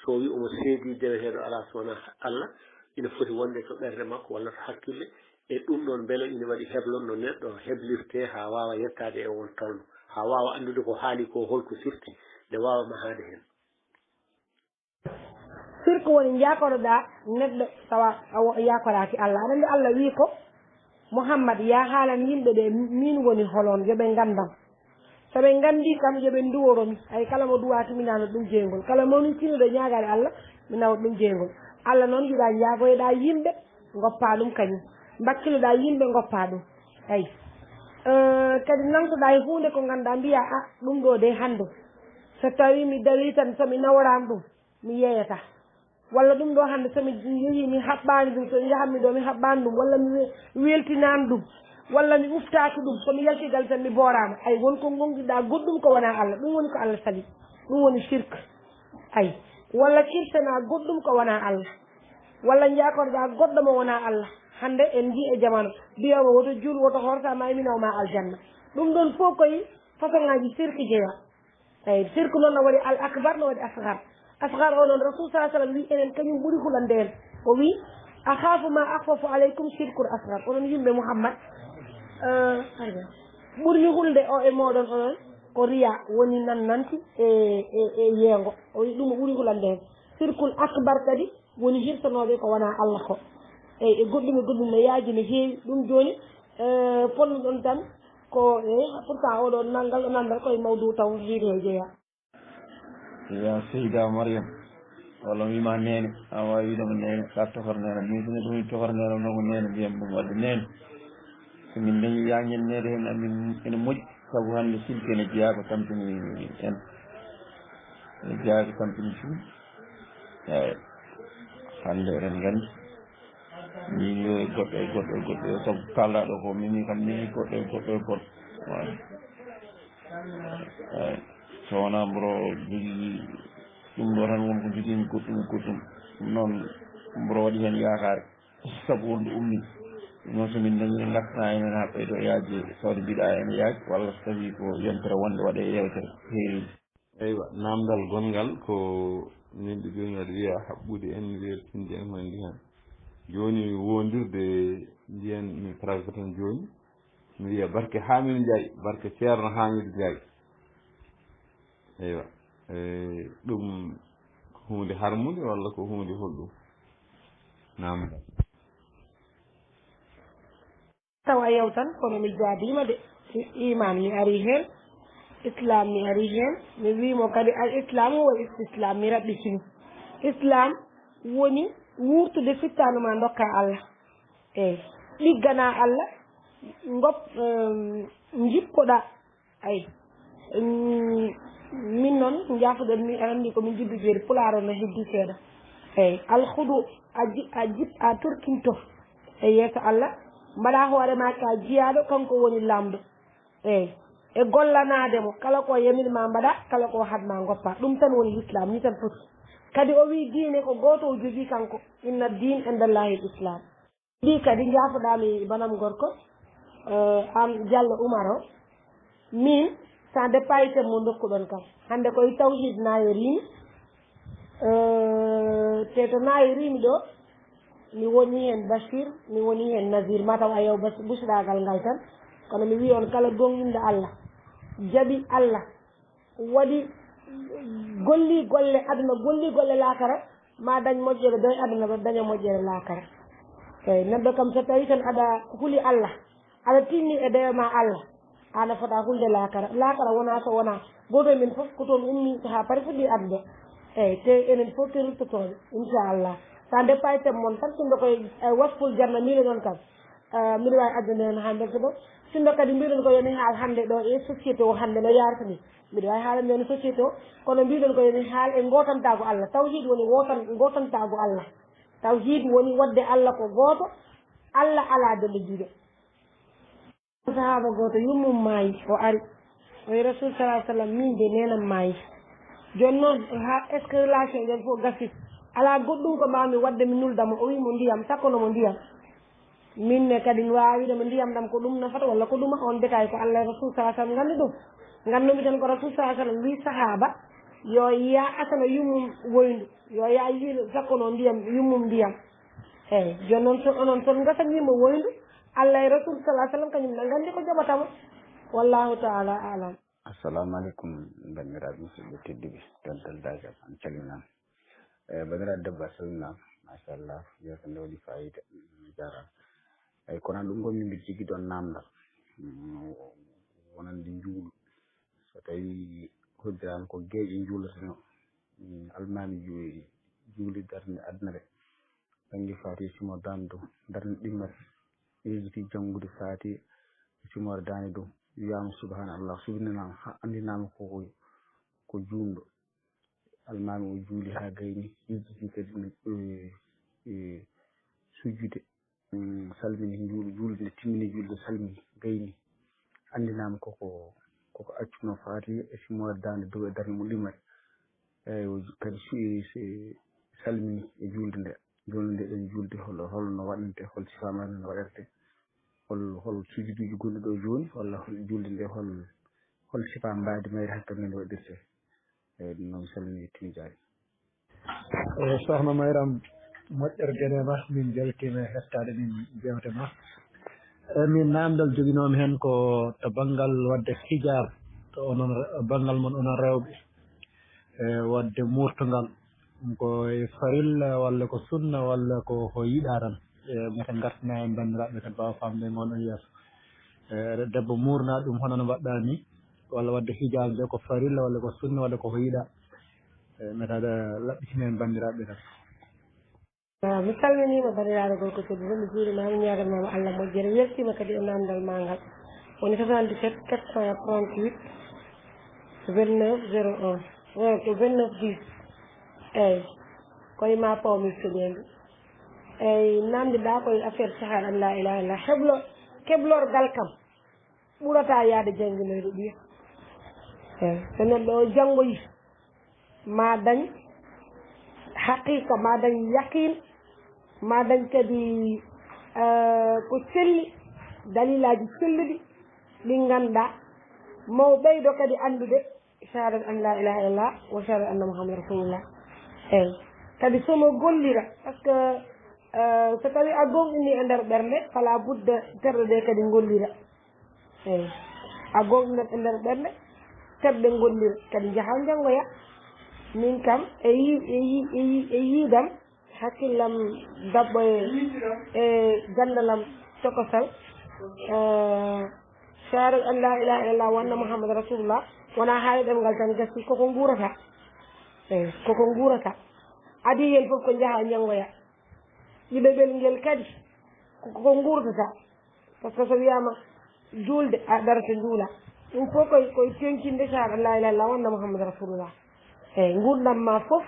So o wii omo seedii deweteeɗo alaa so wonaa Allah, ina foti wonde to ɓernde makko walla to hakkille. E ɗum ɗoon, mbele ina waɗi heblon no neɗɗo heblirtee haa waawa yettaade e oon tolno, haa waawa anndude ko haali ko holko firti, nde waawa mahaade heen. Firti ko woni njaakoroɗaa neɗɗo tawa a wo-, yaakoraaki Allah. Aɗa anndi Allah wii ko, "Muhammad, yaa haalan yimɓe ɓe, miin woni holoon, yo ɓe nganndam." So ɓe nganndii kam, yo ɓe nduworo mi. Ay, kala mo duwaaki, mi nawa ɗum jeyngol. Kala mo mi tinuɗo ñaagaade Allah, mi nawa ɗum jeyngol. Allah noon yiɗaa njaagoyoɗaa yimɓe, ngoppaa ɗum kañum. Mbakkiloɗaa yimɓe, ngoppaa ɗum. Ay. Eh, kadi nangtoɗaa e huunde ko ngannduɗaa, mbiyaa, "A, ɗum ɗo de hannde." So tawii mi dawii tan, so mi naworaani ɗum, mi yeeyata. Walla ɗum ɗo hannde, so mi yehii, mi haɓɓaani ɗum, so njahammi ɗo, mi haɓɓaani ɗum, walla mi we-, weltinaani ɗum, walla mi uftaaki ɗum, so mi yalti gal tan, mi booraama. Ay, won ko ngonɗiɗaa goɗɗum ko wonaa Allah, ɗum woni ko Allah sali. Ɗum woni sirk. Ay, walla kirsanaa goɗɗum ko wonaa Allah, walla njaakorɗaa goɗɗo mo wonaa Allah. Hannde en njii e jamanu, mbiyoowo woto juul, woto hoor, sa maayi mi nawa ma aljanna. Ɗum ɗon fof koye façon ŋaaji sirk jeyaa. Eyi, sirku noon no waɗi al akbar, no waɗi asgar. Asgar o noon, Rasul sallallahu alaihi wasallam wi enen kañum ɓuri hulande en. O wi, "Akhafu ma akhwafu alaykum shirkul asgar." Onon yimɓe Muhammad, eh, ɓurmi hulde o e moɗon onon ko riya, woni nan nanti e, e, e yeengo. O wi ɗum o ɓuri hulande en. Sirkul akbar kadi woni hirsanooɓe ko wonaa Allah ko. Eyi, e goɗɗum e goɗɗum no yaaji no heewi. Ɗum jooni, eh, ponno ɗon tan ko, eh, pourtant oɗo nanngal o nanndal koye mawdu taw hiiri he jeyaa. Ya Seyda Mariam, walla mi wiima neene, a waawi wiide mo neene, ka tokor neene, min so neɗɗo woni tokor neene, wonno ko neene mbiyam ɗum wadde neene. So min dañi yañen neede heen, amin ene moƴƴi, sabu hannde silki ene jeyaa ko tampini en, ene jeyaa ko tampini cuuɗi. Eeyi, hannde eɗen nganndi, min yo e goɗɗo e goɗɗo e goɗɗo, sabu kaalɗaa ɗo ko, min kam, min goɗɗo e goɗɗo e goɗɗo. Eeyi. Eeyi, so wonaa mboɗo jogii ɗum ɗo tan, won ko njogiimi goɗɗum e goɗɗum. Ɗum noon, mboɗo waɗi heen yaakaare, sabu wonde ummi. Ɗum noon, so min ndañi, en ngartana enen haa ɓeydo yaaji, tawde mbiɗa ene yaaji, walla so tawii ko yontere wonde waɗee yeewtere heewi. Eywa, naamndal gonngal ko min ɗo jooni waɗi wiya haɓɓude en, weltinde en, hono ndiyan. Jooni wondirde ndiyan mi pragga tan jooni. Mi wiya barke Hamidou Ndiaye, barke Ceerno Hamidou Ndiaye. Eywa. Eh, ɗum ko huunde harmunde walla ko huunde holɗum? Naamndal. Tawa yewtan, kono mi jaabiima de. I-, iman mi ari heen, islam mi ari heen, mi wiimo kadi al islamu wal istislam, mi raɓɓitini. Islam woni wuurtude fittaandu ma ndokka Allah. Eyi, ɗiggana Allah, ngop-, em, njippoɗa. Ay, mm, min noon, njaafoɗon mi, aɗa anndi ko min juddu jeeri, Pulaar o no heddi seeɗa. Eyi, alhudu, a ji-, a jip-, a torkinto e yeeso Allah, mbaɗa hoore ma ka jiyaaɗo, kanko woni laamɗo. Eyi, e gollanaade mo, kala ko yamir ma mbaɗa, kala ko had ma ngoppa. Ɗum tan woni Lislaam, ni tan foti. Kadi o wi diine ko gooto o jogii kanko, inna diin inda Allahi Lislaam. Ɗi kadi njaafoɗaa mi banam gorko, eh, aan Jallo Umar o. Min, ça dépend e thème mo ndokkuɗon kam. Hannde koye tawhid nayo riimi. Eh, te to nayo riimi ɗo, mi woni heen Bachir, mi woni heen Nazir. Mataw a yew bas-, busɗaagal ngal tan. Kono mi wii on kala gomɗinɗo Allah, jaɓi Allah, waɗi, golli golle aduna, golli golle laakara, ma dañ moƴƴere doy aduna, ɗo daña moƴƴere laakara. Eyi, neɗɗo kam, so tawi tan aɗa huli Allah, aɗa tinni e dewe ma Allah, ana fota hulde laakara. Laakara wona so wona, gooto e min fof ko toon ummi haa pari fuɗɗi aduna. Eyi, te enen fof ke ruttotooɓe, inchallah. Sa départ thème mon tan, sinno koye, eh, wasful janna mbiɗo ɗon kam. Eh, mbiɗo waawi addude heen haa ndeke ɗo. Sinno kadi mbiɗon ko yo mi haal hannde ɗo e société o hannde no yaarta ni. Mbiɗo waawi haalande on société o, kono mbiɗon ko yo mi haal e ngootantaago Allah. Tawhiid woni wootan-, ngootantaago Allah. Tawhiid woni waɗde Allah ko gooto, Allah alaa denndiiɗo. Sahaaba gooto, yummum maayi, o ari. O wi Rasul sallallahu alaihi wasallam, "Min de, neenam maayi." Jooni noon, ha, est-ce que relation jon fof gasi? Alaa goɗɗum ko mbaawmi waɗde mi nulda mo. O wi mo ndiyam, sakkono mo ndiyam. Min ne kadi mi waawi wiide mo ndiyam ɗam ko ɗum nafata walla ko ɗuma, on détail ko Allah e Rasul sallallahu alaihi wasallam nganndi ɗum. Nganndumi tan ko Rasul sallallahu alaihi wasallam wi sahaaba, yo yaa asana yummum woyndu, yo yaa yiiɗo sakkono ndiyam, yummum ndiyam. Eyi, jooni noon so onon toon ngasanii mo woyndu, Allah e Rasul sallallahu alaihi wasallam kañum ne nganndi ko jaɓata mo. Wallahu ta'ala a'lam. Assalamu alaikum, banndiraaɓe musidɓe tedduɓe, Dental Dagal, on calminaama. Eh, banndiraaɗo debbo, a salminaama. Machallah, yeewtere nde waɗi faayiida. Mm, jaaraama. Eyi, kono ɗum ɗo min mbiɗa jogii ɗoon naamndal. Mm, wonande njuulu. So tawii hoddiraama ko geeƴe njuulatenoo, mm, almaami ju-, juuli darnde aduna nde, janngi Faatiha, simo daande dow, darnde ɗimmere, yejjiti janngude Faatiha, simo daande dow, wiyaama subhanallah, subnanaama, haa anndinaama ko, ko ko juulɗo. Almaami o juuli haa gayni, yejjiti kadi no, e, e, sujjude, mm, salmini juul-, juulde, timmini juulde, salmini, gayni. Anndinaama koko, koko accuno Faatiha e simoore daande dow e darnde mum ɗimmal. Eywa, kadi su-, e, se-, salmini e juulde nde. Juulde nde ɗen juulde hol, holno waɗante, hol sifaa mum no waɗante, hol, hol sujuduuji gonɗi ɗo jooni, walla hol juulde nde, hol, hol sifaa mbaadi mayre hakkille nde waɗirte. Eyyi, ɗum noon mi salmini Tine Diagne. Eyyi, Sokhna Mayram, moƴƴere geɗe ma, min mbeltiima e hettaade min jeewte ma. Eyyi, min naamndal joginoomi heen ko to banngal waɗde hijab, to onon re-, banngal mon onon rewɓe. E waɗde muurtungal, ɗum ko e farilla walla ko sunna walla ko, ko yiɗaa tan? E mata ngartina heen banndiraaɓe kadi mbaawa faamde ngon on yeeso. E debbo muurnaa ɗum hono no mbaɗɗaa ni, walla waɗde hijab nde ko farilla walla ko sunna walla ko, ko yiɗaa? E mata aɗa laɓɓitina heen banndiraaɓe tan. Ah, mi salminiima banndiraaɗo gorko tedduɗo, mi juuriima, mi ñaaganiima Allah moƴƴere, weltiima kadi e naamndal maa ngal. Woni soixante-dix-sept quatre cent trente-huit vingt-neuf zéro un, eh, ko vingt-neuf dix. Eyyi, ko e maa paw mi feɗeendu. Eyyi, naamndiɗaa ko e affaire shahada an laa ilaaha illallah, heblo-, keblorgal kam ɓurata yaade jannginoyde ɓiya. Eey, so neɗɗo o janngoyi, ma dañ haqiqa, ma dañ yaqin, ma dañ kadi, eh, ko selli, dalilaaji selluɗi, ɗi ngannduɗaa, mo ɓeydo kadi anndude, shahadat an la ilaha illallah wa shahadat anna Muhammad rasulullah. Eey, kadi somo gollira, par ce que, eh, so tawi a gomɗini e nder ɓernde, fala budda terɗe ɗe kadi gollira. Eey, a gomɗinat e nder ɓernde, terɗe gollira, kadi njaha njanngoya. Min kam, e yi-, e yi-, e yi-, e yiidam, hakkillam dabbo e, e ganndal am tokosal. Eh, shahadat an la ilaha illallah wa anna Muhammad rasulullah, wona haali ɗemngal tan gasi, koko nguurata. Eey, koko nguurata. Adii heen fof ko njaha njanngoya. Ɗiɗaɓel ngel kadi, ko, ko nguurtata. Par ce que so wiyaama juulde, a darata njuula. Ɗum fof koye, koye teŋtinde shahadat la ilaha illallah wa anna Muhammad rasulullah. Eey, nguurndam ma fof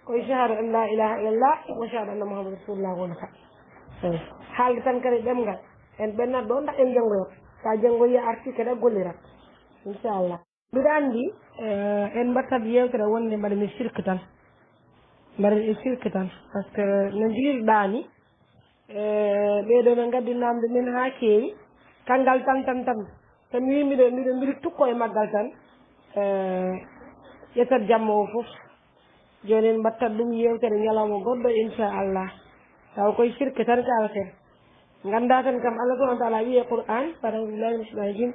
koye shahadat an la ilaha illallah wa shahadat anna Muhammad rasulullah wonata. Eey, haalde tan kadi ɗemngal. En ɓennat ɗo, ndax en janngoyat. Sa janngoyi a arti kadi a gollirat. Inchallah. Mbiɗa anndi, eh, en mbattat yeewtere wonde mbaɗen e sirk tan. Mbaɗen e sirk tan. Par ce que no mbiirɗaa ni, eh, ɓee ɗoo no ngaddi naamnde men haa keewi. Kanngal tan, tan, tan. So mi wii mbiɗo, mbiɗo, mbiɗo tukko e maggal tan, eh, ƴettat jamma o fof. Jooni en mbattat ɗum yeewtere ñalawma goɗɗo, inchallah. Tawa koye sirk tan kalaten. Nganndaa tan kam, Allah subhanahu wa taala wi'i e Qur'an, بعد أعوذ بالله من الشيطان الرجيم،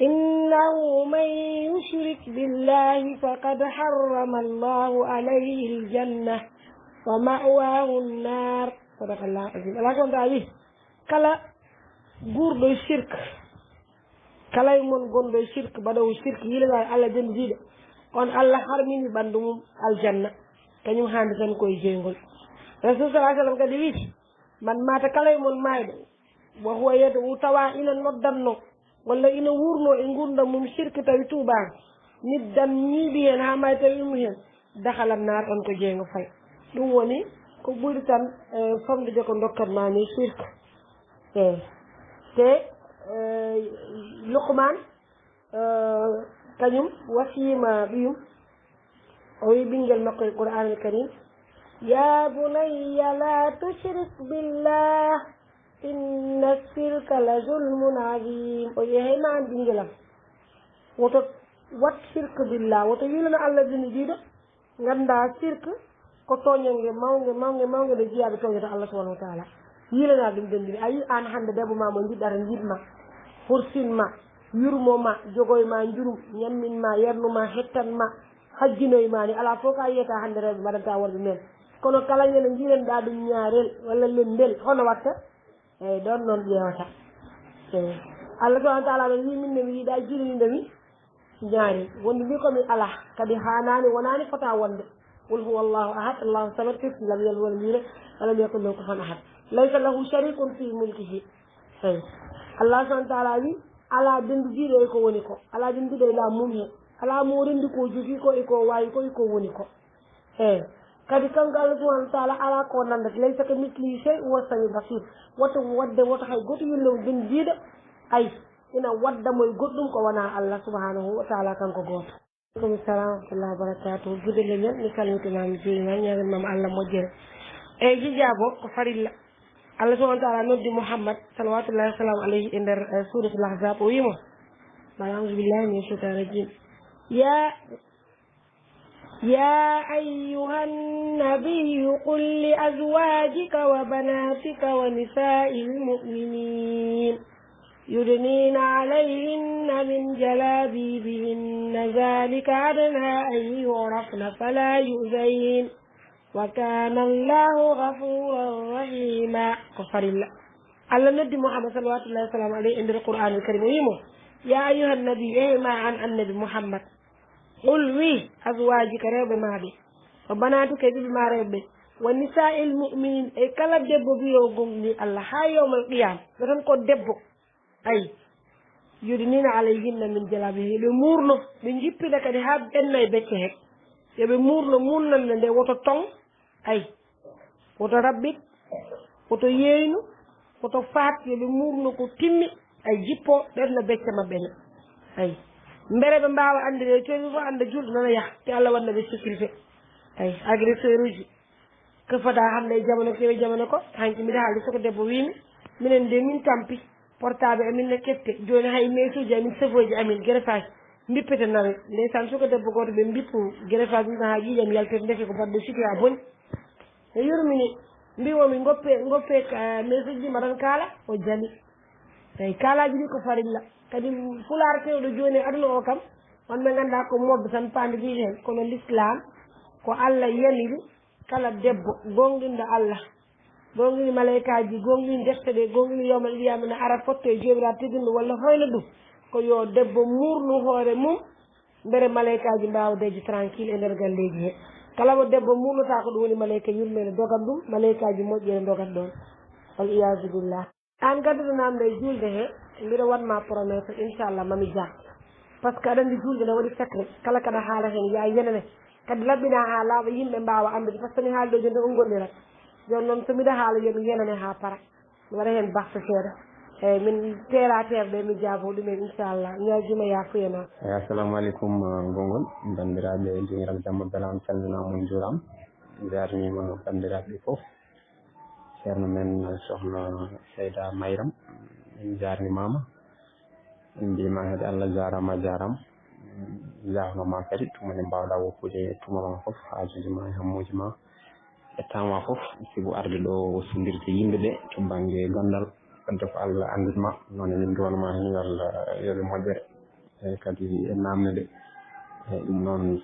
إنه من يشرك بالله فقد حرم الله عليه الجنة ومأواه النار. صدق الله العظيم. Allah subhanahu wa taala wi'i, kala guurɗo e sirk, kala e mon gonɗo e sirk, mbaɗoowo sirk, yiilanaaɗo Allah denndiiɗo, on Allah harmini ɓanndu mum aljanna, kañum haandi tan koye jeyngol. Rasul sallallahu alayhi wa sallam kadi wi'i, man maata, kala e mon maayɗo, wa huwa yad'u, tawa ina noddatno, walla ina wuurno e nguurndam mum sirk tawi tuubaaka, niddan ñiiɓi heen haa maayi tawi ummi heen, dakhala naar, on ko jeyngo fay. Ɗum woni ko ɓuri tan, eh, famɗude ko ndokkat maa ni sirk. Eey. Te, eh, Luqman, eh, kañum wasiima ɓiyum, o wi ɓinngel makko e Qur'aanul Karim, "Ya bunayya la tushrik billah, inna shirka la zulmun azim." O wi, "Hey ma an ɓinngel am, woto wat shirk billah, woto yiilano Allah denndiiɗo." Nganndaa sirk ko tooñannge mawnge, mawnge, mawnge nde jiyaaɓe tooñata Allah subhanahu wa taala. Yiilanaa ɗum denndiiɗo. A yii aan hannde debbo ma mo njiɗɗata, yiɗ ma, horsin ma, yurmo ma, jogoy ma njurum, ñammin ma, yarnu ma, hettan ma, hajjinoy ma ni. Alaa fof ka yiyata hannde rewɓe mbaɗanta worɓe men. Kono kala ñande njiilanɗaa ɗum ñaarel walla lembel, hono watta? Eey, ɗoon noon ƴeewata. Eey. Allah subhanahu wa taala noon wii, min ne mi yiɗaa jiilaninɗo mi ñaari. Wonde mbi ko mi alaa, kadi haanaani, wonaani, fota wonde. Qul huwa Allahu ahad, Allahu samad, kadi lam yalid walam yulad, walam yakun lahu kufuwan ahad. Laysa lahu sharikun fi mulkihi. Eey. Allah subhanahu wa taala wi, alaa denndiiɗo e ko woni ko. Alaa denndiiɗo e laamu mum he. Alaa mo renndi ko jogii ko, e ko waawi ko, e ko woni ko. Eey. Kadi kanko Allah subhanahu wa taala alaa ko nanndata. Laysa ka mislihi shay'un wa huwa samiul basir. Woto waɗde, woto hay gooto yillo mo binndiiɗo. Ay, ina waɗda mo e goɗɗum ko wonaa Allah subhanahu wa taala kanko gooto. Aleykum salam wa rahmatullahi wa barakatuh. Juɗe leñol, mi salmitima, mi juurima, mi ñaaganii ma Allah moƴƴere. Eey, hijaabo ko farilla. Allah subhanahu wa taala noddi Muhammad, salawatullahi wa salamu alayhi, e nder, eh, suratul Ahzab, o wiimo, بعد أعوذ بالله من الشيطان الرجيم. يا، يا أيها النبي قل لأزواجك وبناتك ونساء المؤمنين يدنين عليهن من جلابيبهن ذلك أدنى أن يعرفن فلا يؤذين وكان الله غفورا رحيما. Ko farilla. Allah noddi Muhammad, salawatullahi wa salamu alayhi, e nder Qur'anul Karim, o wiimo, يا أيها النبي, eey ma an annabi Muhammad, قل, wii, أزواجك, rewɓe ma ɓe, وبناتك, e ɓiɓɓe ma rewɓe, ونساء المؤمنين, e kala debbo biyo gomɗini Allah haa yawmal qiyama, ɗo tan ko debbo. Ay, يدنين عليهن من جلابيبهن, yo ɓe muurno, ɓe njippina kadi haa ɓenna e becce he. Yo ɓe muurno, muurnande nde woto toŋ, ay, woto raɓɓiɗ, woto yeeynu, woto faat, yo ɓe muurno ko timmi, ay, jippo ɓenna becce maɓɓe ne. Ay, mbele ɓe mbaawa anndude, e cooñi fof annda juulɗo nana yaha, te Allah waɗna ɓe sécurité. Ay, agresseur uji. Ko fada hannde e jamano, kewe jamano ko, hanki mbiɗa haalde soko debbo wiimi, minen de min tampi, portable amin ne kette, jooni hay mesuuji amin, sofooji amin, greffage, mbippete nawe. Ndeysaan, soko debbo gooto ɓe mbippu greffage mum haa ƴiiƴam yaltete, ndeke ko baɗɗo siki haa boni. Mi yurmini, mbiimo mi ngoppe, ngoppe ka, mesuuji ɗi mbaɗon kaala, o jali. Eey, kaalaaji ɗi ko farilla. Kadi Pulaar kewɗo jooni e aduna o kam, on ɓe nganndaa ko mode tan paandi ɗiɗi heen, kono l'islam ko Allah yamiri, kala debbo goonɗinɗo Allah, goonɗini maleykaaji, goonɗini defte ɗe, goonɗini yawmal qiyama, na ara fotto e Joomiraaɗo teddunɗo walla hoyna ɗum, ko yo debbo muurnu hoore mum, mbele maleykaaji mbaawa deeƴde tranquille e nder galleeji he. Kala mo debbo muurnotaako, ɗum woni maleyka yurmeende dogat ɗum, maleykaaji moƴƴere dogat ɗoon. Wal iyaazu billah. Aan gadduɗo naamnde e juulde he, mbiɗa waɗ ma promesse, inchallah, mami jaa. Parce que aɗa anndi juulde ne waɗi secret, kala kaɗa haala heen, yaa yenane. Kadi laɓɓinaa haa laaɓa, yimɓe mbaawa anndude, parce que mi haali ɗo jooni, on gollira. Jooni noon, so miɗa haala, yo mi yenane haa para. Mi waɗa heen baxte seeɗa. Eey, min terre à terre ɗe, mi jaabo ɗumen, inchallah. Ñaagiima yaafuya ma. Eey, assalamu aleykum, eh, Gonngol. Banndiraaɓe, joomiral jamma bela on calminaama, on njuuraama. Njaarniima banndiraaɓe fof. Ceerno men, Sohna Seyda Mayram, en njaarnimaama. En mbiima kadi Allah jaaraama, a jaaraama. Jaafno ma kadi, tuma nde mbaawɗaa woppude tuma ma fof, haajuuji ma e hammuuji ma e temps ma fof, sibu arde ɗo wostondirde yimɓe ɓe to bannge ganndal. Wadde ko Allah annditma, noon e min nduwanma heen, yo Allah yoɓe moƴƴere. E kadi e naamne ɗe. E ɗum noon,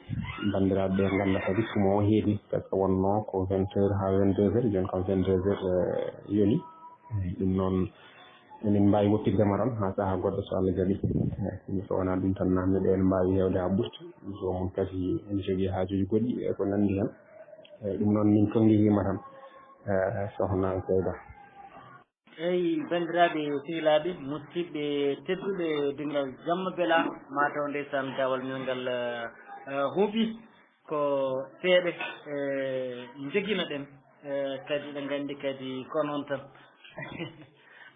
banndiraaɓe ɓe ngannda kadi tuma o heedi, par ce que wonnoo ko vingt heures haa vingt-deux heures, jooni kam vingt-deux heures, eh, yoni. E ɗum noon, emin mbaawi woppirde ma tan haa sahaa goɗɗo, so Allah jaɓi. E so wonaa ɗum tan, naamne ɗe ene mbaawi heewde haa ɓurti. Joomum kadi ene jogii haajuuji goɗɗi e ko nanndi heen. E ɗum noon, min tonngihiima tan, eh, Sohna Seyda. Eyi, banndiraaɓe sehilaaɓe, musidɓe tedduɓe, dengal jamma bela, mataw ndeysaan daawal men ngal, eh, eh, huuɓi ko seeɗa, eh, njogino ɗen, eh, kadi eɗen nganndi kadi ko noon tan.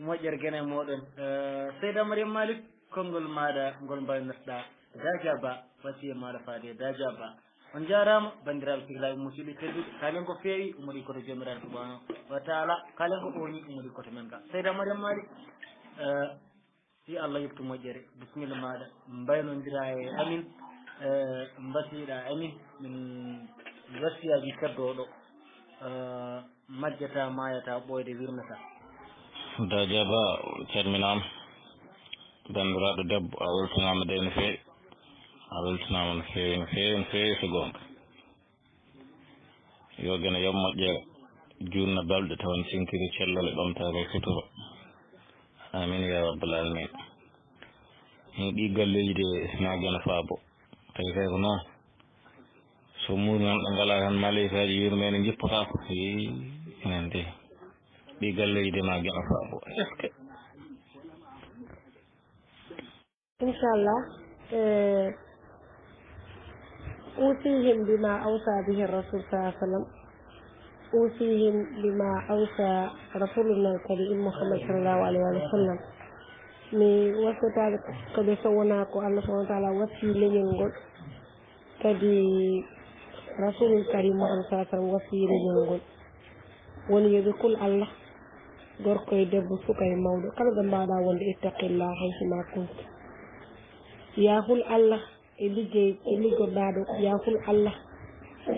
Moƴƴere gene mooɗon. Eh, Seyda Mariam Malik, konngol maaɗa ngol mbaynirɗaa. Daaja Ba, wasiya maaɗa faade Daaja Ba. On njaaraama, banndiraaɓe sehilaaɓe, musidɓe tedduɓe. Kaalen ko feewi, ummori koto Joomiraaɗo Subhaanahu wa Taala. Kaalen ko ɓooyi, ummori koto men ga. Seyda Mariam Malik, eh, yo Allah yoɓtu moƴƴere. Bisimilla maaɗa, mbaynondira e amin, eh, mbasiɗa amin, min wasiyaaji keddooɗo, eh, majjata, maayata, ɓooyde wirnata. Daaja Ba, calminaama. Banndiraaɗo debbo, a weltanaama de no feewi. A weltanaama no feewi, no feewi, no feewi, so goonga. Yo geno yoɓ moƴƴere, juutna balɗe, tawa ne siŋkiri cellal e ɓamtaare e sutura. Amin ya rabbal alamin. Min ɗi galleeji de, na geno faabo. Tawi kay ko noon. So muuri noon ɗo ngalaa tan, maleykaaji yurmeende njippotaako. Ii, enen de. Ɗi galleeji de, na geno faabo. Est-ce que? Inchallah, eh, أوصيهم بما أوصى به الرسول صلى الله عليه وسلم. أوصيهم بما أوصى رسولنا الكريم محمد صلى الله عليه وسلم. Mi wasiyata ko ɓe so wonaa ko Allah subhanahu wa ta'ala wasi leñol ngol. Kadi Rasulul Karim Muhammad sallallahu alaihi wasallam wasi leñol ngol. Woni yo ɓe kul Allah, gorko e debbo, suka e mawɗo. Kala ɗo mbaawɗaa wonde, ittaqillah haythu ma kunt. Yaa hul Allah e liggey ko liggoɗaa ɗo. Yaa hul Allah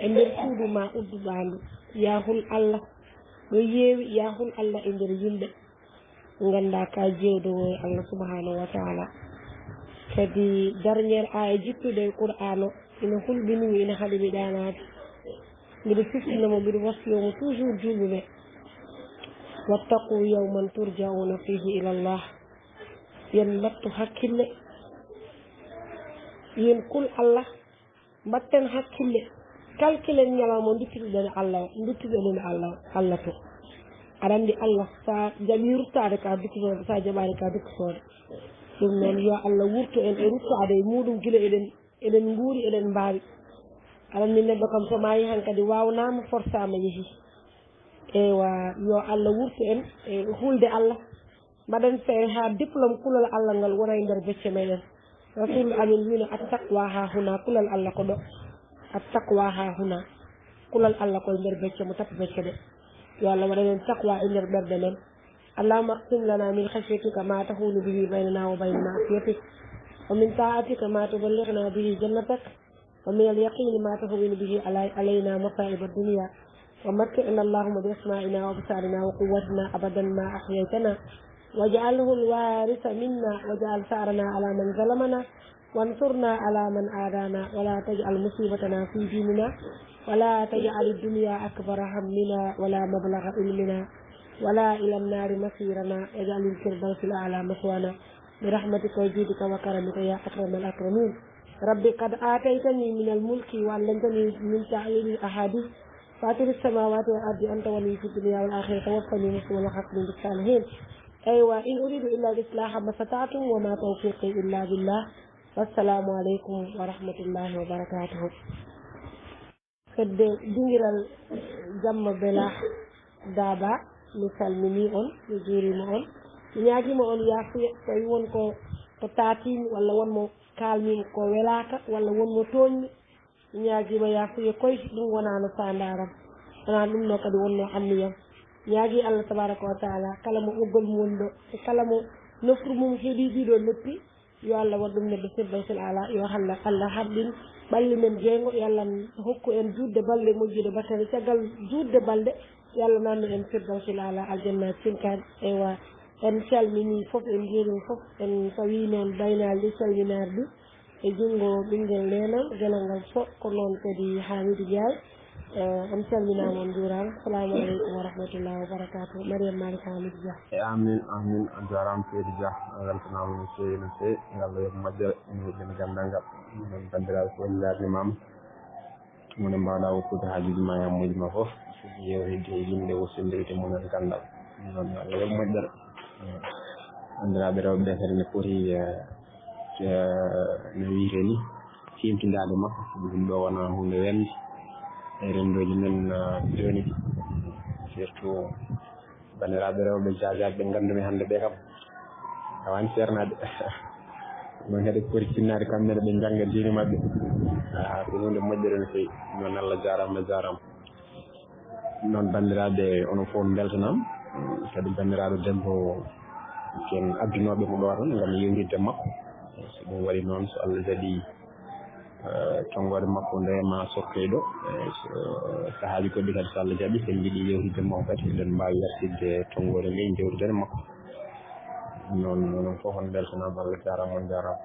e nder suudu ma udduɗaa ndu. Yaa hul Allah ɗo yeewi. Yaa hul Allah e nder yimɓe. Nganndaa ka jeewdowo e Allah subhanahu wa ta'ala. Kadi dernière aya jippuɗo e Qur'an o, ina hulɓini mi, ina haɗi mi ɗaanaade. Mbiɗo siftina mo, mbiɗo wasiyo mo toujours julɓe ɓe. Wattaqu yawman turja'una fihi ila Allah. Yen mbattu hakkille. Yen kul Allah. Mbatten hakkille, kalkilen ñalawma nduttituɗen Allah, nduttituɗen Allah, Allah to. Aɗa anndi Allah, sa jaɓi ruttaade ka duttitoɗo, sa jaɓaani ka duttitoɗo. Ɗum noon, yo Allah wurtu en e ruttaade e muɗum gila eɗen, eɗen nguuri, eɗen mbaawi. Aɗa anndi neɗɗo kam so maayi hankadi waawnaama, forsaama yehi. Ewa, yo Allah wurtu en e hulde Allah. Mbaɗen feere haa diplôme kulol Allah ngal wona e nder becce meɗen. Rasul amin wino, "Attaqwa ha huna, kulol Allah ko ɗo. Attaqwa ha huna, kulol Allah ko e nder becce mo, tappi becce ɗe." Yo Allah waɗan en taqwa e nder ɓerɗe men. اللهم اقسم لنا من خشيتك ما تحول به بيننا وبين معصيتك، ومن طاعتك ما تبلغنا به جنتك، ومن اليقين ما تهون به علي-، علينا مصائب الدنيا، ومتعنا اللهم بأسماعنا وأبصارنا وقوتنا أبدا ما أحييتنا، واجعله الوارث منا، واجعل ثأرنا على من ظلمنا، وانصرنا على من عادانا، ولا تجعل مصيبتنا في ديننا، ولا تجعل الدنيا أكبر همنا، ولا مبلغ علمنا، ولا إلى النار مصيرنا، واجعل الفردوس الأعلى مثوانا، برحمتك وجودك وكرمك يا أكرم الأكرمين. رب قد آتيتني من الملك وعلمتني من تأويل الأحاديث، فاطر السماوات والأرض، أنت ولي في الدنيا والآخرة، توفني مسلما وألحقني بالصالحين. أيوة، إن أريد إلا الإصلاح ما استطعت وما توفيقي إلا بالله. والسلام عليكم ورحمة الله وبركاته. Fedde dingiral Jamma Bela Daba, mi salmini on, mi juurima on. Mi ñaagima on yaafuya, tawi won ko, ko taatimi, walla won mo kaalmimi ko welaaka, walla won mo tooñmi. Mi ñaagima yaafuya koy, ɗum wonano faandaram. Wonaa ɗum no kadi wonno anniyam. Ñaagi Allah tabaraka wa taala, kala mo ɓoggol mum woni ɗo, e kala mo nofru mum heɓi ɗiɗo leppi, yo Allah waɗ ɗum neɗɗo Firdawsil Aala, yo Allah, Allah haɓɓin ɓalli men jeyngo, yo Allah hokku en juutde balɗe moƴƴuɗe battane. Caggal juutde balɗe, yo Allah nannu en Firdawsil Aala, aljanna cinkaani. Ewa, en calmini fof, en njuurima fof, en tawi noon baynaali ɗi, calminaari ɗi e junngo ɓinngel neenam, gelal ngal so, ko noon kadi Hamidou Ndiaye. Eh, on calminaama, on njuuraama. Salaamu aleykum wa rahmatullahi wa barakaatuh. Mariam Malick Hamidou Dia. E amin, amin. A jaaraama, seydi Dia. A weltanaama no feewi, no feewi. Yo Allah yoɓ moƴƴere, en huɓɓin ganndal ngal. Min banndiraaɓe fof, en njaarnimaama. Mo ne mbaawɗaa woppude haajuuji ma e hammuuji ma fof. Fuɗɗi yeewtidde e yimɓe, wosindiri te munen ganndal. Ɗum noon, yo Allah yoɓ moƴƴere. Banndiraaɓe rewɓe ɓe kadi ne poti, eh, eh, no wiyetee ni, siimtindaade makko, sabu ɗum ɗo wonaa huunde welde e renndooji men, eh, jooni ɗi. Surtout banndiraaɓe rewɓe jaajaaɓe ɓe nganndumi hannde ɓe kam, tawaani seernaade. Ɗum kadi poti tinnaade kamɓe ne ɓe njannga diine maɓɓe. Ah, ko huunde moƴƴere no feewi. Noon Allah jaaraama, jaaraama. Noon, banndiraaɓe, onon fof mbeltanaama. Kadi banndiraaɗo debbo, ko en addunooɓe mo ɗo tan ngam yewtidde makko. So ɗum waɗi noon, so Allah jaɓii, eh, tonngoode makko nde ma sokkoy ɗo. Eh, so sahaaji goɗɗi kadi, so Allah jaɓii, so en njiɗi yewtidde makko kadi, eɗen mbaawi yartidde tonngoode nde, njeewtiden makko. Noon, onon fof on mbeltanaama, Allah jaaraama, on njaaraama.